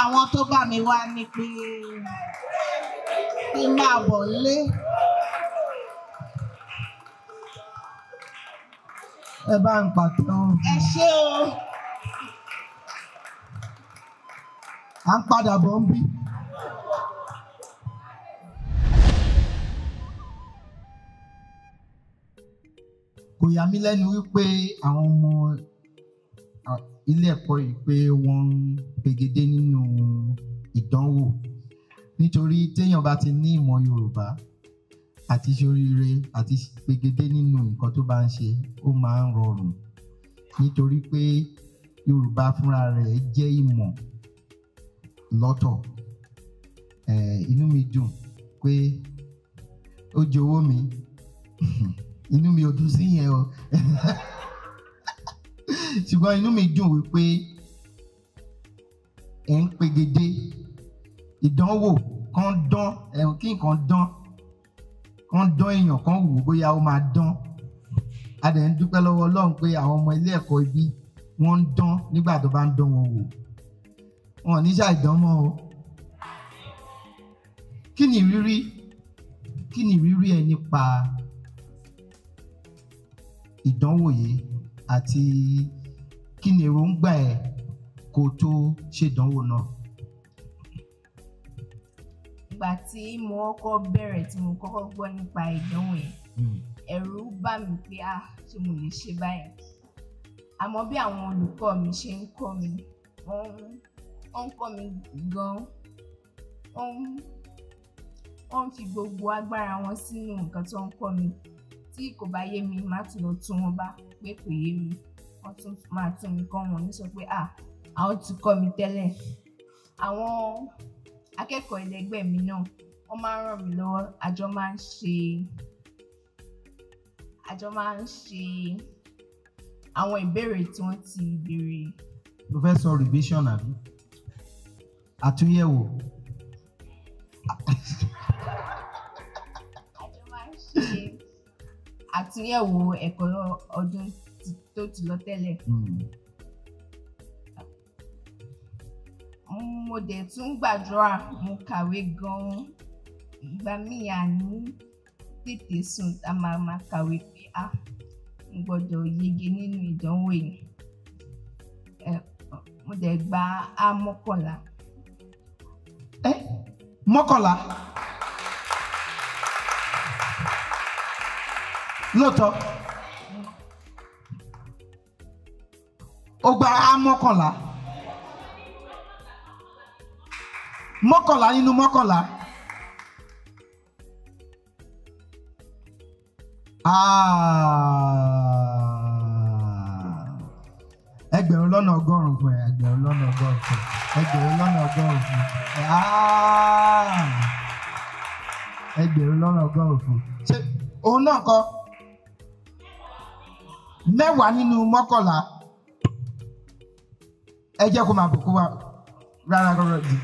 [SPEAKER 13] Àwọn tó bá mi wá ní pé kí n máa bọ̀ lé.
[SPEAKER 7] Ẹ bá ń pàtó.
[SPEAKER 13] Ẹ ṣé o.
[SPEAKER 7] À ń padà bọ̀ ń bí. Kò yà mí lẹ́nu wípé àwọn ọmọ ilé ẹ̀kọ́ yìí pé wọ́n ń pegedé nínú ìdánwò, nítorí téèyàn bá ti ní ìmọ̀ Yorùbá àti ṣoríire àti pegedé nínú nǹkan tó bá ń ṣe, ó máa ń rọrùn, nítorí pé Yorùbá fúnra rẹ̀ jẹ́ ìmọ̀ lọ́tọ̀. Inú mi dùn pé ó jowó mi. Inú mi ò dùn sí yẹn o. Ṣùgbọ́n inú mi dùn wípé ẹ̀ ń pegedé. Ìdánwò kan dán, ẹ̀hún kí nǹkan dán Kán dán èèyàn, kán wò bóyá ó máa dán. A dẹ̀ ń dúpẹ́ lọ́wọ́ Ọlọ́run pé àwọn ọmọ ilé ẹ̀kọ́ ibi wọ́n ń dán nígbà tó bá ń dán wọn wò. Wọn ò ní ṣàìdán mọ́ o. Kí ni ìrírí? Kí ni ìrírí ẹ nípa ìdánwò yìí àti kí ni èròǹgbà ẹ kó tó ṣèdánwò náà?
[SPEAKER 9] Ìgbà tí mo kọ́kọ́ bẹ̀rẹ̀, tí mo kọ́kọ́ gbọ́ nípa ìdánwò yẹn, ẹ̀rù bà mí pé ah, ṣé mo lè ṣe báyìí? Àmọ́ bí àwọn olùkọ́ mi ṣe ń kọ́ mi, wọ́n ń kọ́ mi gan-an, wọ́n ń fi gbogbo agbára wọn sínú nǹkan tó ń kọ́ mi. Tí kò bá yé mi, màá tún lọ tún wọn bá pé kò yé mi, wọ́n tún máa tún mi kọ́. Wọn ní sọ pé ah, àwọn ti kọ́ mi tẹ́lẹ̀. Àwọn akẹ́kọ̀ọ́ ẹlẹgbẹ́ mi náà, wọ́n máa ń ràn mí lọ́wọ́. Àjọ máa ń ṣe àwọn ìbéèrè tí wọ́n ti béèrè.
[SPEAKER 7] Mo fẹ́ sọ revision àbí àtúnyẹ̀wò.
[SPEAKER 9] Àjọ máa ń ṣe àtúnyẹ̀wò ẹ̀kọ́ ọdún tó ti lọ tẹ́lẹ̀. Mo dẹ̀ tún gbàdúrà, mo kàwé gan-an. Ìgbà míì, à ní tètè sùn, a máa máa kàwé pé ah, mo gbọ́dọ̀ yege nínú ìdánwò yìí. Mo dẹ̀ gba A 11.
[SPEAKER 7] 11 lóòótọ́? Ó gba A 11, 11 nínú 11. Ah, 1,100,000 fún ẹ, 1,100,000 fún ẹ, 1,100,000 fún ẹ. Ah, 1,100,000 fún. Ṣé òun náà kọ́ 10 nínú 11? Ẹ jẹ́ kó máa bọ̀, kó wá. Rárá, rárá di.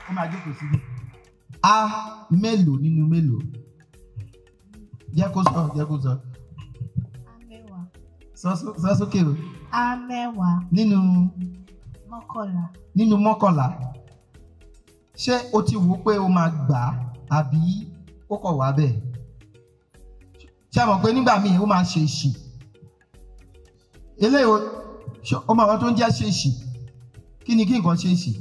[SPEAKER 7] Ó máa jókòó síbí. A mélòó nínú mélòó? Jẹ́ kó sọ, jẹ́ kó sọ.
[SPEAKER 2] A 10.
[SPEAKER 7] Sọ sókè o.
[SPEAKER 2] A 10.
[SPEAKER 7] Nínú?
[SPEAKER 2] 11.
[SPEAKER 7] Nínú 11. Ṣé o ti wò ó pé o máa gbà á àbí ó kọ̀ wá bẹ́ẹ̀? Ṣé a mọ̀ pé nígbà míì ó máa ṣe èṣì eléyìí? Ṣé o mọ̀ àwọn tó ń jẹ́ ṣe èṣì? Kí ni kí nǹkan ṣe èṣì?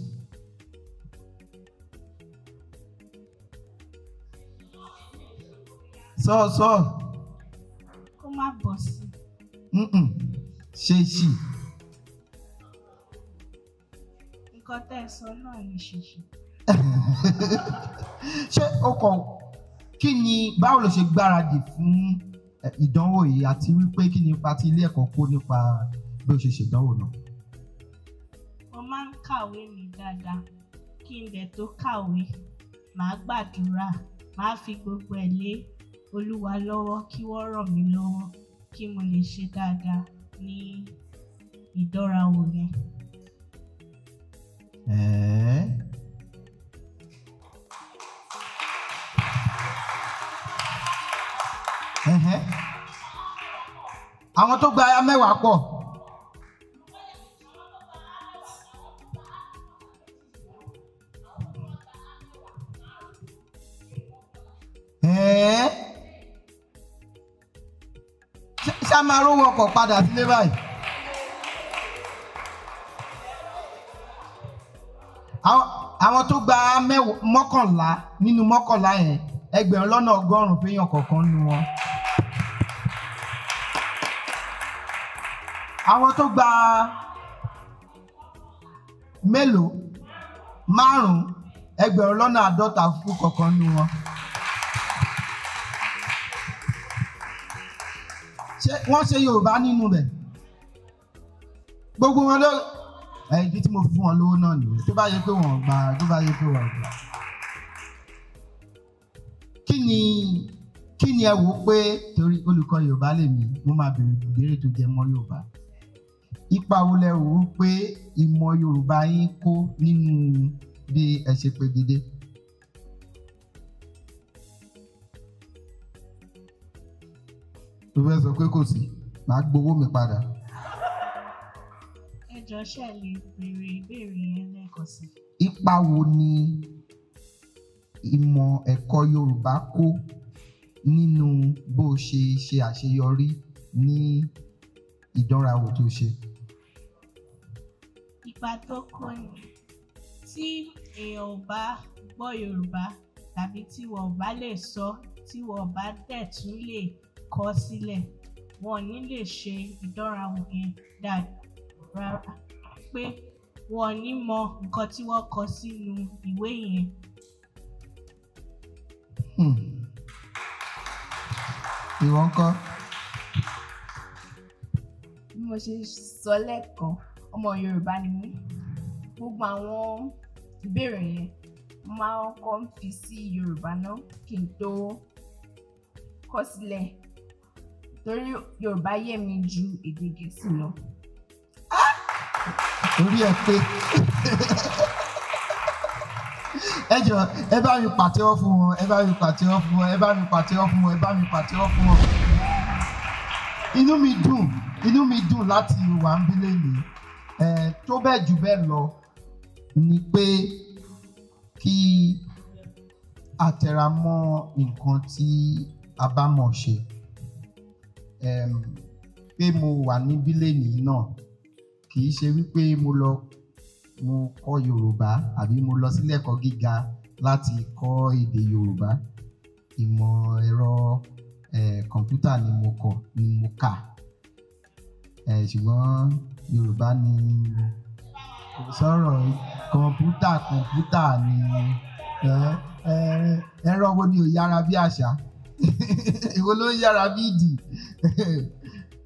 [SPEAKER 7] Sọ, sọ.
[SPEAKER 2] Kó má bọ̀ sí.
[SPEAKER 7] Mm-mm. Ṣe èṣì.
[SPEAKER 2] Nǹkan tẹ́ ẹ sọ náà ni ṣìṣì.
[SPEAKER 7] Ṣé o kàn kí ni, báwo ló ṣe gbáradì fún ìdánwò yìí àti wípé kí ni ipa tí ilé ẹ̀kọ́ kó nípa bí o ṣe ṣèdánwò náà?
[SPEAKER 2] Mo máa ń kàwé mi dáadáa. Kí n dẹ̀ tó kàwé, màá gbàdúrà, màá fi gbogbo ẹ̀ lé Olúwa lọ́wọ́ kí wọ́n ràn mí lọ́wọ́ kí mo lè ṣe dáadáa ní ìdánrawò yẹn.
[SPEAKER 7] Ẹ̀ẹ́. Ẹ̀hẹ́. Àwọn tó gba 10 pọ̀. Ẹ̀ẹ́. Ṣé a máa rówó ọkọ̀ padà sílé báyìí? Àwọn tó gba 11 nínú 11 yẹn, 1,100,000 fẹ́yàn kọ̀ọ̀kan nínú wọn. Àwọn tó gba mélòó? 5, 50,000 fún kọ̀ọ̀kan nínú wọn. Ṣé wọ́n ṣe Yorùbá nínú rẹ̀? Gbogbo wọn ló ìdí tí mo fi fún wọn lówó náà nìyẹn, tó bá yẹ pé wọ́n gbà, tó bá yẹ pé wọ́n gbà. Kí ni ẹ wò ó pé, torí olùkọ́ Yorùbá lèmi, mo máa béèrè ìbéèrè tó jẹ mọ́ Yorùbá. Ipa wo lẹ rò ó pé ìmọ̀ Yorùbá yín kó nínú bí bí ẹ ṣe pegedé. Tó fẹ́ sọ pé kò sí, màá gbowó mi padà.
[SPEAKER 2] Ẹ jọ̀ọ́, ṣé ẹ lè béèrè ìbéèrè yẹn lẹ́ẹ̀kan sí i?
[SPEAKER 7] Ipa wo ni ìmọ̀ ẹ̀kọ́ Yorùbá kó nínú bó ṣe ṣe àṣeyọrí ní ìdánrawò tó ṣe?
[SPEAKER 2] Ipa tó kó ni tí èèyàn ò bá gbọ́ Yorùbá tàbí tí wọn ò bá lè sọ, tí wọn ò bá dẹ̀ tún lè kọ sílẹ̀, wọn ò ní lè ṣe ìdánrawò yẹn dáadáa rárá, pé wọn ò ní mọ nǹkan tí wọ́n kọ sínú ìwé yẹn.
[SPEAKER 7] Ìwọ ńkọ́?
[SPEAKER 9] Bí mo ṣe sọ lẹ́ẹ̀kan, ọmọ Yorùbá ni mí. Gbogbo àwọn ìbéèrè yẹn, mo máa ń kọ́kọ́ fi sí Yorùbá náà kí n tó kọ sílẹ̀, torí Yorùbá yé mi ju èdè Gẹ̀ẹ́sì lọ.
[SPEAKER 7] Orí ẹ pé. Ẹ jọ̀ọ́, ẹ bá mi pàtẹ́wọ́ fún wọn, ẹ bá mi pàtẹ́wọ́ fún wọn, ẹ bá mi pàtẹ́wọ́ fún wọn, ẹ bá mi pàtẹ́wọ́ fún wọn. Inú mi dùn, inú mi dùn láti wà ń bí lénìí. Tó bẹ́ẹ̀ jù bẹ́ẹ̀ lọ ni pé kí a tẹra mọ́ nǹkan tí a bá mọ̀ ṣe. Pé mo wà níbí lénìí náà kì í ṣe wípé mo lọ mo kọ́ Yorùbá àbí mo lọ sílé ẹ̀kọ́ gíga láti kọ́ èdè Yorùbá. Ìmọ̀ ẹ̀rọ kọ̀ǹpútà ni mo kọ́, ni mo kà. Ṣùgbọ́n Yorùbá ni kò sọ̀rọ̀ kọ̀ǹpútà, kọ̀ǹpútà ni ẹ̀rọ wo ni ò yára bí àṣá? Èwo ló ń yára bí ìdì?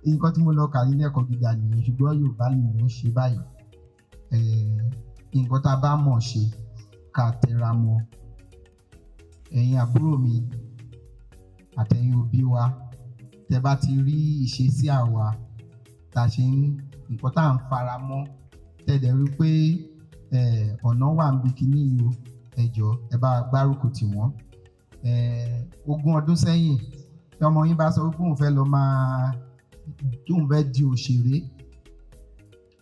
[SPEAKER 7] Nǹkan tí mo lọ kà nílé ẹ̀kọ́ gíga nìyẹn, ṣùgbọ́n Yorùbá ni mò ń ṣe báyìí. Nǹkan tá a bá mọ̀ ṣe ká tẹra mọ́. Ẹ̀yin àbúrò mi àtẹ̀yin òbí wa, tẹ bá ti rí ìṣesí àwa tá a ṣe ń nǹkan tá à ń fara mọ́, tẹ dẹ̀ rí pé ọ̀nà wà níbi kíní yìí o, ẹ jọ̀ọ́ ẹ bá wa gbárùkù tì wọ́n. 20 ọdún sẹ́yìn, tí ọmọ yín bá sọ wípé òun fẹ́ lọ máa tóun fẹ́ di òṣèré,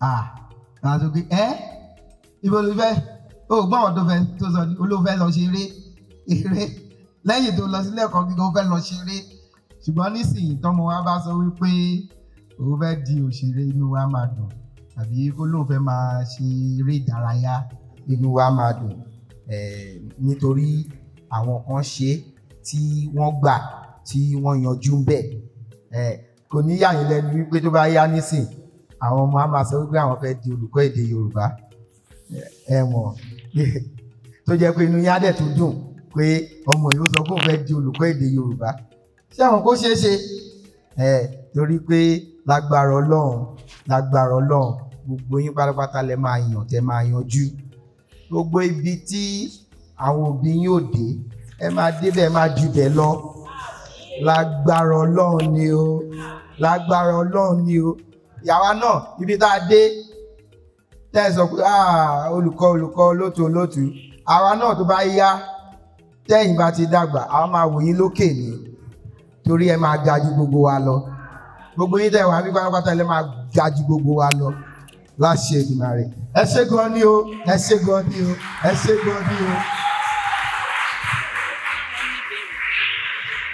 [SPEAKER 7] a sọ pé ẹ́ ibo ló fẹ́, o gbọ́ àwọn tó fẹ́ tó sọ ni olóò fẹ́ lọ ṣeré eré lẹ́yìn tó lọ sílé ẹ̀kọ́ gíga ó fẹ́ lọ ṣeré. Ṣùgbọ́n nísìnyí tọ́mọ wa bá sọ wípé òun fẹ́ di òṣèré, inú wa máa dùn, àbí kó lóun fẹ́ máa ṣe eré ìdárayá, inú wa máa dùn. Nítorí àwọn kan ṣe tí wọ́n gbà tí wọ́n yanjú ń bẹ̀. Kò ní yà yín lẹ́nu wípé tó bá yá nísìn, àwọn ọmọ á máa sọ wípé àwọn fẹ́ di olùkọ́ èdè Yorùbá. Ẹ mọ̀ tó jẹ́ pé inú yín á dẹ̀ tún dùn pé ọmọ yìí ó sọ pé òun fẹ́ di olùkọ́ èdè Yorùbá. Ṣé àwọn kó ṣeé ṣe? Torí pé lágbára Ọlọ́run, lágbára Ọlọ́run, gbogbo yín pátápátá lẹ máa yàn tẹ máa yanjú. Gbogbo ibi tí àwọn òbí yín ò dé, ẹ máa débẹ̀, ẹ máa ju bẹ̀ lọ. Lágbára Ọlọ́run ni o, lágbára Ọlọ́run ni o. Ìyàwó náà ibi tá a dé, tẹ́ ẹ sọ pé olùkọ́, olùkọ́, olóòtú, olóòtú. Àwa náà tó bá yá, tẹ́yìn bá ti dàgbà, àwa máa wò yín lókè ni, torí ẹ máa ga ju gbogbo wa lọ. Gbogbo yín tẹ́ wà bí pátápátá lẹ máa ga ju gbogbo wa lọ. Láṣẹ Èdùmàrè. Ẹ ṣé gan ni o, ẹ ṣé gan ni o, ẹ ṣé gan ni o.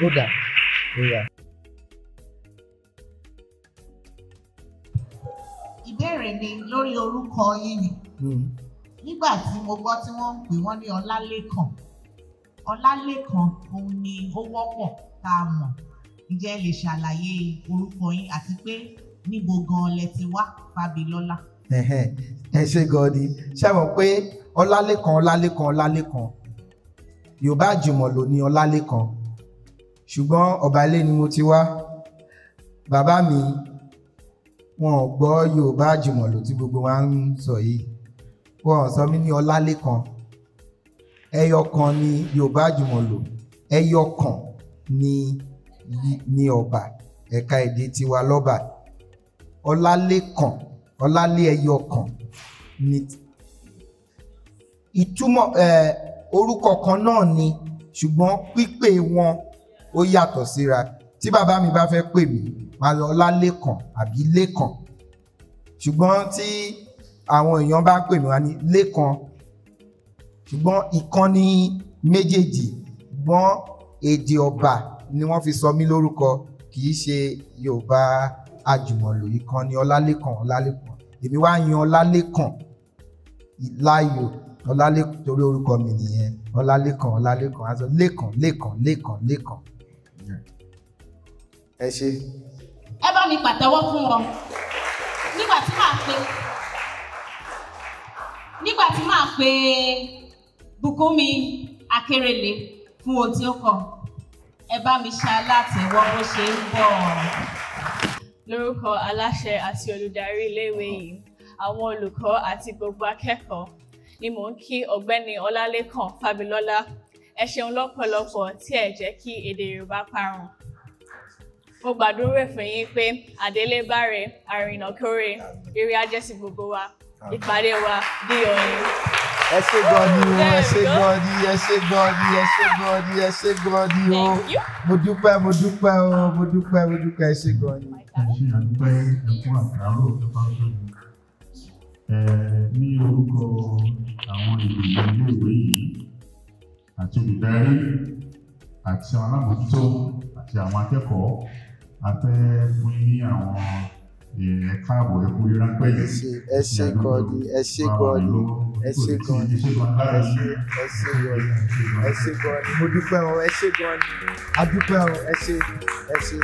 [SPEAKER 7] Ó dà, ó yá.
[SPEAKER 13] Ìbéèrè mi lórí orúkọ yín ni. Nígbà tí mo gbọ́ tí wọ́n ń pè wọ́n ní Ọlálékàn, Ọlálékàn òun ni ó wọ́pọ̀ tá a mọ̀. Ǹjẹ́ ẹ lè ṣàlàyé orúkọ yín àti pé níbo gan-an lẹ ti wá, Fábilọ́lá?
[SPEAKER 7] Ẹ ṣé gan ni. Ṣé mọ̀ pé Ọlálékàn, Ọlálékàn, Ọlálékàn, Yorùbá àjùmọ̀lò ni Ọlálékàn, ṣùgbọ́n ọba ilé ni mo ti wá. Bàbá mi wọn ò gbọ́ Yorùbá àjùmọ̀lò tí gbogbo wa ń sọ yìí. Wọn ò sọ mí ní Ọlálékàn. Ẹyọ kan ni Yorùbá àjùmọ̀lò, ẹyọ kan ni ọba ẹ̀ka èdè tiwa lọ́ba. Ọlálékàn, Ọlálé ẹyọ kan ni.
[SPEAKER 8] Ìtumọ̀ orúkọ kan náà ni, ṣùgbọ́n pípè wọn ó yàtọ̀ síra. Tí bàbá mi bá fẹ́ pè mí, màá lọ Ọlálékàn àbí Lékàn. Ṣùgbọ́n tí àwọn èèyàn bá pè mí, wá ní Lékan. Ṣùgbọ́n ìkan ní méjèèjì, ṣùgbọ́n èdè ọba ni wọ́n fi sọ mí lórúkọ, kì í ṣe Yorùbá àjùmọ̀lò. Ìkan ní Ọlálékàn, Ọlálékàn. Èmi wá yan Ọlálékàn láàyò, Ọlálékàn torí orúkọ mi nìyẹn, Ọlálékàn, Ọlálékàn, á sọ Lékàn, Lékàn, Lékàn, Lékàn. Ẹ ṣé.
[SPEAKER 1] Ẹ bá mi pàtẹ́wọ́ fún wọn. Nígbà tí màá pe Bùkúnmi Akérèlé fún ohun tí ó kọ, ẹ bá mi ṣe alátẹ̀wọ́ bó ṣe ń bọ̀.
[SPEAKER 14] Lórúkọ aláṣẹ àti olùdarí iléèwé yìí, àwọn olùkọ́ àti gbogbo akẹ́kọ̀ọ́ ni mò ń kí Ọ̀gbẹ́ni Ọlálékàn Fábilọ́lá. Ẹ ṣeun lọ́pọ̀lọpọ̀ tí ẹ jẹ́ kí èdè Yorùbá parun. Mo gbàdúrà fún yín pé àdélébáre, àrìnàkóre, ire á jẹ́ sí gbogbo wa. Ìpàdé wa di òní.
[SPEAKER 7] Ẹ ṣé gan ni o, ẹ ṣé gan ni, ẹ ṣé gan ni, ẹ ṣé gan ni, ẹ ṣé gan ni o. Mo dúpẹ́, mo dúpẹ́ o, mo dúpẹ́, mo dúpẹ́, ẹ ṣé gan ni.
[SPEAKER 6] Ẹ ṣé àdúpẹ́, ẹ kú àtàárọ̀ tó bá tó ní. Ní orúkọ àwọn ìgbìmọ̀ iléèwé yìí àti olùdarí àti àwọn alábòójútó àti àwọn akẹ́kọ̀ọ́, a fẹ́ fún yín ní àwọn ẹ̀ka ààbò ẹ̀kú ráńpẹ́ yìí.
[SPEAKER 7] Ẹ ṣé gan ni, ẹ ṣé gan ni, ẹ ṣé gan ni, ẹ ṣé, ẹ ṣé gan ni, ẹ ṣé gan ni, mo dúpẹ́ o, ẹ ṣé gan ni, a dúpẹ́ o, ẹ ṣé, ẹ ṣé.